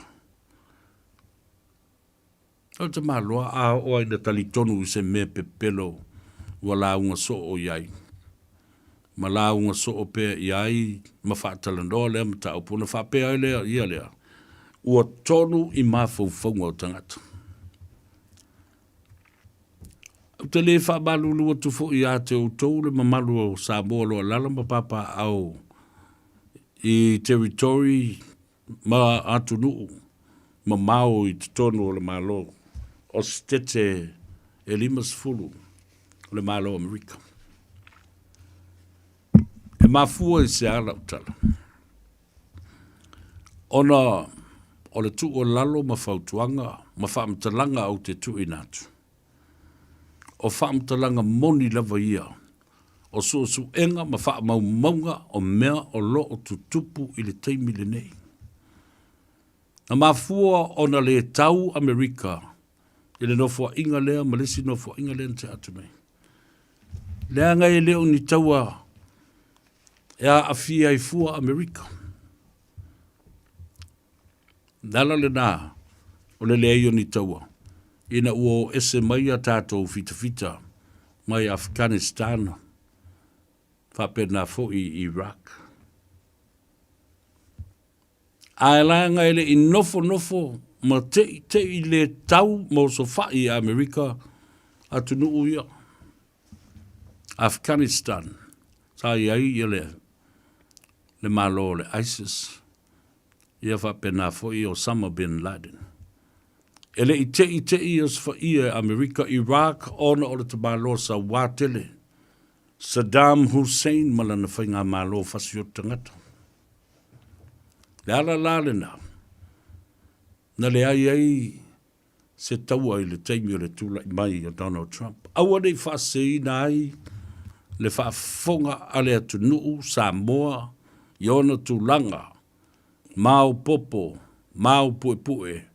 O le tamaloa a oo ai ina talitonu i se mea pepelo ua lauga soo i ai, ma lauga soo pea i ai ma faatalanoa lea mataupu, ona faapea ai lea ia lea, ua tonu i mafaufauga o tagata. Ou te le faamalulu atu foi ia te outou le mamalu o Samoa o lo o alaala ma papaaao i territory ma atunuu mamao i totonu o le Malo o Setete e 50 o le Malo o Amerika. E mafua i se a lau tala? Ona o le tuualalo ma fautuaga ma faamatalaga ou te tuuina atu. O faamatalaga moni lava ia o suesuega ma faamaumauga o mea o lo o tutupu i le taimi lenei. Na mafua ona le tau Amerika i le nofoaiga lea ma le isi nofoaiga lea na tea atu nei, leaga e le o ni taua e aafia ai fua Amerika. O le ala lena o le leai o ni taua ina ua o ese mai a tatou fitafita mai Afghanistan faapena foi i Iraq. Ae leaga e le i nofonofo ma teitei le tau ma osofai i Amerika atunuu ia. Afghanistan, sa i ai ia le, le malo o le ISIS, ia faapena foi Osama bin Laden. E le i teitei osofaia e Amerika Iraq ona o le tamaloa sauā tele, Saddam Hussein ma lana faigamalo fasioti tagata. Le ala la lena, na leai ai se taua i le taimi o le tulai mai o Donald Trump. Aua ne i faaseseina ai le faafofoga a le atunuu Samoa i ona tulaga maopoopo, maopuepue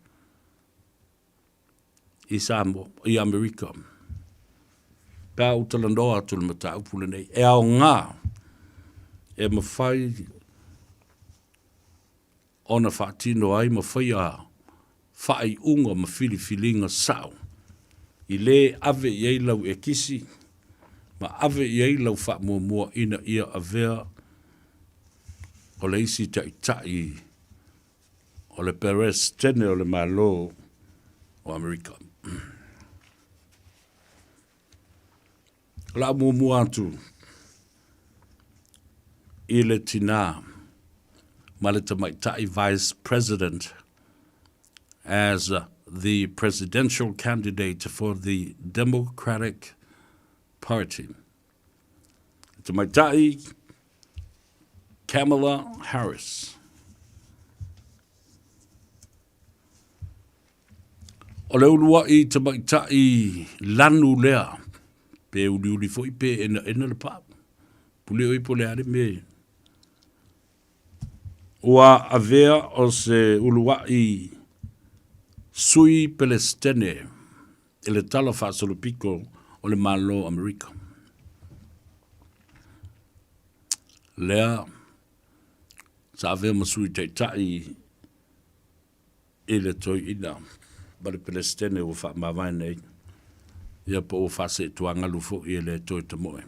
i Samoa, i Amerika. Pe a ou talanoa atu i le mataupu lenei, e aoga e mafai ona faatino ai ma faia faaiuga ma filifiliga sao i le ave i ai lau ekisi ma ave i ai lau faamuamua ina ia avea o le isi taitai o le Peresetene o le Malo o Amerika. O le a muamua atu i le tinā ma le tamaitai Vice President as the presidential candidate for the Democratic Party. Le tamaitai Kamala Harris. O le uluai tamaitai lanu lea, pe uliuli foi pe enaena le pau. Pule oi po le a le mea. Ua avea o se uluai sui Pelestene i le tala faasolopito o le Malo o Amerika. Lea sa avea ma sui taitai i le toeaina ma le Peresetene ua faamavae nei, ia po ua faaseetuagalu foi e le toe tamoe.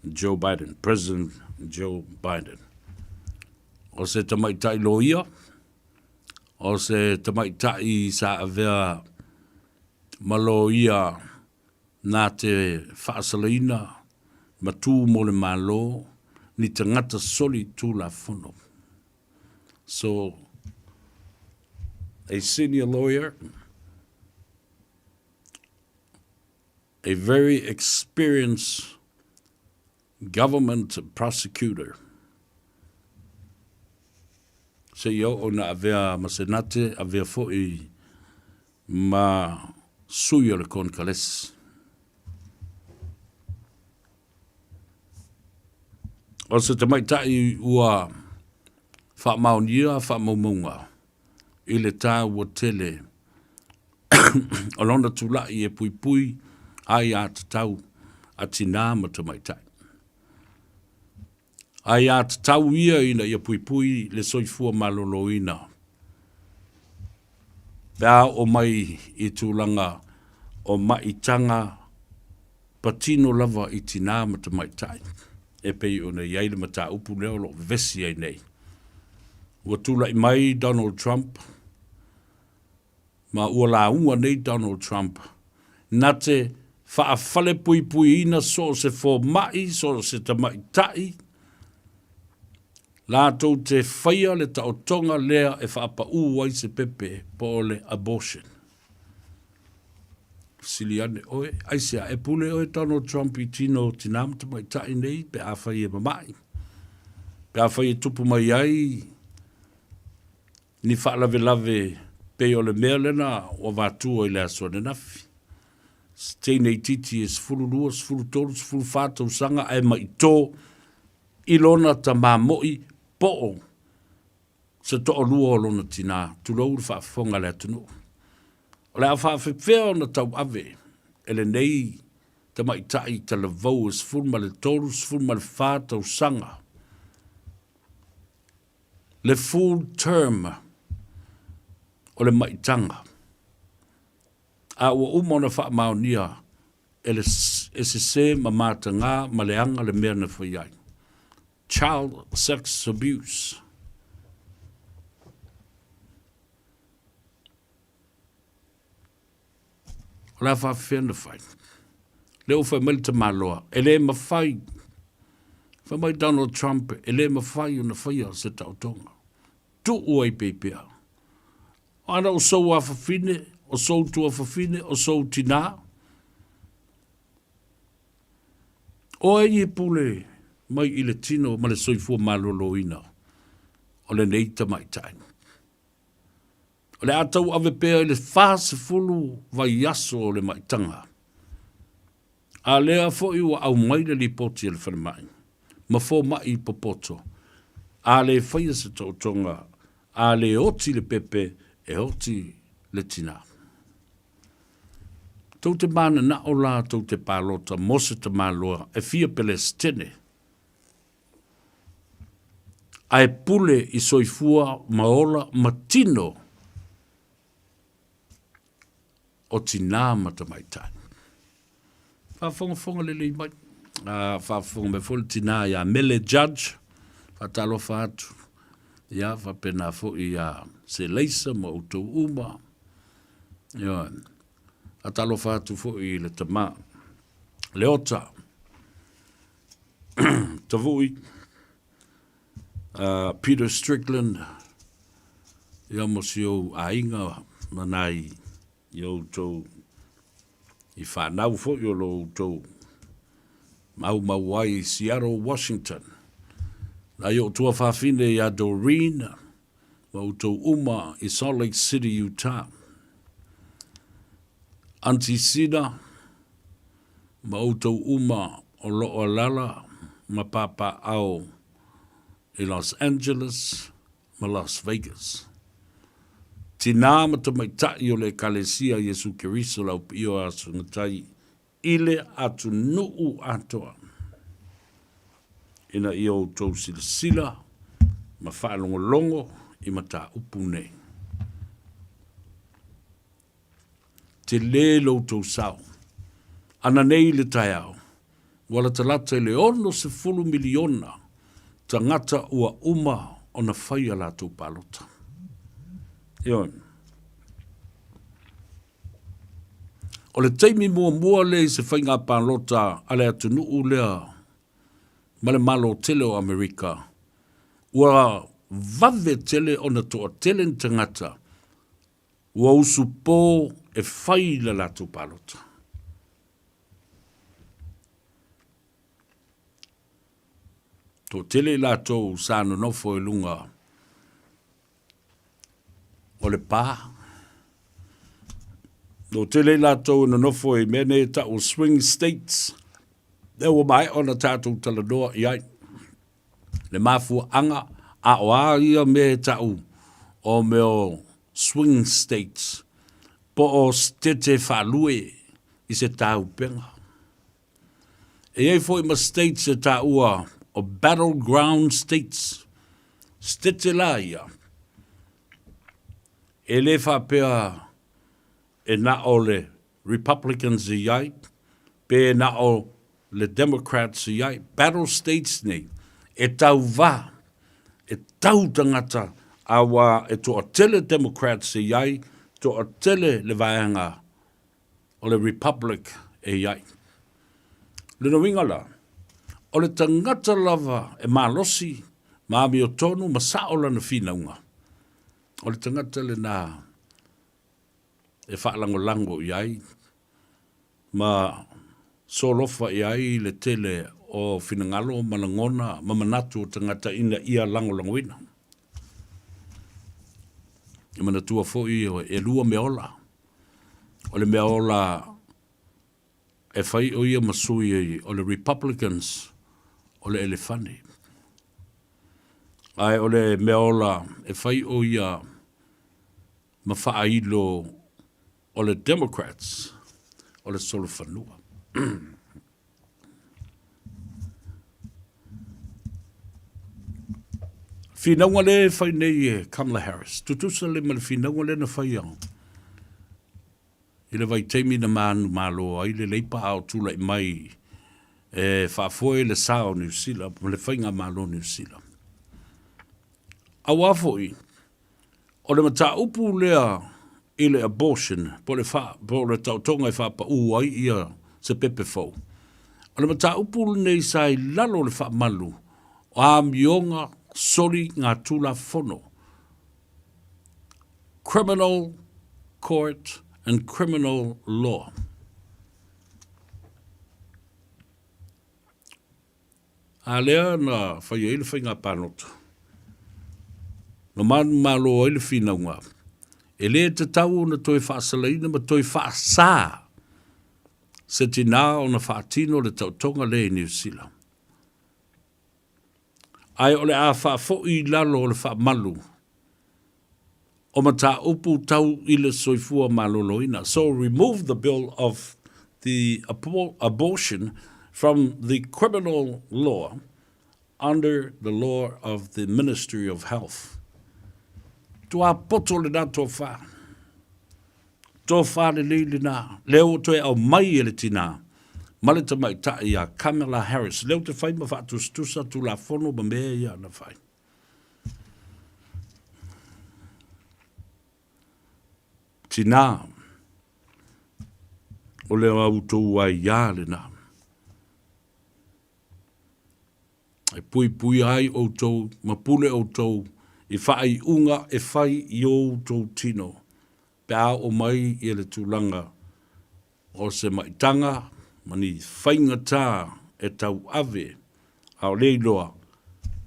Joe Biden, President Joe Biden. O se tamaitai loia, o se tamaitai sa avea ma loia nā te faasalaina ma tū mo le Malo ni tagata soli tulafono. So, a senior lawyer, a very experienced government prosecutor. Seia oo ina avea ma Senate, avea foi ma sui o le Konekalesi. O se tamaitai ua faamaonia faamaumauga i le taua tele o lona tulai e puipui aiatatau a tinā ma tamaitai. Aiatatau ia ina ia puipui le soifua maloloina pe a oo mai i tulaga o maitaga patino lava i tinā ma tamaitai e pei ona i ai le mataupu lea o lo o vevesi ai nei. Ua tulai mai Donald Trump ma ua lauga nei Donald Trump na te faafalepuipuiina so o se fomai, so o se tamaitai latou te faia le taotoga lea e faapaū ai se pepe po o le abortion. Fesili ane oe, aisea e pule oe Donald Trump i tino o tinā ma tamaitai nei pe afai e mama'i, pe afai e tupu mai ai ni faalavelave pei o le mea lena ua avatua i le aso ananafi. Se teine itiiti e 12, 13, 14 tausaga ae maitō i lona tamā mo'i po o se toalua o lona tinā, tulou le faafofoga a le atunuu. O le a faafefea ona tauave e lenei tamaitai talavou e 13, 14 tausaga le full term o le maitaga, a ua uma ona faamaonia e le e sesē ma matagā ma leaga le mea na fai ai. Child sex abuse. O le a faafefea ona fai? Lea ua fai mai le tamaloa, e le mafai. Fai mai Donald Trump, e le mafai ona faia se taotoga. Tuu ai peipea. O ana o sou afafine, o sou tuafafine, o sou tinā. O ai e pule mai i le tino ma le soifua maloloina o lenei tamaitai? O le a tauave pea i le 40 vaiaso o le maitaga. A lea foi ua aumai le lipoti a le falemai ma fomai popoto, a le faia se taotoga, a le oti le pepe, e oti le tinā. Tou te mananao la tou te palota mo se tamaloa e fia Pelesitene ae pule i soifua ma ola ma tino o tinā ma tamaitai. Faafogafoga lelei mai. A faafofoga mai foi le tinā ia Mele Judge, faatalofa atu. Ia, faapena foi ia Seleisa ma outou uma. Ioe. Faatalofa atu foi i le tama Leota Tavui, Peter Strickland, ia mo si ou aiga ma nai i outou i whanau foi o lo outou maumau ai i Seattle, Washington. Nai o tua whawhine i a Doreen ma outou uma i Salt Lake City, Utah. Auntie Sina ma outou uma o loo alala ma papaao i Los Angeles ma Las Vegas. Tinā ma tamaitai o le Ekalesia Iesu Keriso le Au Paia o Asogatai i le atunuu atoa, ina ia outou silasila ma faalogologo i mataupu nei. Tele lo outou sao. Ana nei i le taeao, ua latalata i le 60 miliona tagata ua uma ona fai a latou palota. Ioe. O le taimi muamua lea i se faiga palota a le atunuu lea ma le Malo tele o Amerika, ua vave tele ona toatele ni tagata ua usupo e fai le latou palota. Toatele i latou sa nonofo i luga. O le pā. No tele i latou e nonofo i mea nei e ta'u o swing states, lea ua maea ona tatou talanoa i ai. Le mafuaaga, a o a ia mea e ta'u o mea o swing states, po o setete faalue i se taupega. E i ai foi ma states e taua o battle ground states, setete la ia, e le faapea e na o le Republicans e i ai, pe na o le Democrats e i ai. Battle states nei, e tauvā, e tau tangata, auā e toatele Democrats e i ai, toatele le vaega o le Republic e i ai. Lona uiga la, o le tagata lava e malosi ma amiotonu ma sao lana finauga, o le tagata lena e faalagolago i ai ma solofa i ai le tele o finagalo ma lagona ma manatu o tagata ina ia lagolagoina. E manatua foi e lua meaola O le mea ola e fai o ia ma sui o le Republicans o le elefane. Ae o le mea ola e fai o ia ma faailo o le Democrats o le solofanua. Finauga lea e fai nei e Kamala Harris, tutusa le ma le finauga lea na faia i le vaitaimi na manumalo ai le Leipa a o tulai mai e faafoe le sa o Niu Sila ma le faigamalo o Niu Sila. Auā foi, o le mataupu lea i le abortion, po o le fa, po o le taotoga e faapau ai ia se pepe fou. O le mataupu lenei sa i lalo o le faamalu o amioga soli ngā tulafono, Criminal Court and Criminal Law. A lea na fai ai le faiga palota, na manumalo ai le finauga, e lē tatau ona toe faasalaina ma toe faasā se tinā ona faatino le taotoga lea i Niu Sila. Ae o le a faafoi i lalo o le faamalu o mataupu tau i le soifua maloloina. So remove the bill of the abortion from the criminal law under the law of the Ministry of Health. Tuapoto lena tofa. Tofa lelei lena. Lea ua toe aumai e le tinā ma le tamaitai a Kamala Harris. Lea ua te fai ma faatusatusa Tulafono ma mea ia na fai. Tinā, o le outou aiā lena. E puipuia ai outou ma pule outou i faaiuga e fai i o outou tino, pe a oo mai ia le tulaga O se maitaga ma ni faigata e tauave, a o lea iloa,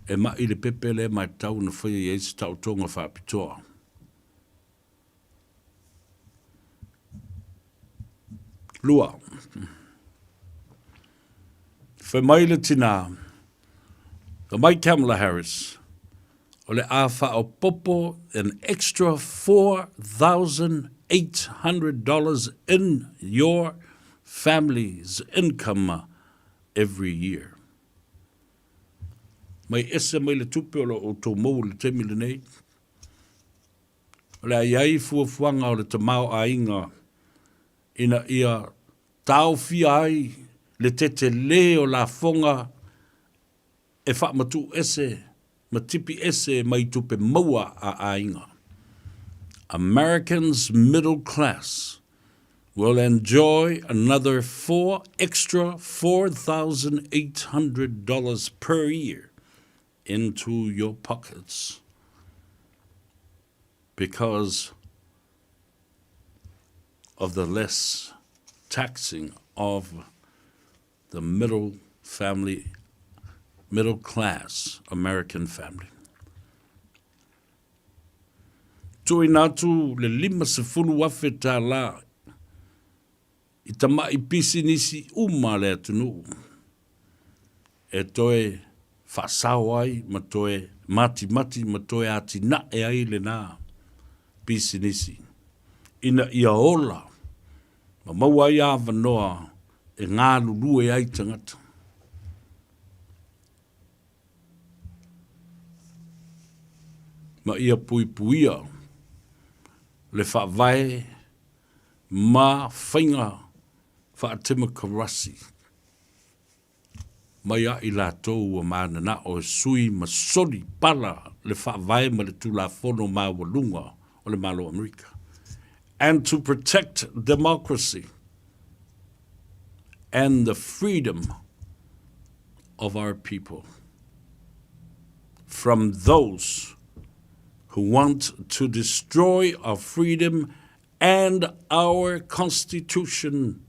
e maʻi le pepe lea ma e tatau ona faia i ai se taotoga faapitoa. 2. Fai mai le tinā, Fai mai Kamala Harris, o le a faaopoopo an extra $4,800 in your family's income every year. Mai ese mai le tupe o lo o outou maua i le taimi lenei. O le a i ai fuafuaga o le tamaoaiga ina ia taofia ai le tetelē o lafoga e faamatuu ese ma tipi ese mai tupe maua a aiga. Americans middle class will enjoy another four extra $4,800 per year into your pockets because of the less taxing of the middle family, middle class American family. Tuuina atu le $50,000 i tama'i pisinisi uma a le atunuu e toe faasao ai ma toe matimati ma toe atinae ai lena pisinisi ina ia ola ma maua ai avanoa e galulue ai tagata. Ma ia puipuia le faavae ma faiga faatemokarasi mai a i latou ua mananao e sui ma soli pala le faavae ma le Tulafono maualuga o le Malo o Amerika. And to protect democracy and the freedom of our people from those who want to destroy our freedom and our constitution,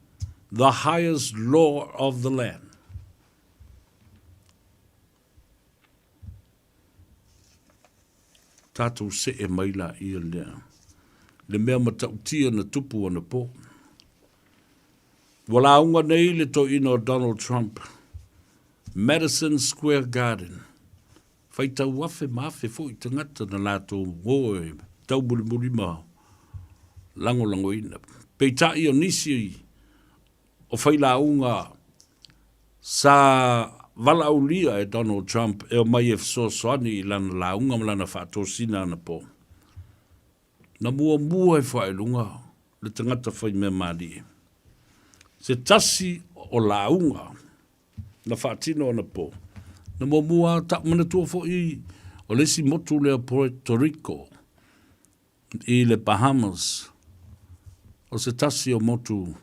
the highest law of the land. Tatou see mai la ia lea. Le mea matautia na tupu anapo. Ua lauga nei le toeaina o Donald Trump, Madison Square Garden, faitau afe ma afe foi tagata na latou o e taumulimuli ma lagolagoina. Peitai o nisi o failauga sa valaaulia e Donald Trump e omai e fesoasoani i lana lauga ma lana faatosina anapo. Na muamua ifo ae i luga le tagata faimea malie. Se tasi o lauga na faatino anapo, na muamua lava, manatua foi o le isi motu lea Puerto Rico i le Bahamas, o se tasi o motu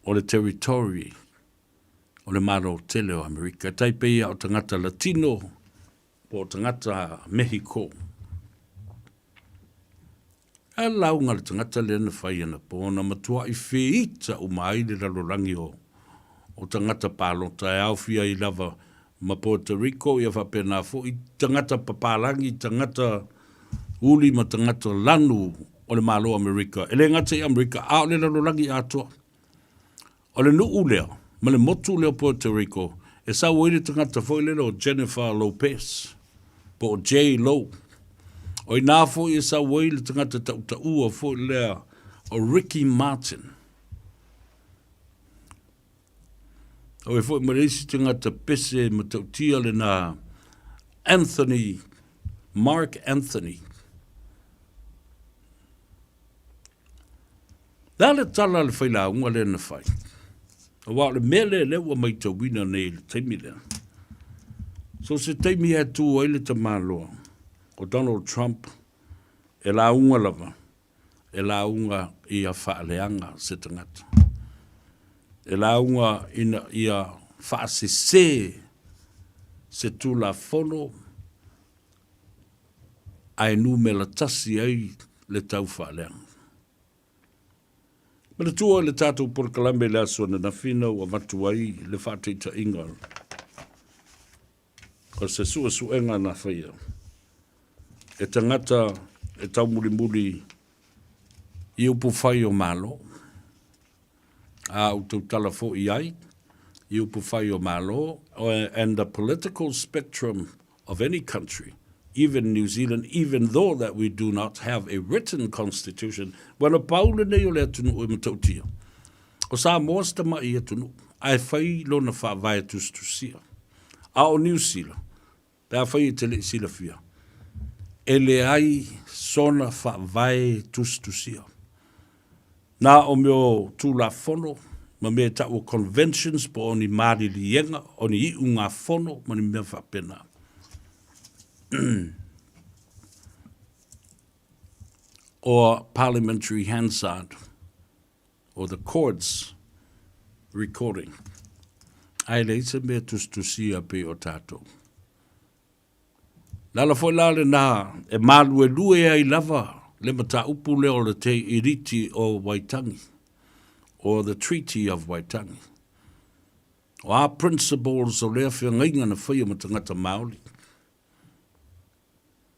o le territory o le Malo tele o Amerika. E tai pei a o tagata Latino po o tagata Mehiko. A lauga le tagata lea na fai anapo na matuai feita uma ai le lalolagi o o tagata palota e aofia ai lava ma Puerto Rico ia faapena foi tagata papalagi, tagata uli ma tagata lanu o le Malo o Amerika. E le gata i Amerika a o le lalolagi atoa. O le nuu lea ma le motu lea o Puerto Rico e sau ai le tagata foi lele o Jennifer Lopez po o J Lo. O inā foi e sau ai le tagata tautaua foi lea o Ricky Martin. Au e foi ma le isi tagata pese matautia lena Anthony, Mark Anthony. Le a le tala a le failauga lea na fai? Aua o le mea lea lea ua maitauina nei i le taimi lea. So se taimi e tu ai le tamaloa o Donald Trump e lauga lava, e lauga ia faaleaga se tagata. E lauga ina ia faasese se Tulafono ae numera tasi ai le tau faaleaga. Manatua i le tatou polokalame i le aso ananafi na ua avatu ai le faataitaiga o se suesuega na faia e tagata e taumulimuli i upufai o Malo, a ua tautala foi i ai i upufai o Malo and the political spectrum of any country, even New Zealand, even though that we do not have a written constitution, ua na pau lenei o le atunuu e matautia. O Samoa se tama'i atunuu, ae fai lona faavae tusitusia. A o Niu Sila, pe afai e te le i silafia, e leai sona faavae tusitusia. Na o mea o Tulafono ma mea e tau o conventions po o ni maliliega, o ni iugafono ma ni mea faapena. Or Parliamentary Hansard or the Courts recording. Ae leai se mea tusitusia pei o tatou. Le ala foi la lena e māluelue ai lava le mataupu lea o le Te Iriti o Waitangi, or the Treaty of Waitangi. O a principles o lea feagaiga na faia ma tagata Māori.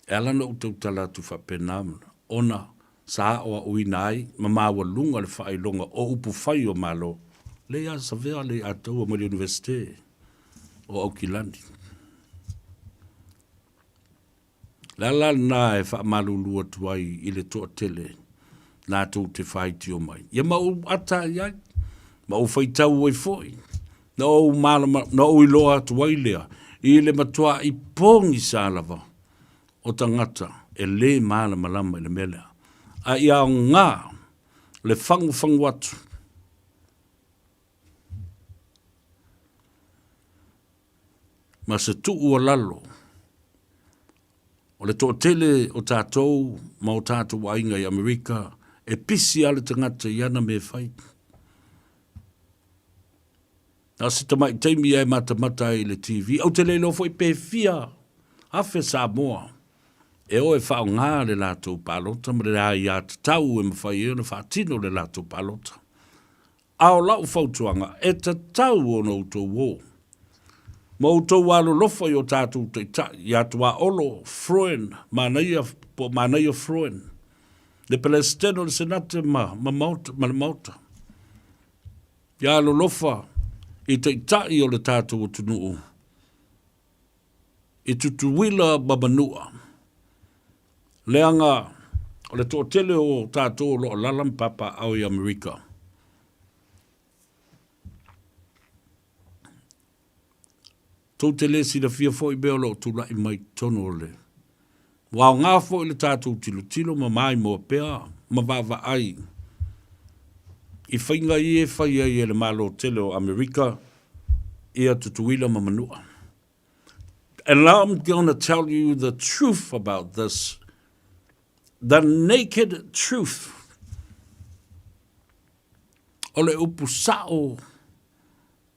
E ala ona ou tautala atu faapena, ona sa aoaoina ai ma maualuga le faailoga o upu fai o Malo, lea ia Savea le Ataua mai le Iunivesite o Aukilani. Le ala lena e faamalulu atu ai i le toatele latou te faitio mai. Ia ma ou ata i ai, ma ou faitau ai foi, na ou malama, na ou iloa atu ai lea i le matua'i pogisa lava o tagata e lē malamalama i le mea lea. A ia aoga le fagufagu atu. Ma se tuualalo, o le toatele o tatou ma o tatou aiga i Amerika, e pisi lava le tagata i ana mea e fai. Na o se tamai taimi lava e matamata ai i le TV. Ou te le iloa foi pe fia afe Samoa e o e faaaoga le latou palota ma le aiatatau e mafai ai ona faatino le latou palota. A o lau fautuaga, e tatau ona outou o ma outou alolofa i o tatou taitai, ia Tuaolo Froen, Manaia, po o Manaia Froen, le Peresetene o le Senate ma, ma, maota, ma le Maota. Ia alolofa i taitai o le tatou atunuu, i Tutuila ma Manua, leaga o le toatele o tatou o lo o alaala ma papaaao i Amerika. Tou te le silafia foi mea o lo o tulai mai i totonu o le Ua aoga foi le tatou tilotilo ma maimoa pea ma vaavaai i faiga ia e fai ai e le Malo tele o Amerika ia Tutuila ma Manua. And I'm gonna tell you the truth about this, the naked truth. O le upu sa'o,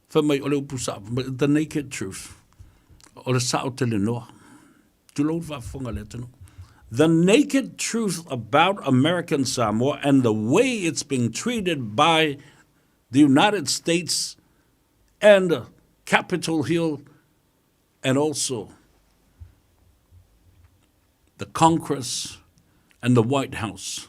fai mai o le upu sa'o, the naked truth, o le sa'o tele noa. Tulou le faafofoga a le atunuu. The naked truth about American Samoa and the way it's being treated by the United States and Capitol Hill and also the Congress and the White House.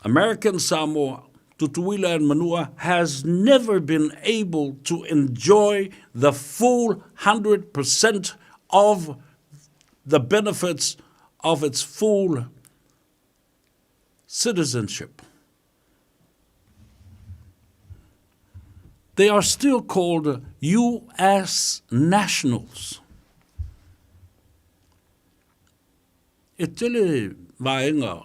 American Samoa, Tutuila and Manua has never been able to enjoy the full 100% of the benefits of its full citizenship. They are still called U.S. nationals. E tele vaega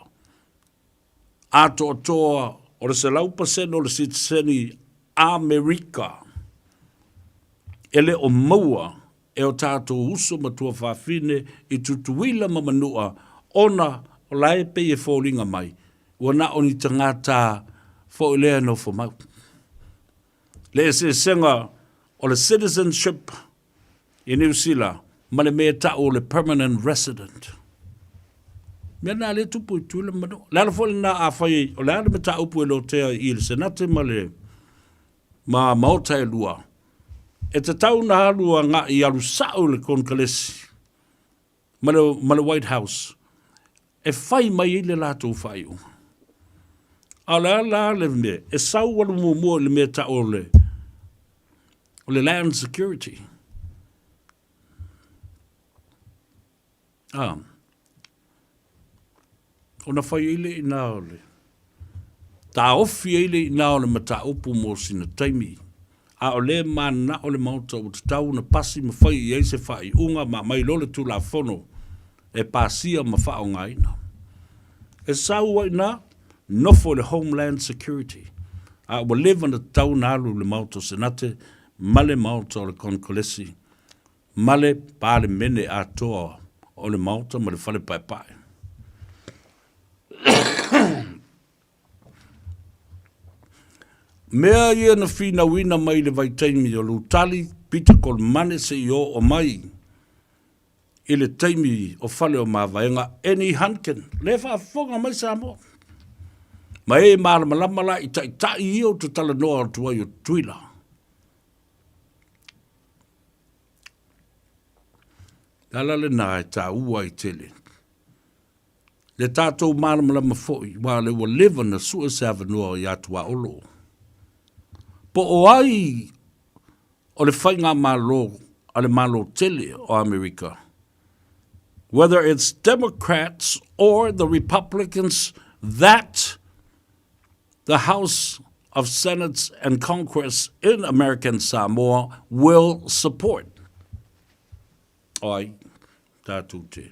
atoatoa o le 100% o le sitiseni Amerika e le o maua e o tatou uso ma tuafafine i Tutuila ma Manua ona o la e pei e foliga mai ua na o ni tagata foi lea e nofo mau. Le eseesega o le citizenship i Niu Sila ma le mea e ta'u o le permanent resident. Mea lena lea e tupu i Tutuila ma Manua. Le ala foi lena afai o le a le mataupu e lotea i le Senate ma le ma Maota e lua, e tatau ona alu aga'i alu sa'o i le Konekalesi ma le, ma le White House e fai mai ai le latou faaiuga. A o le a la le mea, e sau alu muamua i le mea ta'u o le, o le land security. A, ona fai ai lea i ina o le, taofi ai lea i ina o le mataupu mo sina taimi, a o lea e mananao le Maota ua tatau ona pasi ma fai i ai se faaiuga ma aumai loa le Tulafono e pasia ma faaaogaina. E sau ai ina, nofo i le Homeland Security, a ua leva ona tatau ona alu i le Maota o Senate ma le Maota o le Konekolesi ma le Palemene atoa o le Maota ma le Fale Paepae. Mea ia na finauina mai i le vaitaimi o Lutali Peter Kolmane seia oo mai i le taimi o Fale o Mavaega Annie Hunkin, lea e faafofoga mai Samoa. Ma e malamalama la i taitai ia ou te talanoa atu ai o Tutuila. Le ala lenā e tāua ai tele. Le tātou mālamalama foi, wā le ua leva na sue se avanoa iā Tuaolo. Po o ai o le faigamalo a le Malo tele o Amerika, whether it's Democrats or the Republicans that the House of Senates and Congress in American Samoa will support. Ai, tātou te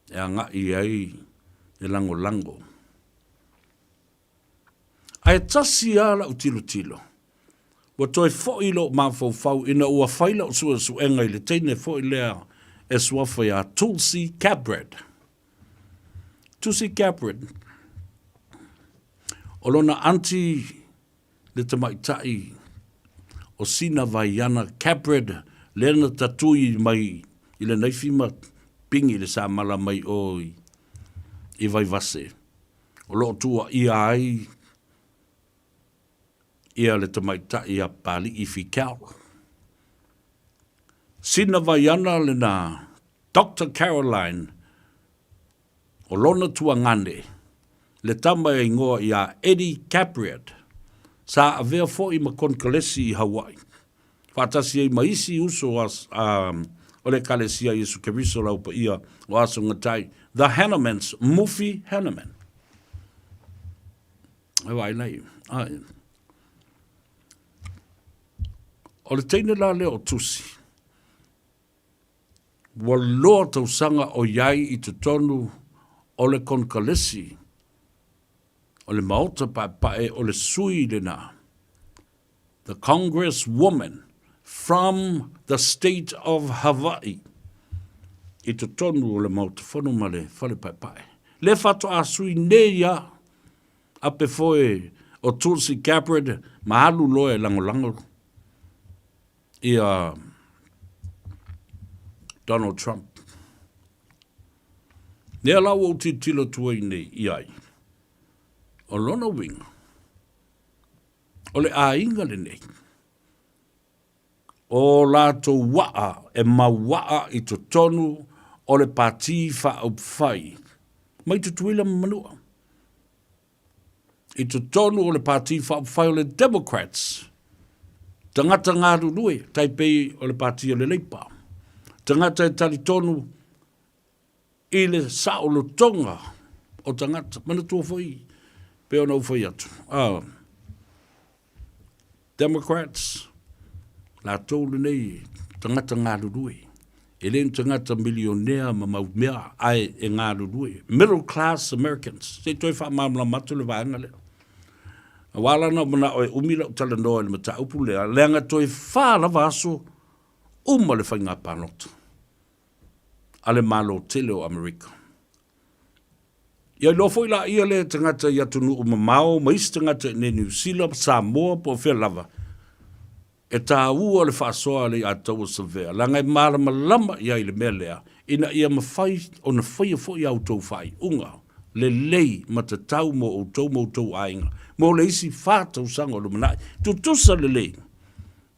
e angaʻi ai le langolango. Ae tasi lava lau tilotilo, ua toe foi lou mafaufau ina ua fai lau suesuega i le teine foi lea e suafa iā Tulsi Gabbard. Tulsi Gabbard, o lona aunty le tamaitai o Sina Vaiana Gabbard lea na tatui mai i le naifi ma pingi le samala mai o i Vaivase. O lo o tuuaia ai ia le tamaitai a Papali'i Fikau. Sina Vaiana lena Doctor Caroline o lona tuagane, le tama e ingoa iā Eddie Gabriel, sa avea foi ma Konekalesi i Hawaii, faatasi ai ma isi uso a, a, o le Ekalesia Iesu Keriso Lau Paia o Aso Gatai, The Hannemans, Mufi Hanneman. E vaai nei, ai. O le teine la lea o Tusi, ua loa tausaga o i ai i totonu o le konekalesi o le Maota Paepae o le sui lena, the Congress woman from the state of Hawaii, i totonu o le Maota Fono ma le Fale Paepae. Le faatoa sui nei a ape foe o Tulsi Gabbard ma alu loa e lagolago ia Donald Trump. Lea la ua ou tilotilo atu ai nei i ai, o lona uiga, o le aiga lenei, o latou waa e mau waa i totonu o le Pati Faaupufai mai Tutuila ma Manua. I totonu o le Pati Faaupufai o le Democrats, tagata galulue, tai pei o le Pati o le Leipa, tagata e talitonu i le saolotoga o tagata. Manatua foi, pei ona ou fai atu, ah, Democrats, latou lenei tagata galulue. E le ni tagata milionea ma mau mea, ae e galulue. Middle class Americans. Se i toe faamalamalama atu le vaega lea. Aua la na ou manao e umi lau talanoa i le mataupu lea, leaga toe fa lava aso uma le faiga palota a le Malo tele o Amerika. Ia iloa foi laia lea e tagata i atunuu mamao ma isi tagata i inei Niu Sila, Samoa po o fea lava, e taua le faasoa a le Iataua Savea, leaga e malamalama i ai i le mea lea, ina ia mafai ona faia foi a outou faaiuga lelei ma tatau mo outou ma outou aiga mo le isi fa tausaga o lumanai. Tutusa lelei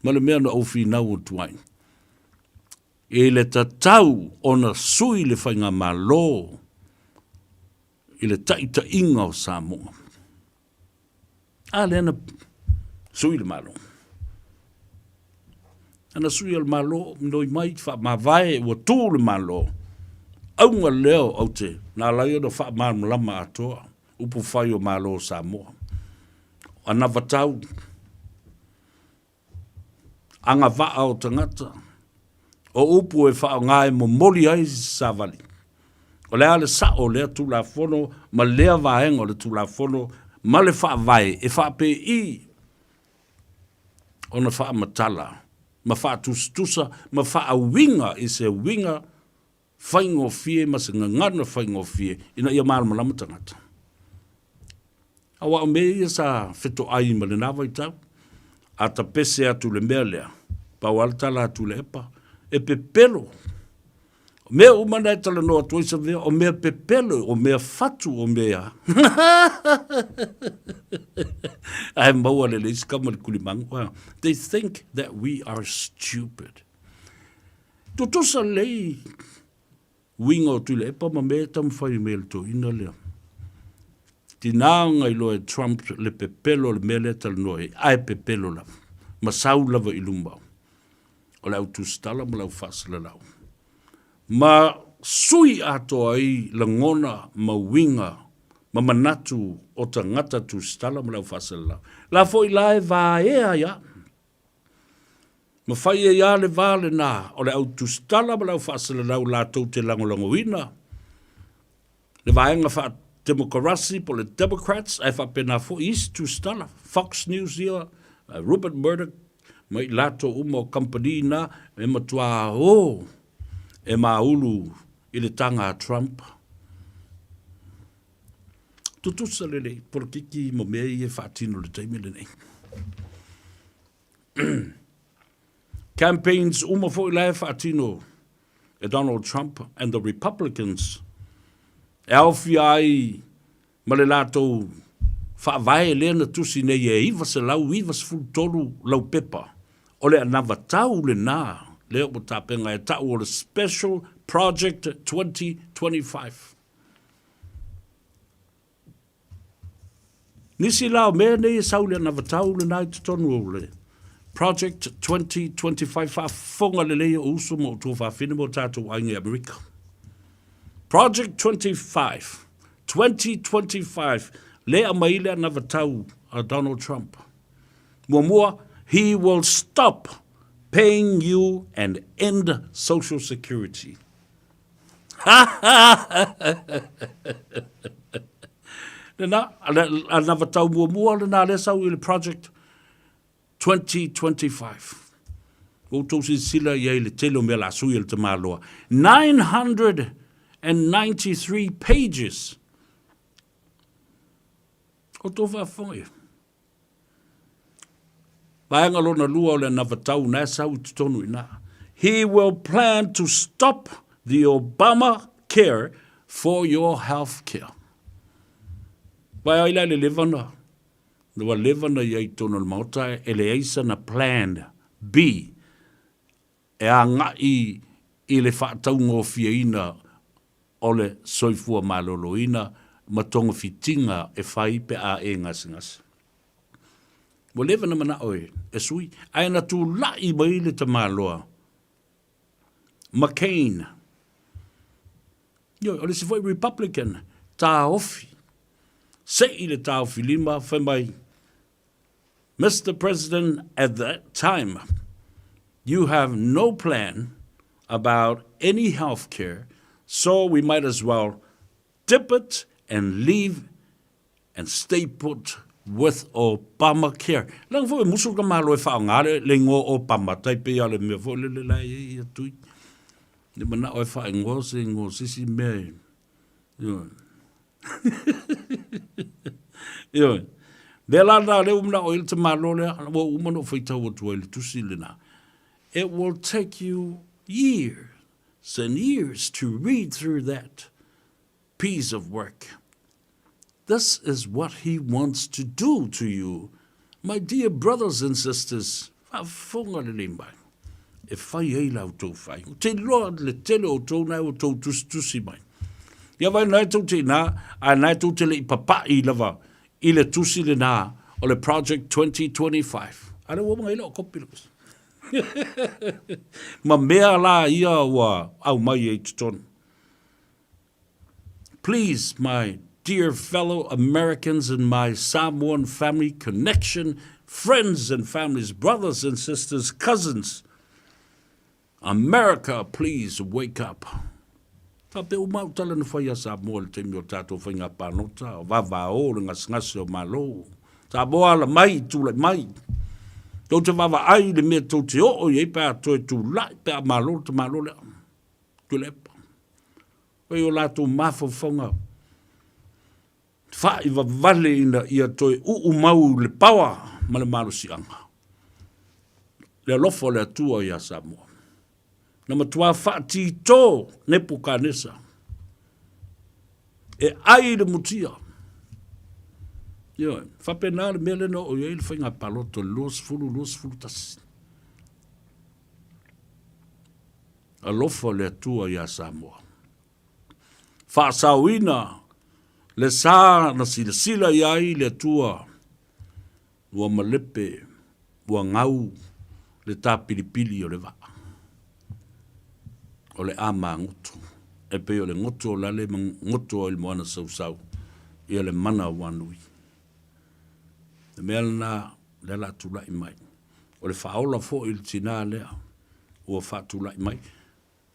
ma le mea na ou finau atu ai. I le tatau ona sui le faigamalo i le taitaiga o Samoa. A lea na sui le Malo. Ana sui o le Malo, noi mai faamavae ua tu le Malo. Auga lea o aute, na ala ai ona faamalamalama atoa upu fai o Malo o Samoa. Anavatau agavaa o tagata, o upu e faaaoga e momoli ai se savali. O le a le sao o lea Tulafono ma lea vaega o le Tulafono ma le Faavae e faapei ona faamatala ma faatusatusa ma faauiga i se uiga faigofie ma se gagana faigofie ina ia malamalama tagata. Aua o mea ia sa fetoai ma lena vaitau, a tapese atu le mea lea, pau lava le tala a Tuilaepa, e pepelo. O mea uma na e talanoa atu ai Savea, o mea pepelo, o mea fatu, o mea... Ae maua lelei isi kama i le kulimagu. They think that we are stupid. Tutusa lelei uiga o Tuilaepa ma mea e taumafai mai e le toeaina lea. Tina ona iloa e Trump le pepelo o le mea lea e talanoa ai, ae pepelo lava, ma sau lava i luma o le au tusitala ma le au faasalalau. Ma sui atoa ai lagona ma uiga ma manatu o tagata tusitala ma le au faasalalau. La foi la e vaea ai a. Ma fai ai a le va lena o le au tusitala ma le au faasalalau latou te lagolagoina le vaega faa-demokarasi po o le Democrats ae faapena foi isi tusitala, Fox News ia, Rupert Murdoch ma i latou uma o kamupani na e matuā o e māulu i le taga a Trump. Tutusa lelei polokiki ma mea ia e faatino i le taimi lenei. Campaigns uma foi la e faatino e Donald Trump and the Republicans e aofia ai ma le latou faavae lea na tusi nei e 993 laupepa. O le anavatau lena lea ua tapena e ta'u o le Special Project 2025. Nisi la o mea nei e sau i le anavatau lena i totonu o le Project 2025 faafofoga lelei o uso ma outou fafine ma o tatou aiga i Amerika. Project 25, 2025, lea aumai le anavatau a Donald Trump. Muamua, he will stop paying you and end social security. Lena, anavatau muamua lena lea sau i le Project 2025. Ua outou silasila i ai i le tele o mea o le a sui e le tamaloa. 993 pages. Outou faafofoga ia. Vaega lona lua o le anavatau na e sau i totonu i ina. He will plan to stop the Obama care for your health care. Vae ai la le leva na, ua leva na i ai i totonu o le Maota e leai sana plan B e agai i le faataugofieina o le soifua maloloina ma togafitiga e fai pe a e gasegase. Ua leva na manao e sui, ae na tulai mai le tamaloa McCain, ioe, o le isi foi Republican, taofi, sei le taofi lima, fai mai, Mister President, at that time, you have no plan about any health care, so we might as well dip it and leave and stay put with Obamacare. Leaga foi e musu le tamaloa e faaaoga le, le igoa Obama, tai pei lava o le mea foi lele la e i ai ia tui. Le manao e faaigoa se igoa o se isi mea e, ioe. Ioe. Lea la na lea ua manao ai le tamaloa lea, ua uma ona ou faitau atu ai i le tusi lena. It will take you years and years to read through that piece of work. This is what he wants to do to you, my dear brothers and sisters. Faafofoga lelei mai. E fai ai la outou fai. Ou te iloa le tele o outou na e outou tusitusi mai. Ia vai na e tou te ina, ae na e tou te le i papai lava i le tusi lena o le Project 2025. A lea ua uma i leo kopi le kusi. Ma mea la ia ua aumai ai i totonu. Please, my dear fellow Americans and my Samoan family connection, friends and families, brothers and sisters, cousins, America, please wake up. Faapea uma au tala na fai a Samoa i le taimi o tatou faiga palota, o vavao, le gasegase o Malo. Samoa ala mai, tulai mai. Tou te vaavaai i le mea tou te oo i ai pe a toe tulai, pe a malo le tamalo lea. Tuilaepa. Oi o latou mafaufauga faaivavale ina ia toe uu mau le paoa ma le malosiaga. Le alofa o le Atua iā Samoa. Na matuā faatito Nepukanesa e ai le mutia. Ioe, faapena le mea lea na oo i ai le faiga palota o le 2021. Alofa le Atua iā Samoa. Faasaoina le sa na silasila i ai le Atua ua malepe, ua gau le tapilipili o le vaa. O le a magoto, e pei o le goto o lale ma goto ai le moana sausau ia le mana ua nui. Le mea lena lea la tulai mai. O le faaola foi i le tinā lea ua faatulai mai.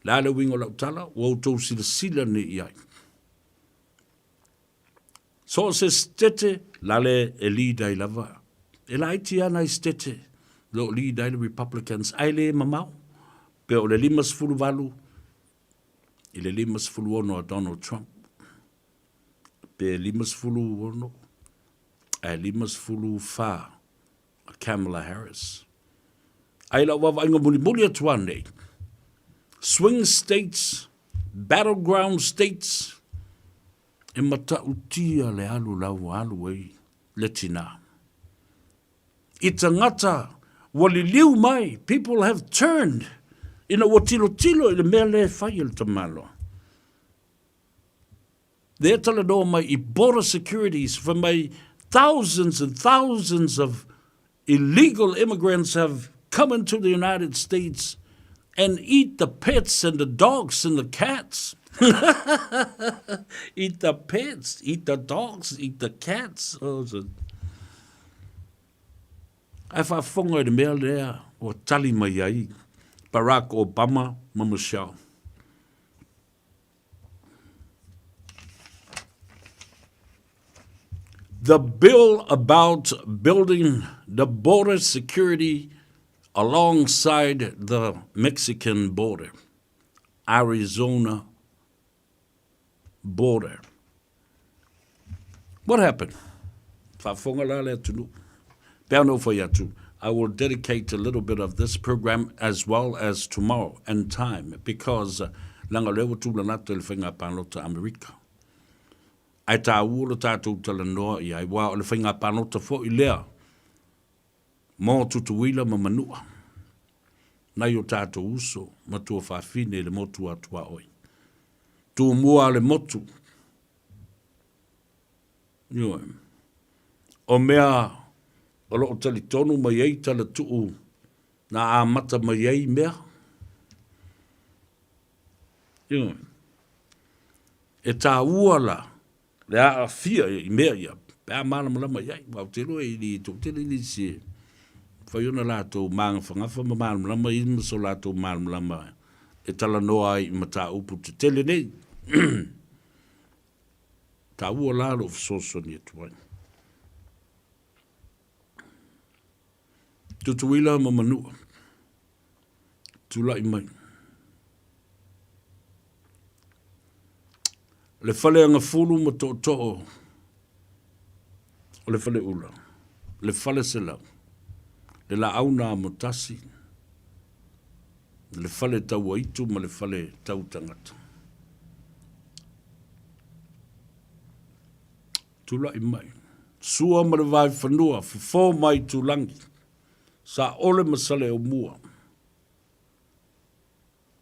Le a le uiga o lau tala, ua outou silasila nei i ai. So o se setete, lale e lead ai lava. E laiti lava nai setete lo o lead ai le Republicans, ae le mamao. Pe o le 58 i le 56 a Donald Trump. Pe 56 ae 54 a Kamala Harris. Ai lau vaavaaiga mulimuli atu anei, swing states, battleground states, e matautia le alu la ua alu ai le tinā. I tagata ua liliu mai, people have turned, ina ua tilotilo i le mea lea e fai e le tamaloa. Lea talanoa mai i border securities, fai mai thousands and thousands of illegal immigrants have come into the United States and eat the pets and the dogs and the cats. Eat the pets, eat the dogs, eat the cats. Oh, so... Ae faafofoga i le mea lea ua tali mai ai Barack Obama ma Michelle. The bill about building the border security alongside the Mexican border, Arizona border. What happened? Faafofoga la le atunuu. Pe ana ou fai atu, I will dedicate a little bit of this program as well as tomorrow and time because leaga o lea ua tulaga atu i le faiga palota Amerika. Ae tāua lo tātou talanoa i ai, aua o le faiga palota foi lea mō Tutuila ma Manua, nai o tātou uso ma tuafafine i le motu a tuaoi. Tumua a le motu. Ioe. O mea o lo o talitonu mai ai talatuu na amata mai ai mea. Ioe. E tāua la le aafia i mea ia, pe a malamalama i ai. Aua ou te iloa e le toatele nisi e mafai ona latou magafagafa ma malamalama i ma so latou malamalama e talanoa ai i mataupu tetele nei. Taua la lou fesoasoani atu ai. Tutuila ma Manua, tulai mai. Le fale agafulu ma tootoo o le faleula, le fale selau, le laau na amotasi, le fale tauaitu ma le fale tautangata. Tulai mai. Sua ma le Vaefanua, fofo mai Tulangi, Saole ma Saleaumua,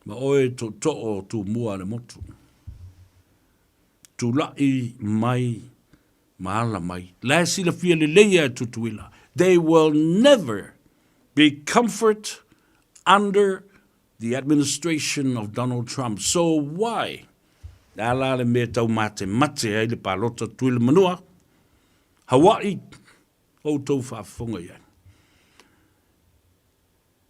ma oe tootoo o Tumua a le motu. Tulai mai ma ala mai. La e silafia lelei e Tutuila. They will never be comfort under the administration of Donald Trump. So why? Le a la le mea tau matemate ai le palota Tutuila Manua? Hawaii, outou faafofoga i ai.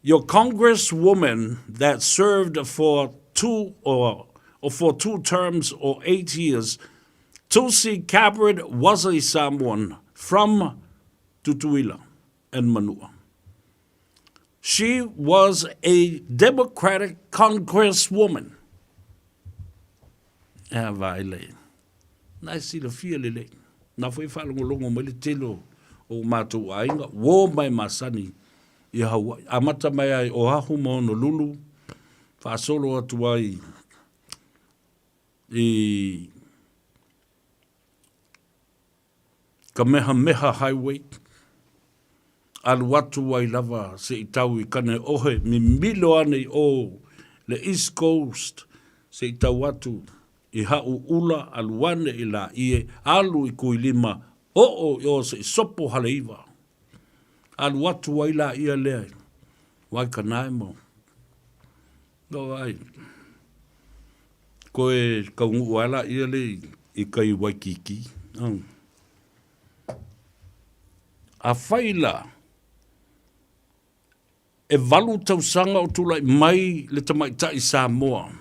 Your congresswoman that served for two or, or for two terms or 8 years, Tulsi Gabbard was a Samoan from Tutuila and Manua. She was a Democratic congresswoman. Ea vaai Na e silafia lelei. Na foi faalogologo mai le tele o o matou aiga, uo mai masani i Hawaii. Amata mai ai Oahu ma Honolulu, faasolo atu ai i Kamehameha Highway, alu atu ai lava se i tau i Kaneohe, mimilo ane i o. le East Coast se i tau atu i Haʻuʻula, alu ane i Lāʻie, alu i Kuilima, oo i o se i sopo Haleiwa. Alu atu ai lāia lea i Waikanae ma o ai. Koe kaunuʻu ai lāia le i kai Waikīkī. Afai la, E valu tausaga o tulai mai le tamaitai Samoa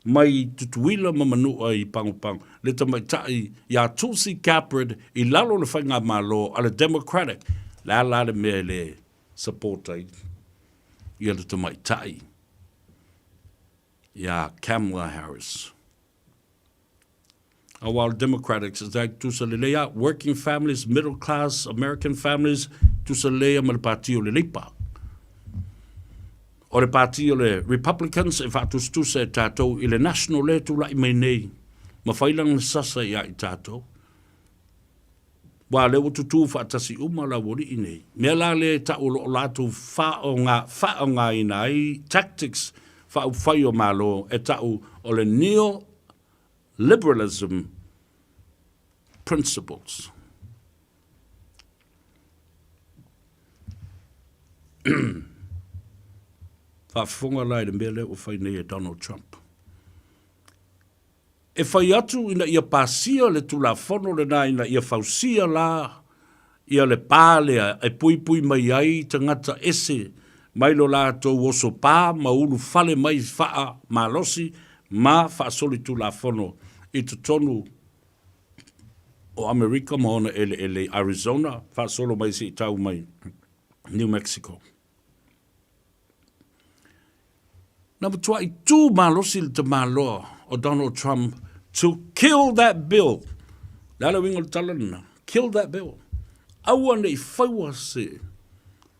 mai Tutuila ma Manua i Pagopago, le tamaitai iā Tulsi Gabbard i lalo o le faigamalo a le Democratic, le a la le mea e le support ai ia le tamaitai iā Kamala Harris. Aua o le Democratics, is that tusa lelei a, working families, middle class, American families, tusa lelei a ma le pati o le Leipa. O le pati o le Republicans e faatusatusa e tatou i le National le tula'i mai nei ma fai lana sasa ia i tatou. Ua lea ua tutū faatasi uma le auali'i nei. Mea la lea e ta'u o lo'o latou faaoga, faaogaina ai tactics faaupufai o Malo e ta'u o le neo liberalism principles. Faafofoga la i le mea lea ua fai nei e Donald Trump. E fai atu ina ia pasia le Tulafono lena ina ia fausia la ia le pa lea e puipui mai ai tagata ese mai lo latou oso pa ma ulu fale mai faa malosi ma faasolitulafono i totonu o Amerika ma ona eleele i Arizona faasolo mai se'i tau mai New Mexico. Na matua'i tū malosi le tamaloa o Donald Trump to kill that bill. Le a le uiga o le tala lena? Kill that bill. Aua ne i faua se,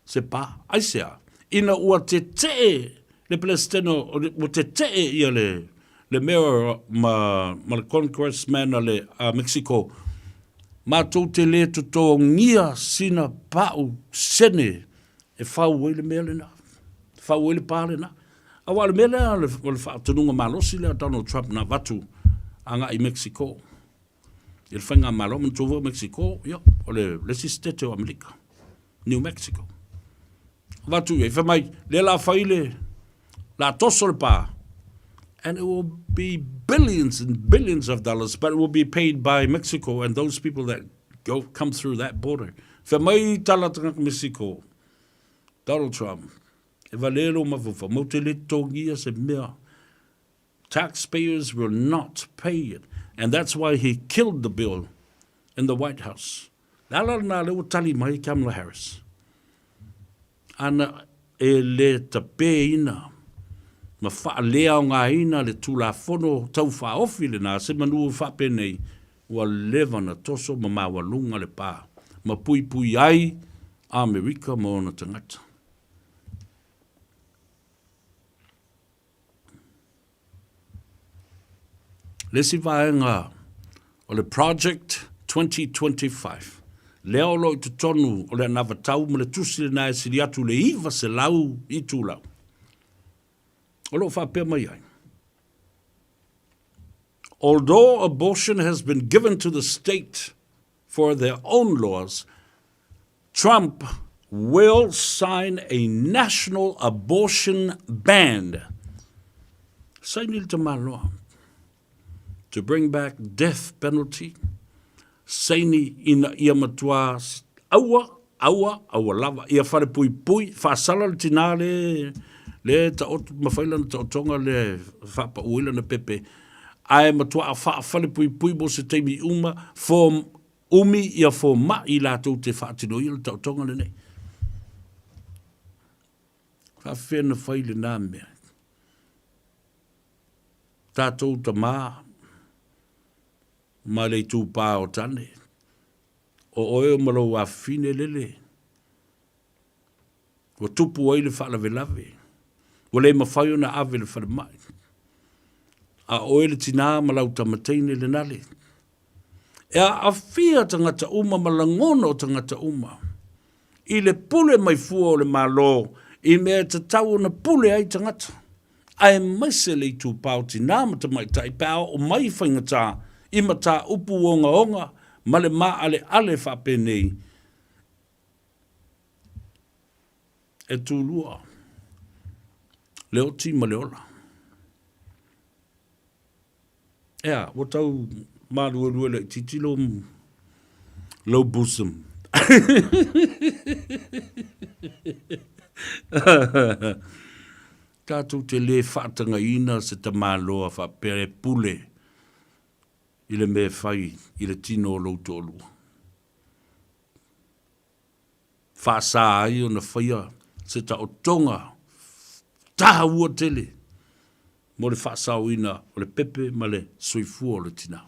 se pā. Aisea? Ina ua tete'e le Peresetene, ua tete'e ia le, le mayor ma, ma le congressman a le a Mexico, matou te lē totogia sina pa'u sene e fau ai le mea lena, fau ai le pa lena. Aua o le mea lea o le faatonuga malosi lea a Donald Trump na avatu agai i Mexico i le faigamalo, manatua foi o Mexico, ia, o le isi sitete o Amerika, New Mexico. Avatu i ai, fai mai, lea la fai le, la toso le pa, and it will be billions and billions of dollars, but it will be paid by Mexico and those people that go come through that border. Fai mai tala tagata Mexico, Donald Trump, e valea lou mafaufau, matou te le totogia se mea. Taxpayers will not pay it. And that's why he killed the bill in the White House. Le ala lena lea ua tali mai Kamala Harris. Ana e le tapeina ma faaleaogaina le Tulafono Tau Faaofi lena, se manu faapenei, ua leva na toso ma maualuga le pa ma puipui ai Amerika ma ona tagata. Le isi vaega o le Project 2025, lea o lo o i totonu o le anavatau ma le tusi lena e sili atu i le 900 itulau, o lo o faapea mai ai, Although abortion has been given to the state for their own laws, Trump will sign a national abortion ban. Saini le tamaloa. To bring back death penalty. Saini ina ia matua aua, aua, aua lava. Ia wharepuipui, whaasala le tinā le, le taoto, mawhai lana taotonga le whaapauila na pepe. Ae matua a whaawharepuipui mo se taimi uma, for umi ia fomai latou te faatinoina le taotoga lenei. Faafefea na fai lenā mea. Tatou tamā ma le itupā o tane, o oe ma lou afafine lele, Ua tupu ai le faalavelave, ua le mafai ona ave i le falemai. A oe le tinā ma lau tama teine le nale. E aafia tagata uma ma lagona o tagata uma i le pule mai fua o le Malo i mea e tatau ona pule ai tagata. Aemaise le itupa o tinā ma tamaitai pe a oo mai faigata i mataupu ogaoga ma le maaleale faapenei e tulua le oti ma le ola. Ea, ua tau māluelue laitiiti lou, lou bosom. Tatou te lē faatagaina se tamaloa faapea e pule i le mea e fai i le tino o lou toalua. Faasa ai ona faia se taotoga taua tele mo le faasaoina o le pepe ma le soifua o le tinā.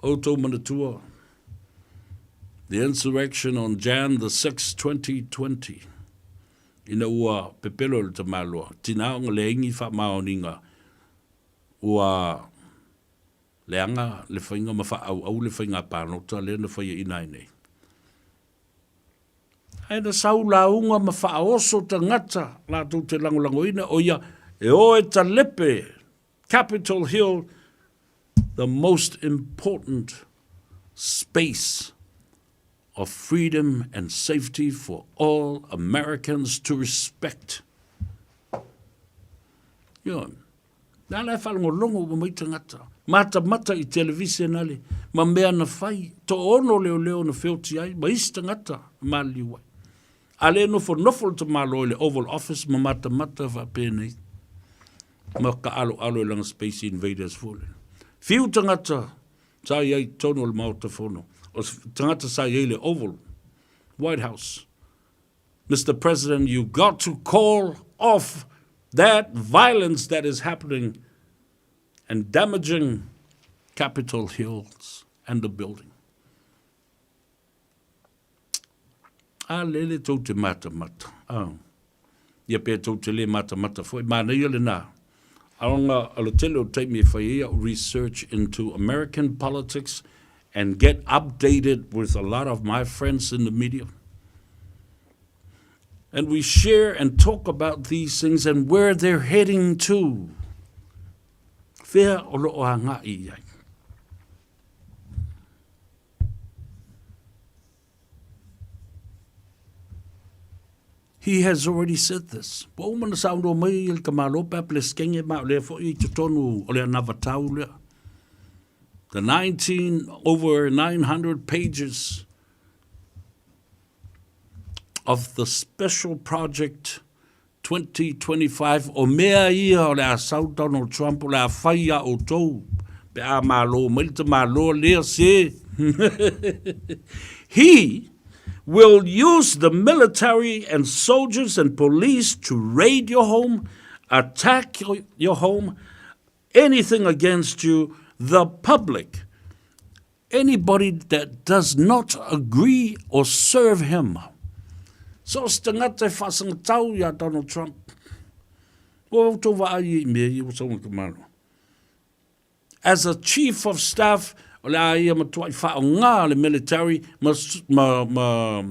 Outou manatua, the insurrection on Jan the 6, 2020, ina ua pepelo le tamaloa, tinā ona leai ni faamaoniga ua leaga le faiga ma faaauau le faiga palota lea na faia inainei. Ae na sau lauga ma faaoso tagata latou te lagolagoina o ia e o e talepe Capitol Hill, the most important space of freedom and safety for all Americans to respect. Ioe. Na la e faalogologo uma mai tagata, matamata i televisena le, ma mea na fai, toaono leoleo na feoti ai, ma isi tagata na maliliu ai. A le nofonofo le tamaloa i le Oval Office ma matamata faapenei, ma kaaloalo i lana Space Invaders foi lele. Fiu tagata sa i ai i totonu o le Maota Fono, o tagata sa i ai i le Oval, White House, Mister President, you got to call off that violence that is happening and damaging Capitol Hills and the building. A lele tou te matamata. Oh. Ia pea tou te le matamata foi. Manaia lena. Aoga o le tele o taimi e fai ai au research into American politics and get updated with a lot of my friends in the media. And we share and talk about these things and where they're heading to. Whea o loo agai ai. He has already said this. Ua uma ona saunoa mai le tamaloa pe a Peresetene ma o lea foi i totonu o le anavatau lea. The 19, over 900 pages of the special project 2025, o mea ia o le a sau Donald Trump o le a fai iā outou pe a malo mai le tamaloa lea se He will use the military and soldiers and police to raid your home, attack your home, anything against you, the public, anybody that does not agree or serve him. So o se tagata e faasagatau iā Donald Trump, ua outou vaai i mea ia ua sau i ka Malo. As a chief of staff, o le a ia matuai faaaoga le military ma, ma, ma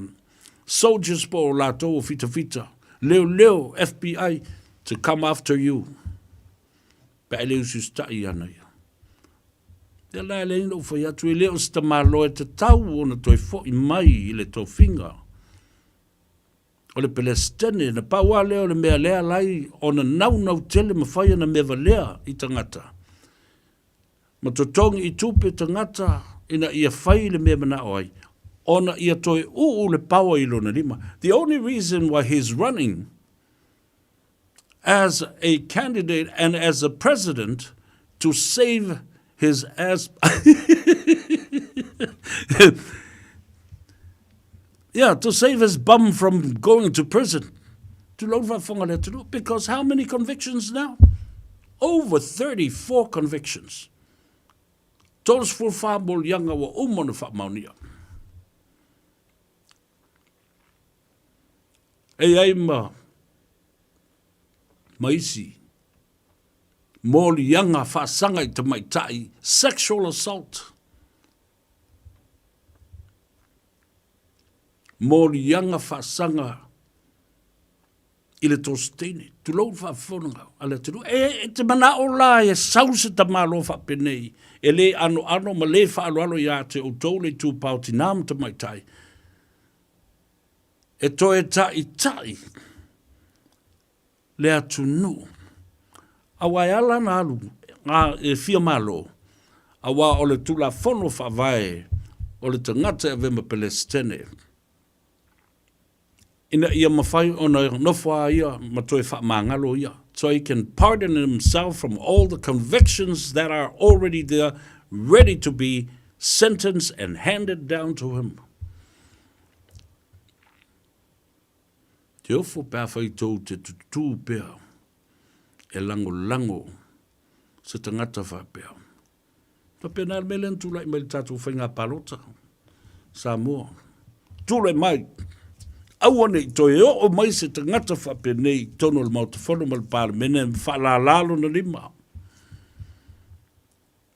soldiers po o latou o fitafita, leoleo, FBI, to come after you. Pe a e le usiusitai ana ia. Ia la e leai na ou fai atu, e le o se tamaloa e tatau ona toe fo'i mai i le tofiga o le Pelesitene. Na pau lava lea o le mea lea alai ona naunau tele ma fai ana mea valea i tagata, ma totogi i tupe tagata ina ia fai le mea e mana'o ai, ona ia toe uu le power i lona lima. The only reason why he's running as a candidate and as a president to save his ass yeah, to save his bum from going to prison. Tulou le faafofoga a le atunuu, because how many convictions now? Over 34 convictions. 34 moliaga ua uma ona faamaonia. E i ai ma, ma isi moliaga faasaga i tamaitai, sexual assault, moliaga faasaga. I le Toseteine, tulou le faafofoga a le atunuu. E, e te manao la e sau se tamaloa faapenei, e le anoano ma le faaaloalo ia te outou le itupa o tinā ma tamaitai, e toe ta'itā'i le atunuu. Aua e ala ona alu e fia malo, aua o le Tulafono Faavae o le tagata e avea ma Pelesitene, ina ia mafai ona nofo a ia ma toe faamagalo ia, so he can pardon himself from all the convictions that are already there, ready to be sentenced and handed down to him. Te ofo pe afai tou te tutū pea e lagolago se tagata faapea. Faapena le mea lea na tulai mai i le tatou faiga palota Samoa. Tulai mai, aua ne i toe oo mai se tagata faapenei i totonu o le Maota Fono ma le Palemene ma faalala lona lima.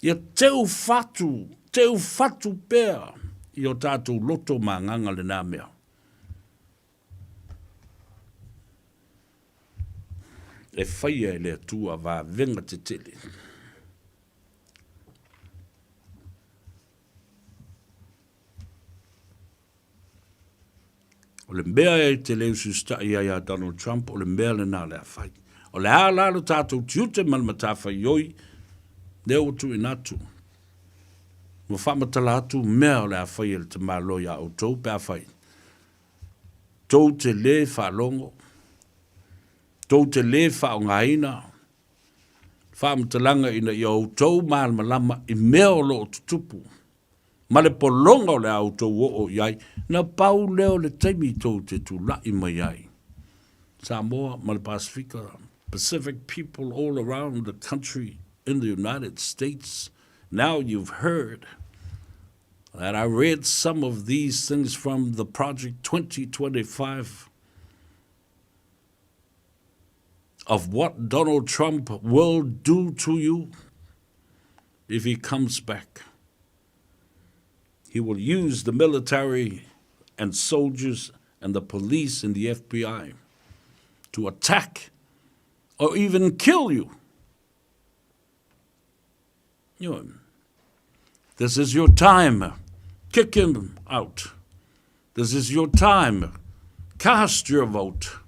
Ia teu fatu, teu fatu pea i o tatou loto ma agaga lena mea. E faia e le Atua vavega tetele. O le mea e te le usiusitaʻi ai a Donald Trump, o le mea lena o le a fai. O le a la lo tatou tiute ma le matafaioi, lea ua tuuina atu. Ua faamatala atu mea o le a fai e le tamaloa iā outou pe a fai. Tou te le faalogo, tou te le faaaogaina faamatalaga ina ia outou malamalama i mea o lo o tutupu ma le pologa o le a outou oo i ai, na pau lea o le taimi tou te tula'i mai ai. Samoa ma le Pasefika, Pacific people all around the country in the United States, now you've heard that I read some of these things from the Project 2025 of what Donald Trump will do to you if he comes back. He will use the military and soldiers and the police and the FBI to attack or even kill you. You know, this is your time. Kick him out. This is your time. Cast your vote.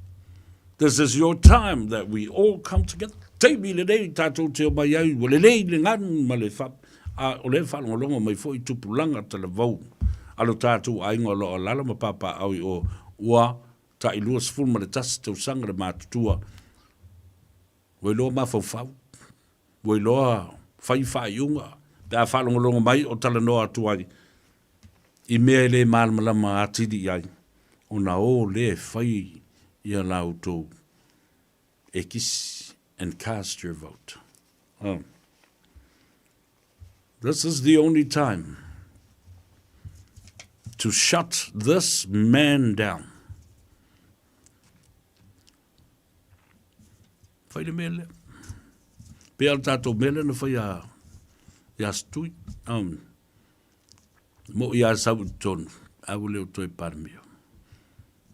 This is your time that we all come together. Taimi lenei tātou te o mai ai, ua lelei le ganu ma le wha, a o le whaalongolongo mai foi tupulaga talavou a lo tātou aiga o lo o alaala ma pāpā'au i o ua ta'i 21 tausaga le matutua. Ua iloa mafaufau, ua iloa fai faaiuga pe a faalogologo mai o talanoa atu ai i mea e le malamalama atili i ai, ona o lea e fai ia la outou ekisi and cast your vote. Oh. This is the only time to shut this man down. Fai le mea lea. Pea le tātou mea lea na fai a, i a Stui. Um, mo i a sau i tonu, a ua leo toe palemia.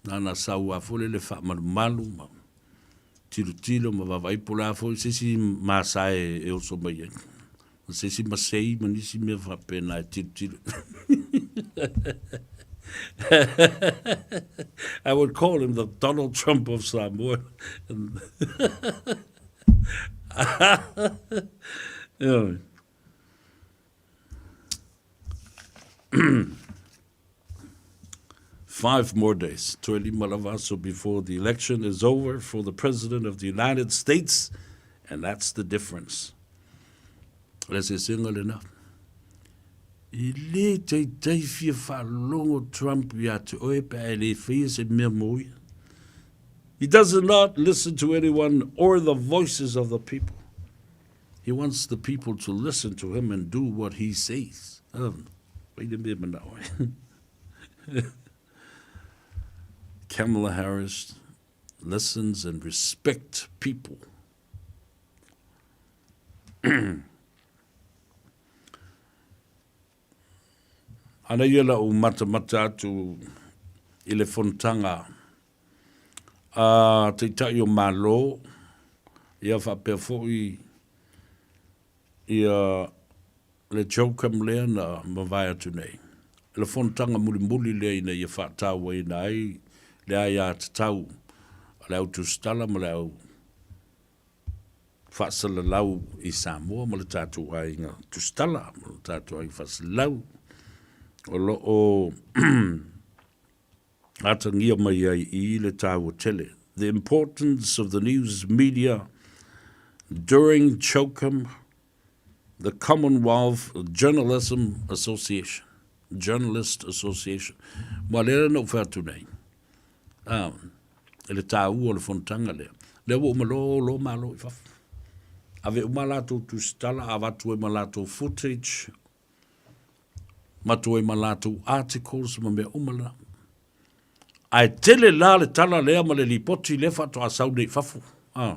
Nana sau a fole le whaamalumalu ma tilotilo ma vaavaai po o le a foi se isi masae e oso mai ai. Ma se isi masei ma nisi mea faapena e tilotilo. I would call him the Donald Trump of Samoa. yeah. Five more days, toe lima lava aso before the election is over for the President of the United States, and that's the difference. O le eseesega lena. E le taitai fia faalogo Trump ia te oe pe a e le faia se mea mo ia. He does not listen to anyone or the voices of the people. He wants the people to listen to him and do what he says. Um, wait a minute now. Kamala Harris listens and respect people. Ana ia lau matamata atu i le fonotaga a Taitai o Malo, ia faapea foi ia le CHOGM lea na mavae atu nei, le fonotaga mulimuli lea ina ia faatauaina ai le aiatatau a le au tusitala ma le au faasalalau i Samoa ma le tatou aiga tusitala ma le tatou aiga faasalalau. O lo o atagia mai ai i le taua tele, The importance of the news media during CHOGM, the Commonwealth Journalism Association, Journalist Association. Ma lea na ou fai atu nei, a, i le taua o le fonotaga lea, lea ua uma loa o loa malo i fafo. Ave uma latou tusitala, avatu ai ma latou footage, matu ai ma latou articles ma mea uma la. Ae tele la le tala lea ma le lipoti lea faatoa sau nei i fafo. A,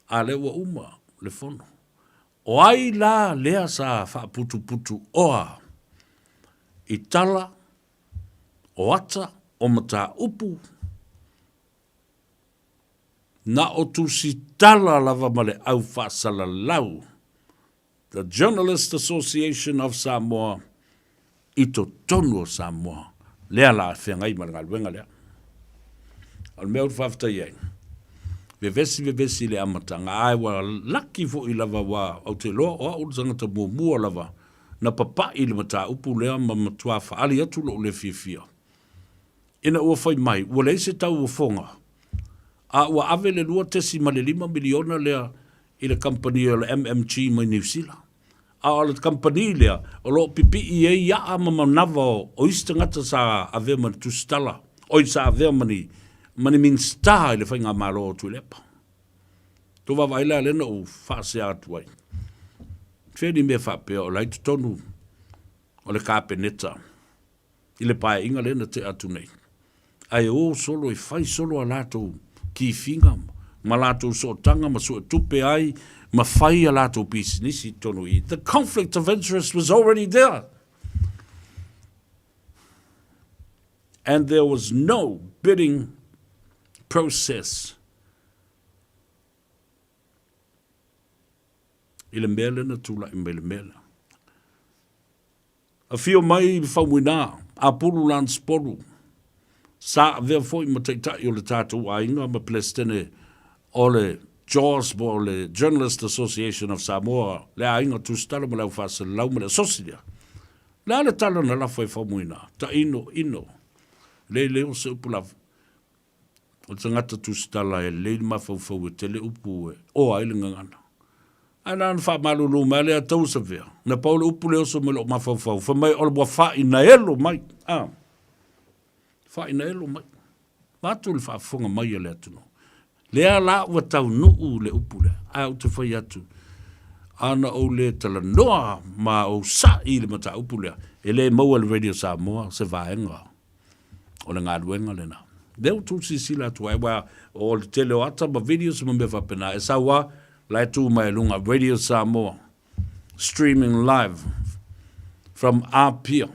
a lea ua uma le fono. O ai la lea sa faaputuputu oa i tala o ata o mataupu na o tusitala lava ma le au faasalalau The Journalist Association of Samoa i totonu o Samoa, lea la e feagai ma le galuega lea. O le mea ou te faafetai ai, vevesi vevesi i le amataga, ae ua laki foi lava ua ou te iloa o au le tagata muamua lava na papai i le mataupu lea ma matua faaali atu lou le fiafia. Ina ua fai mai ua leai se tauofoga, a ua ave le $2.5 miliona lea i le kamupani o le MMG mai Niu Sila. A o le kamupani lea o lo o pipii ai aa ma manava o isi tagata sa avea ma ni tusitala, oi sa avea ma ni, ma ni Minisita i le Faigamalo o Tuilaepa. Tou vaavaai la lea na ou faasea atu ai. Fea ni mea faapea o la i totonu o le Kapeneta i le paeaiga lea na tea atu nei, ae o solo e fai solo a latou kifiga ma latou sootaga ma suetupe ai ma fai a latou pisinisi i totonu i i. The conflict of interest was already there and there was no bidding process i le mea lea na tulai mai le mea lea. Afio mai Faumuina, Apulu Lance Polu, sa avea foi ma taitai o le tatou aiga ma Peresetene o le JAWS po o le Journalist Association of Samoa, le aiga tusitala ma le au faasalalau ma le asosi lea. Le a le tala na lafo e Faumuina? Taino ino. Le leo se upu lava. O le tagata tusitala e lelei le mafaufau e tele upu e oa ai le gagana. Ae na ona faamalulu mai lea tau savea. Na pau le upu le oso mai lou mafaufau, fai mai o le ua faainaelo mai. A, faainaelo mai. Vaeatu le faafofoga mai a le atunuu. Lea la ua taunuu le upu lea, ae ou te fai atu, ana ou le talanoa ma ou sa'i i le mataupu lea, e le maua e le Radio Samoa se vaega O le galuega lena. Lea ua tou silasila atu ai, aua o le tele o ata ma videos ma mea faapena, e sau lava, la e tu mai i luga, Radio Samoa, streaming live from Apia.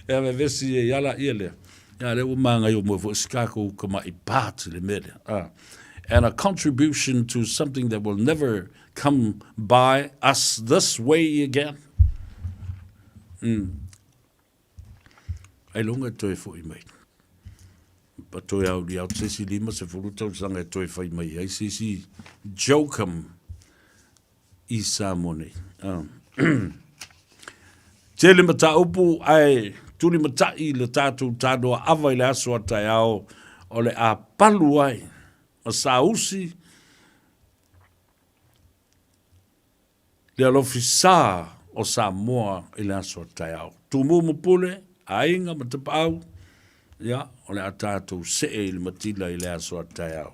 E vevesi ai ala ia lea. Ia lea ua magaio mai foi si takou tama'i part i le mea lea. Ah. And a contribution to something that will never come by us this way again. Mm. Ailoga e toe foi mai. Pa toe au li au se isi 50 tausaga e toe fai mai ai se isi jokam i Samoa nei. Um. Tele mataupu ae tulimatai le tatou tanoa ava i le aso a taeao o le a palu ai ma sausi le alofi sa o Samoa i le aso a taeao. Tumū ma pule, aiga ma tapaau, ia, o le a tatou see i le matila i le aso a taeao.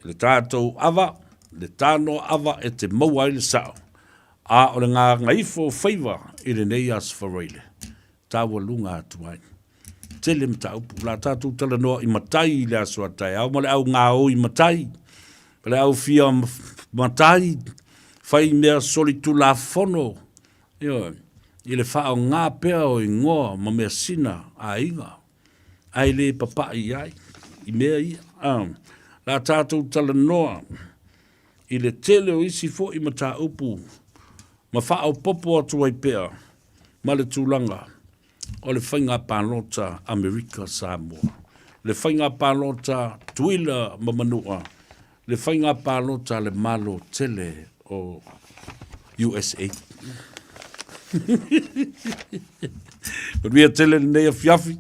I le tatou ava, le tanoa ava e te maua ai le sao, a o le gagaifo o faiva i lenei aso faraile, taualuga atu ai. Tele mataupu. O le a tatou talanoa i matai i le aso a taeao ma le au gaoi matai, ma le au fia matai, fai mea solitulafono, ioe, i le faaaoga pea o igoa ma measina a aiga. Ae le papaʻi i ai i mea ia. O le a tatou talanoa i le tele o isi foi mataupu ma faaopoopo atu ai pea ma le tulaga o le faiga palota Amerika Samoa, le faiga palota Tutuila ma Manua, le faiga palota a le Malo tele o USA. Manuia tele lenei afiafi.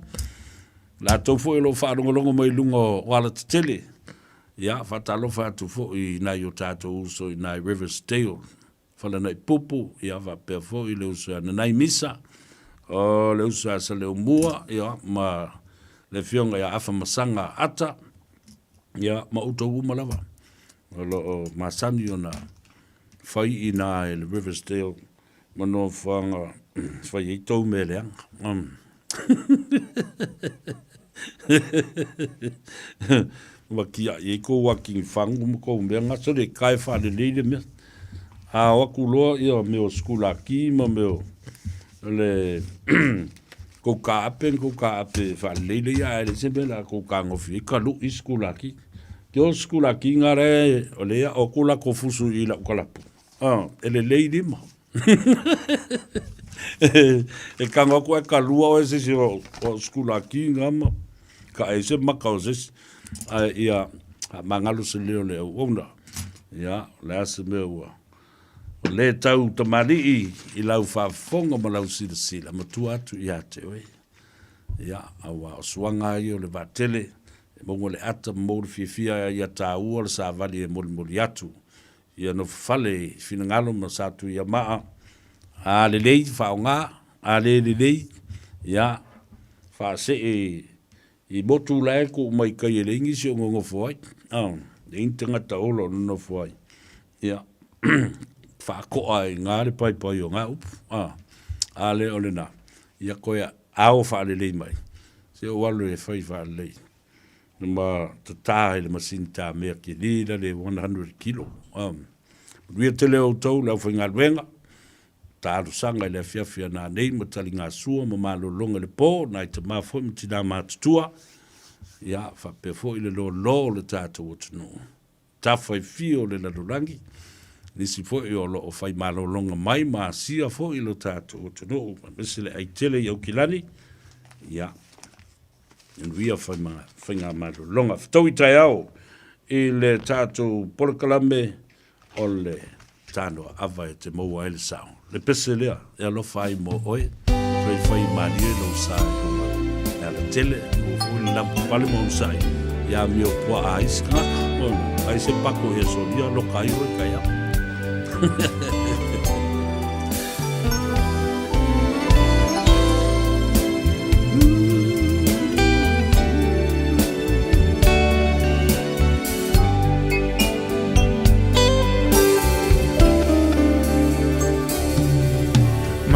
Latou foi o lo o faalogologo mai i luga o alatetele. Ia, faatalofa atu foi i nai o tatou uso i nai Riversdale, Falanaipupu, ia faapea foi le uso ia Nanai Misa, o le uso ia Saleumua, ia ma le afioga ia Afa Masaga Ata, ia ma outou uma lava o lo o masani ona fai i ina i le Riversdale ma nofoaga fai ai tou mea leaga. Ma tiai ai kou ati fagu ma kou mea gasa le ka e faalelei le mea. A o atu loa ia mea o sikulaki ma mea o le kou taape na kou taape e faalelei le ia ae leai se mea o le a tou fetagofi ai talu'i sikulaki. Te o sikulaki na la e o lea e ao atu latou fusu i lau kalapu e lelei lima. E tago atu ae kalua oe e se isi o au sikulaki na ma taʻe ai se maka o se isi. Ae ia faamagalo se leo o le auauna. Ia, o le a se mea ua o lē tau tamalii i lau faafofoga ma lau silasila, matua atu ia te oe. Ia, auā o suaga lava ia o le vaatele, e maua le ata ma maua le fiafia ia taua le savali e molimoli atu. Ia nofofale i finagalo ma Satuiamaa, a lelei faaaoga, a le lelei, ia faasee i motu la e tuu mai tai e leai nisi o nonofo ai, leai ni tagata ola o nonofo ai, ia faatoa ai i ina le paepae o na upu, a lea o lena, ia toe ao faalelei mai, se ou alu e fai faalelei ma tata i le masini tamea keli la le 100 kilo. Manuia tele outou le aufaigaluega, talosaga i le afiafi a nanei ma taligasua ma malologa i le po, nai tama foi ma tina matutua, ia faapea foi le loaloa o le tatou atunuu, tafa i fia o le lalolagi, nisi foi o lo o fai malologa mai ma asia foi lo tatou atunuu, aemaise le aitele i Aukilani, ia manuia faigamalologa. Fetaui taeao i le tatou polokalame o le tanoa ava e te maua ai le sao. Le pese lea e alofa ai mo oe, toe fai malie lou sa i luga le alatele, maua foi le lavapapale ma onosai i amio puaa ai isi tagata. Ai se pako ia solia, loka ai oe kai au.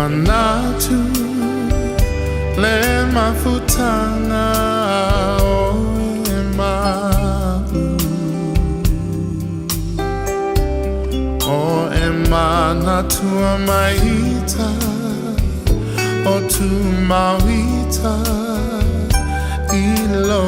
Manatu le mafutanga o e ma'u O e manatua maita o tu mauita i lo